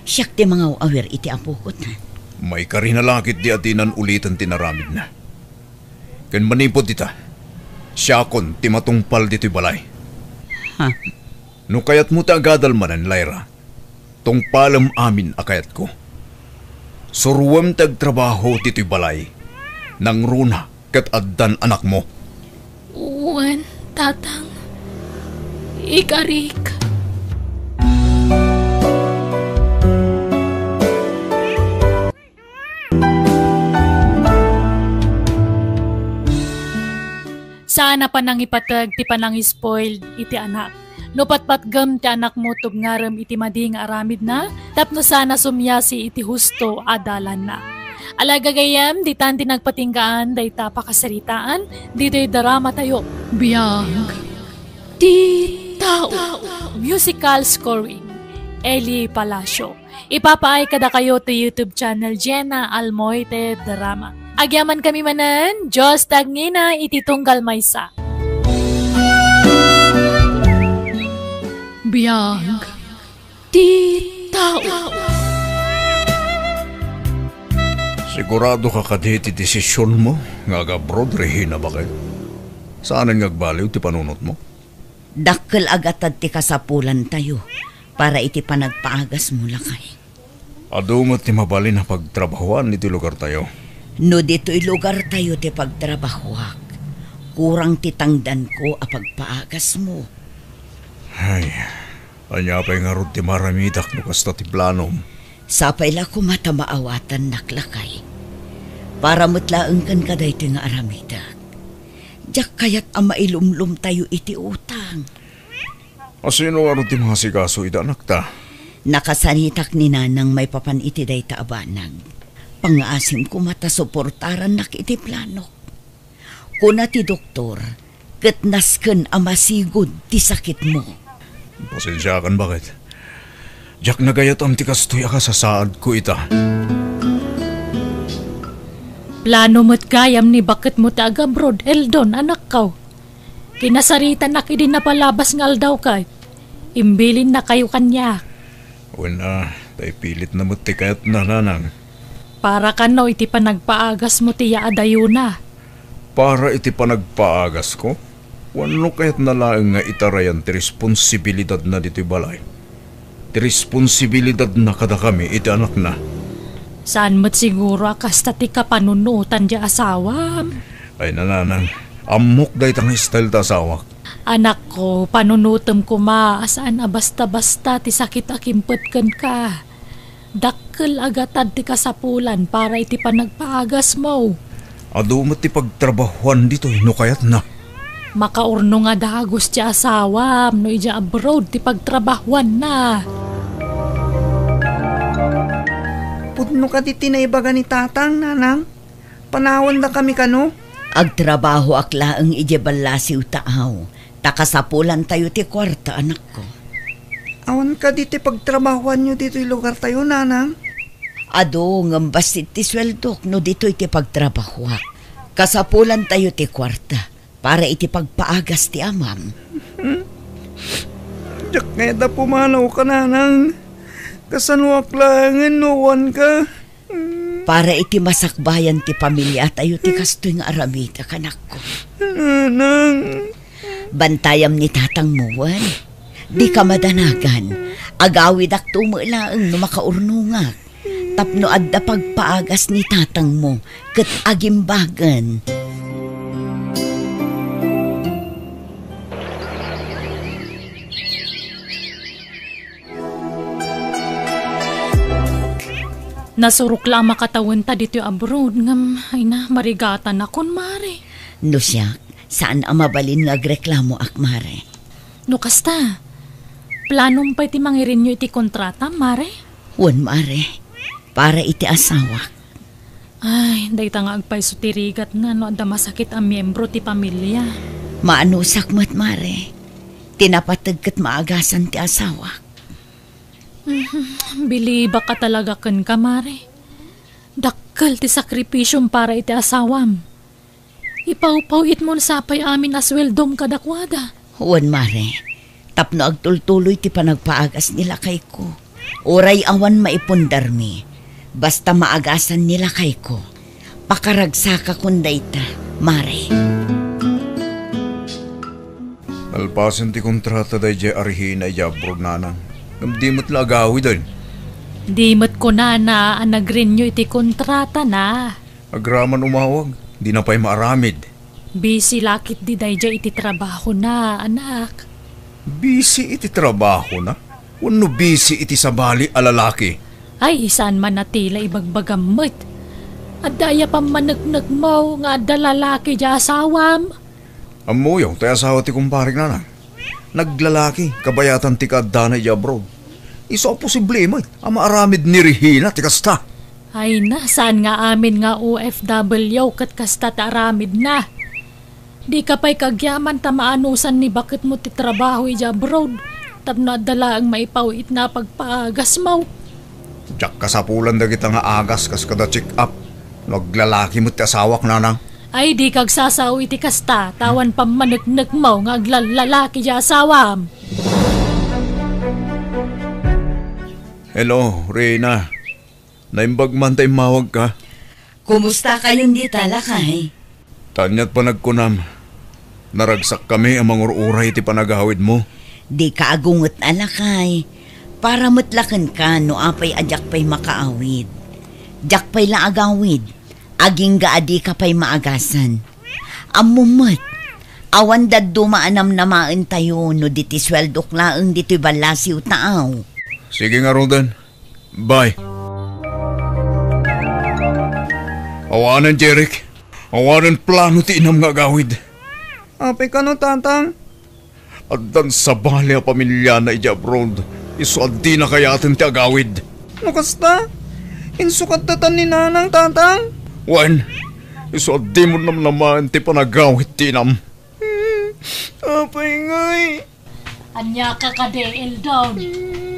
Siak ti mangaw-awir iti apokot. Maikarina la ketdi a dinan uliten ti inaramidna. Ken manipud ita, siakon ti matungpal ditoy balay. Ha? No kayatmo ti agadal manen, Lyra, tungpalem amin a kayatko. Suroem ti agtrabaho ditoy balay. Nangruna ket addan anakmo. Wen, Tatang. Ikarik. Saan a panangipateg ti panangispoiled iti anak. No patpatgem ti anakmo, tubngarem iti madi nga aramidna tapno saan a sumiasi iti husto a dalanna. Ala gagayyem, ditan ti nagpatinggaan dayta pakasaritaan ditoy dramatayo. Biag ti tao. Musical scoring, Eli Palacio. Ipapaay kadakayo ti YouTube channel Jenna Almoite Drama. Agyamankami manen, Dios ti agngina iti tunggal maysa. Biag ti tao. Siguradoka kadi ti desisionmo nga agabroad, Regina, baket? Saanen nga agbaliw ti panunotmo? Dakkel a gatad ti kasapulantayo para iti panagpaagasmo, lakay. Adu met ti mabalin a pagtrabahoan iti lugartayo. No ditoy lugartayo ti pagtrabahoak, kurang ti tangdanko a pagpaagasmo. Ay, ania pay ngarud ti maaramidak no kasta ti planom? Sapay la koma ta maawatannak, lakay. Para met laeng kenka daytoy nga aramidek. Diak kayat a mailumlomtayo iti utang. A sino ngarud ti maasikaso iti anakta? Nakasaritak ni Nanang maipapan iti dayta a banag. Pangngaasim koma ta suportarannak iti planok. Kuna ti doktor, ket nasken a masigud ti sakitmo. Pasensiakan, baket. Diak nagayatam ti kastoy a kasasaadko ita. Plano met gayam ni baketmo ti agabroad, Eldon, anakko. Kinasaritanak idi napalabas nga aldaw ket imbilinnakayo kaniak. Wen a, ta ipilitna met ti kayatna, Nanang. Para kano iti panagpaagasmo ti yaadayona? Para iti panagpaagasko? Wenno kayatna laeng nga itarayan ti responsibilidadna ditoy balay? Ti responsibilidadna kadakami iti anakna. Saan met siguro a kasta ti kapanunotan ti asawam? Ay, Nanang, ammok dayta nga style ta asawak. Anakko, panunotem koma a saan a basta-basta ti sakit a kimpet kenka. Dakkel a gatad ti kasapulan para iti panagpaagasmo. Adu met ti pagtrabahuan ditoy no kayatna. Makaurnong a dagus ti asawam no idiay abroad ti pagtrabahuanna. Pudno kadi ti naibaga ni Tatang, Nanang? Panawendakami kano? Agtrabahoak laeng idiay ballasiw ta aw, ta kasapulantayo ti kuarta, anakko. Awan kadi ti pagtrabahoanyo ditoy lugartayo, Nanang? Adu, ngem bassit ti sueldok no ditoy ti pagtrabahoak. Kasapulantayo ti kuarta para iti pagpaagas ti amam. Diak kayat a pumanawka, Nanang. Kasanoak laengen no awanka? Para iti masakbayan ti pamiliatayo ti kastoy nga aramidek, anakko. Nanang. Bantayam ni tatangmo, wen? Dika madanagan. Agawidakto met laeng no makaurnongak. Tapno adda pagpaagas ni tatangmo ket agimbagen. Nasurok la a makatawenta ditoy abroad, ngem, ay na, marigatanakon, Mare. No siak, saan a mabalin nga agreklamoak, Mare. No kasta, planom pay ti mangirinyo iti kontrata, Mare? Wen, Mare. Para iti asawak. Ay, dayta nga agpayso ti rigatna no adda masakit a miembro ti pamilia. Maanusak met, Mare. Ti napateg ket maagasan ti asawak. Mhm, bilibak a talaga kenka, Mare. Dakkel ti sakripisiom para iti asawam. Ipawpaw-itmon sapay amin a sueldom kadakuada. Wen, Mare, tapno agtultuloy ti panagpaagas ni lakayko. Uray awan maipundarmi, basta maagasan ni lakayko. Pakaragsakakon dayta, Mare. Nalpasen ti kontrata daydiay a Regina idiay abroad, Nanang. Ngem di met la agawiden. Di met kunana a nag-renew iti kontratana. Agraman umawag, dina pay maaramid. Busy la ketdi daydiay iti trabahona, anak. Busy iti trabahona? Wenno busy iti sabali a lalaki? Ay, saan man a ti la ibagbagam met. Adda aya pammaneknekmo nga adda lalaki diay asawam? Ammoyo, tay asawa ti kumparik, Nanang. Naglalaki, kabayatan ti kaaddana idiay abroad. Isu a posible met a maaramid ni Regina ti kasta. Ay na, saan nga amin nga O F W ket kasta ti aramidna. Dika pay kaagyaman ta maanusan ni baketmo ti trabaho idiay abroad, tapno adda laeng maipaw-itna a pagpaagasmo. Diak kasapulan dagita nga agas kas kada check-up no aglalaki met ti asawak, Nanang. Ay, dika agsasao iti kasta, ta awan pammaneknekmo nga aglallalaki ti asawam. Hello, Reyna. Naimbag man ta immawagka. Kumustakayon dita, lakay? Ania ti panagkunam? Naragsakkami a mangur-uray iti panagawidmo. Dika agunget a lakay. Para met la kenka no apay a diak pay makaawid. Diak pay la agawid. Agingga a dika pay maagasan. Ammom met, awan dadduma a namnamaentayo no di ti sueldok laeng ditoy ballasiw taaw. Sige ngaruden. Bye. Awanen, Jeric. Awanen plano ti inam nga agawid. Apay kano, Tatang? Addan sabali a pamiliana idiay abroad, isu a dina kayaten ti agawid. No kasta, insukat datan ni Nanang, Tatang? Wen, isu a dimon namnamaen ti panagawid ti inam. Hmm, apay ngay? Ania ka kadi, Eldon?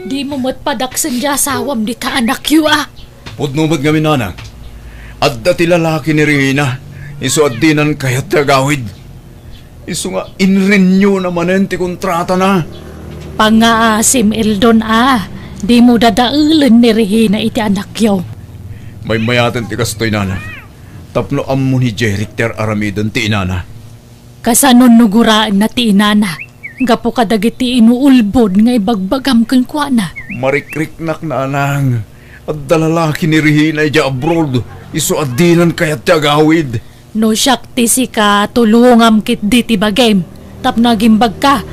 Dimo met padaksen ti asawam dita anakyo, a? Pudno met ngamin, Nanang. Adda ti lalaki ni Regina, isu a dinan kayat ti agawid. Isu nga in-renew na manen ti kontratana. Pangngaasim, Eldon, a. Dimo dadaelen ni Regina iti anakyo. Maymayaten ti kastoy, Nanang. Tapno ammo ni Jeric ti ar-aramiden ti inana. Kasano no guraenna ti inana gapu kadagiti inuulbod nga ibagbagam kenkuana? Marikriknak, Nanang. Adda lalaki ni Regina idiay abroad, isu a dinan kayat ti agawid. No siak ti sika, tulongam ketdi ti bagim, tapno agimbagka,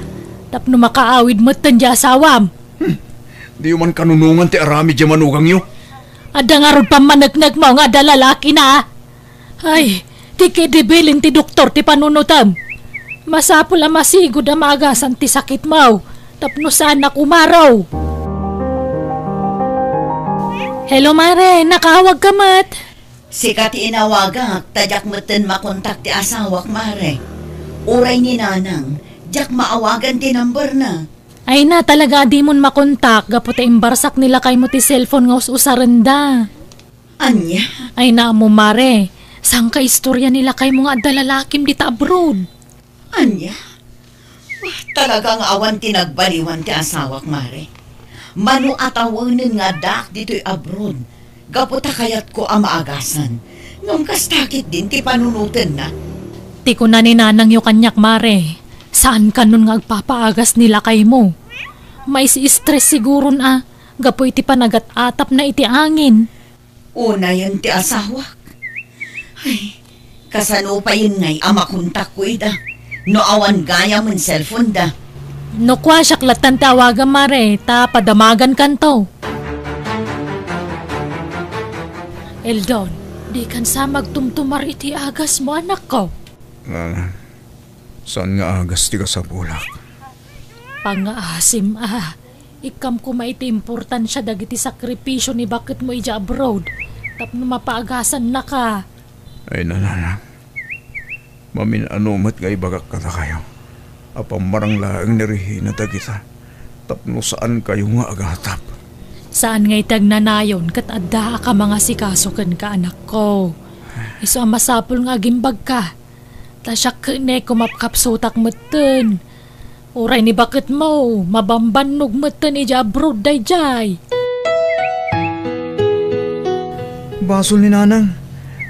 tapno makaawid metten ti asawam. Hmm. Diyo man kanunongan ti aramid ti manugangyo. Adda ngarud pammaneknekmo nga adda lalakina? Ay, ti kidibilin ti doktor ti panunotem. Masapul a masigud a maagasan ti sakitmo tapno saan a kumaro. Hello, Mare. Nakaawag ka met? Sika ti inawagak, ta diak metten makontak ti asawak, Mare. Uray ni Nanang, diak maawagan ti number na. Ay na, talaga a dimon makontak gapu ta imbarsak ni lakaymo ti cellphone nga us-usarenda. Ania? Ay na, ammo, Mare. Saan ka istorya ni lakaymo nga adda lalakim dita abroad? Ania? Ah, talaga nga awan ti nagbaliwan ti asawak, Mare. Mano a tawenen nga addaak ditoy abroad, gapu ta kayatko a maagasan. Ngem kasta ketdin ti panunotenna. Ti kuna ni nanangyo kaniak, Mare, saan kanon nga agpapaagas ni lakaymo. Mais-stress siguron a, gapu iti panagat-atapna iti angin. Unayen ti asawak. Ay, kasano payen ngay a makontakko ida no awan gayam cellphone da? No kua, siak lattan ti awagam, Mare, ta padamagankanto. Eldon, dikan sa magtumtumar iti agasmo, anakko. Ah, saan nga agas ti kasapulak? Pangngaasim a, ikkam koma iti importansia dagiti sakripisio ni baketmo idiay abroad tapno mapaagasannak. Ay, nanang, mamin-ano met nga ibagak kadakayo a pammarang laeng ni Regina dagita tapno saankayo nga agatap. Saan nga iti agnanayon ket addaak a mangasikaso kenka, anakko. Isu a masapul nga agimbagka. Ta siak ket ne, kumapkapsutak metten. Uray ni baketmo, mabambannog metten idiay abroad daydiay. Basol ni nanang,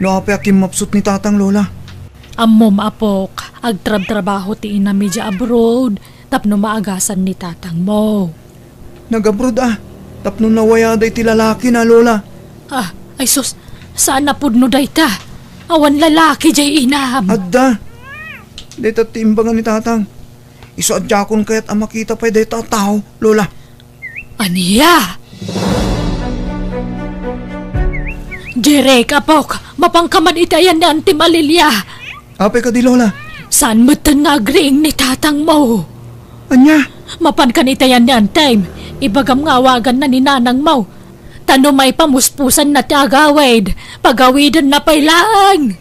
no apay a kimmapsut ni tatang, Lola. Ammom, apok, agtrabtrabaho ti inam idiay abroad tapno maagasan ni tatangmo. Nag-abroad a, tapno nawayada iti lalakina, Lola. Ah, ay sus, saan a pudno dayta. Awan lalaki diay inam. Adda. Dayta ti imbaga ni tatang. Isu a diakon kayat a makita pay dayta a tao, Lola. Ania? Jeric, apok, mapanka man iti ayan ni Antem a Lilia. Apay kadi, Lola? Saan metten nga agriing ni tatangmo? Ania? Mapankan iti ayan ni Antem. Ibagam nga awaganna ni nanangmo. Ta no maipamuspusanna ti agawid, pagawidenna pay laeng.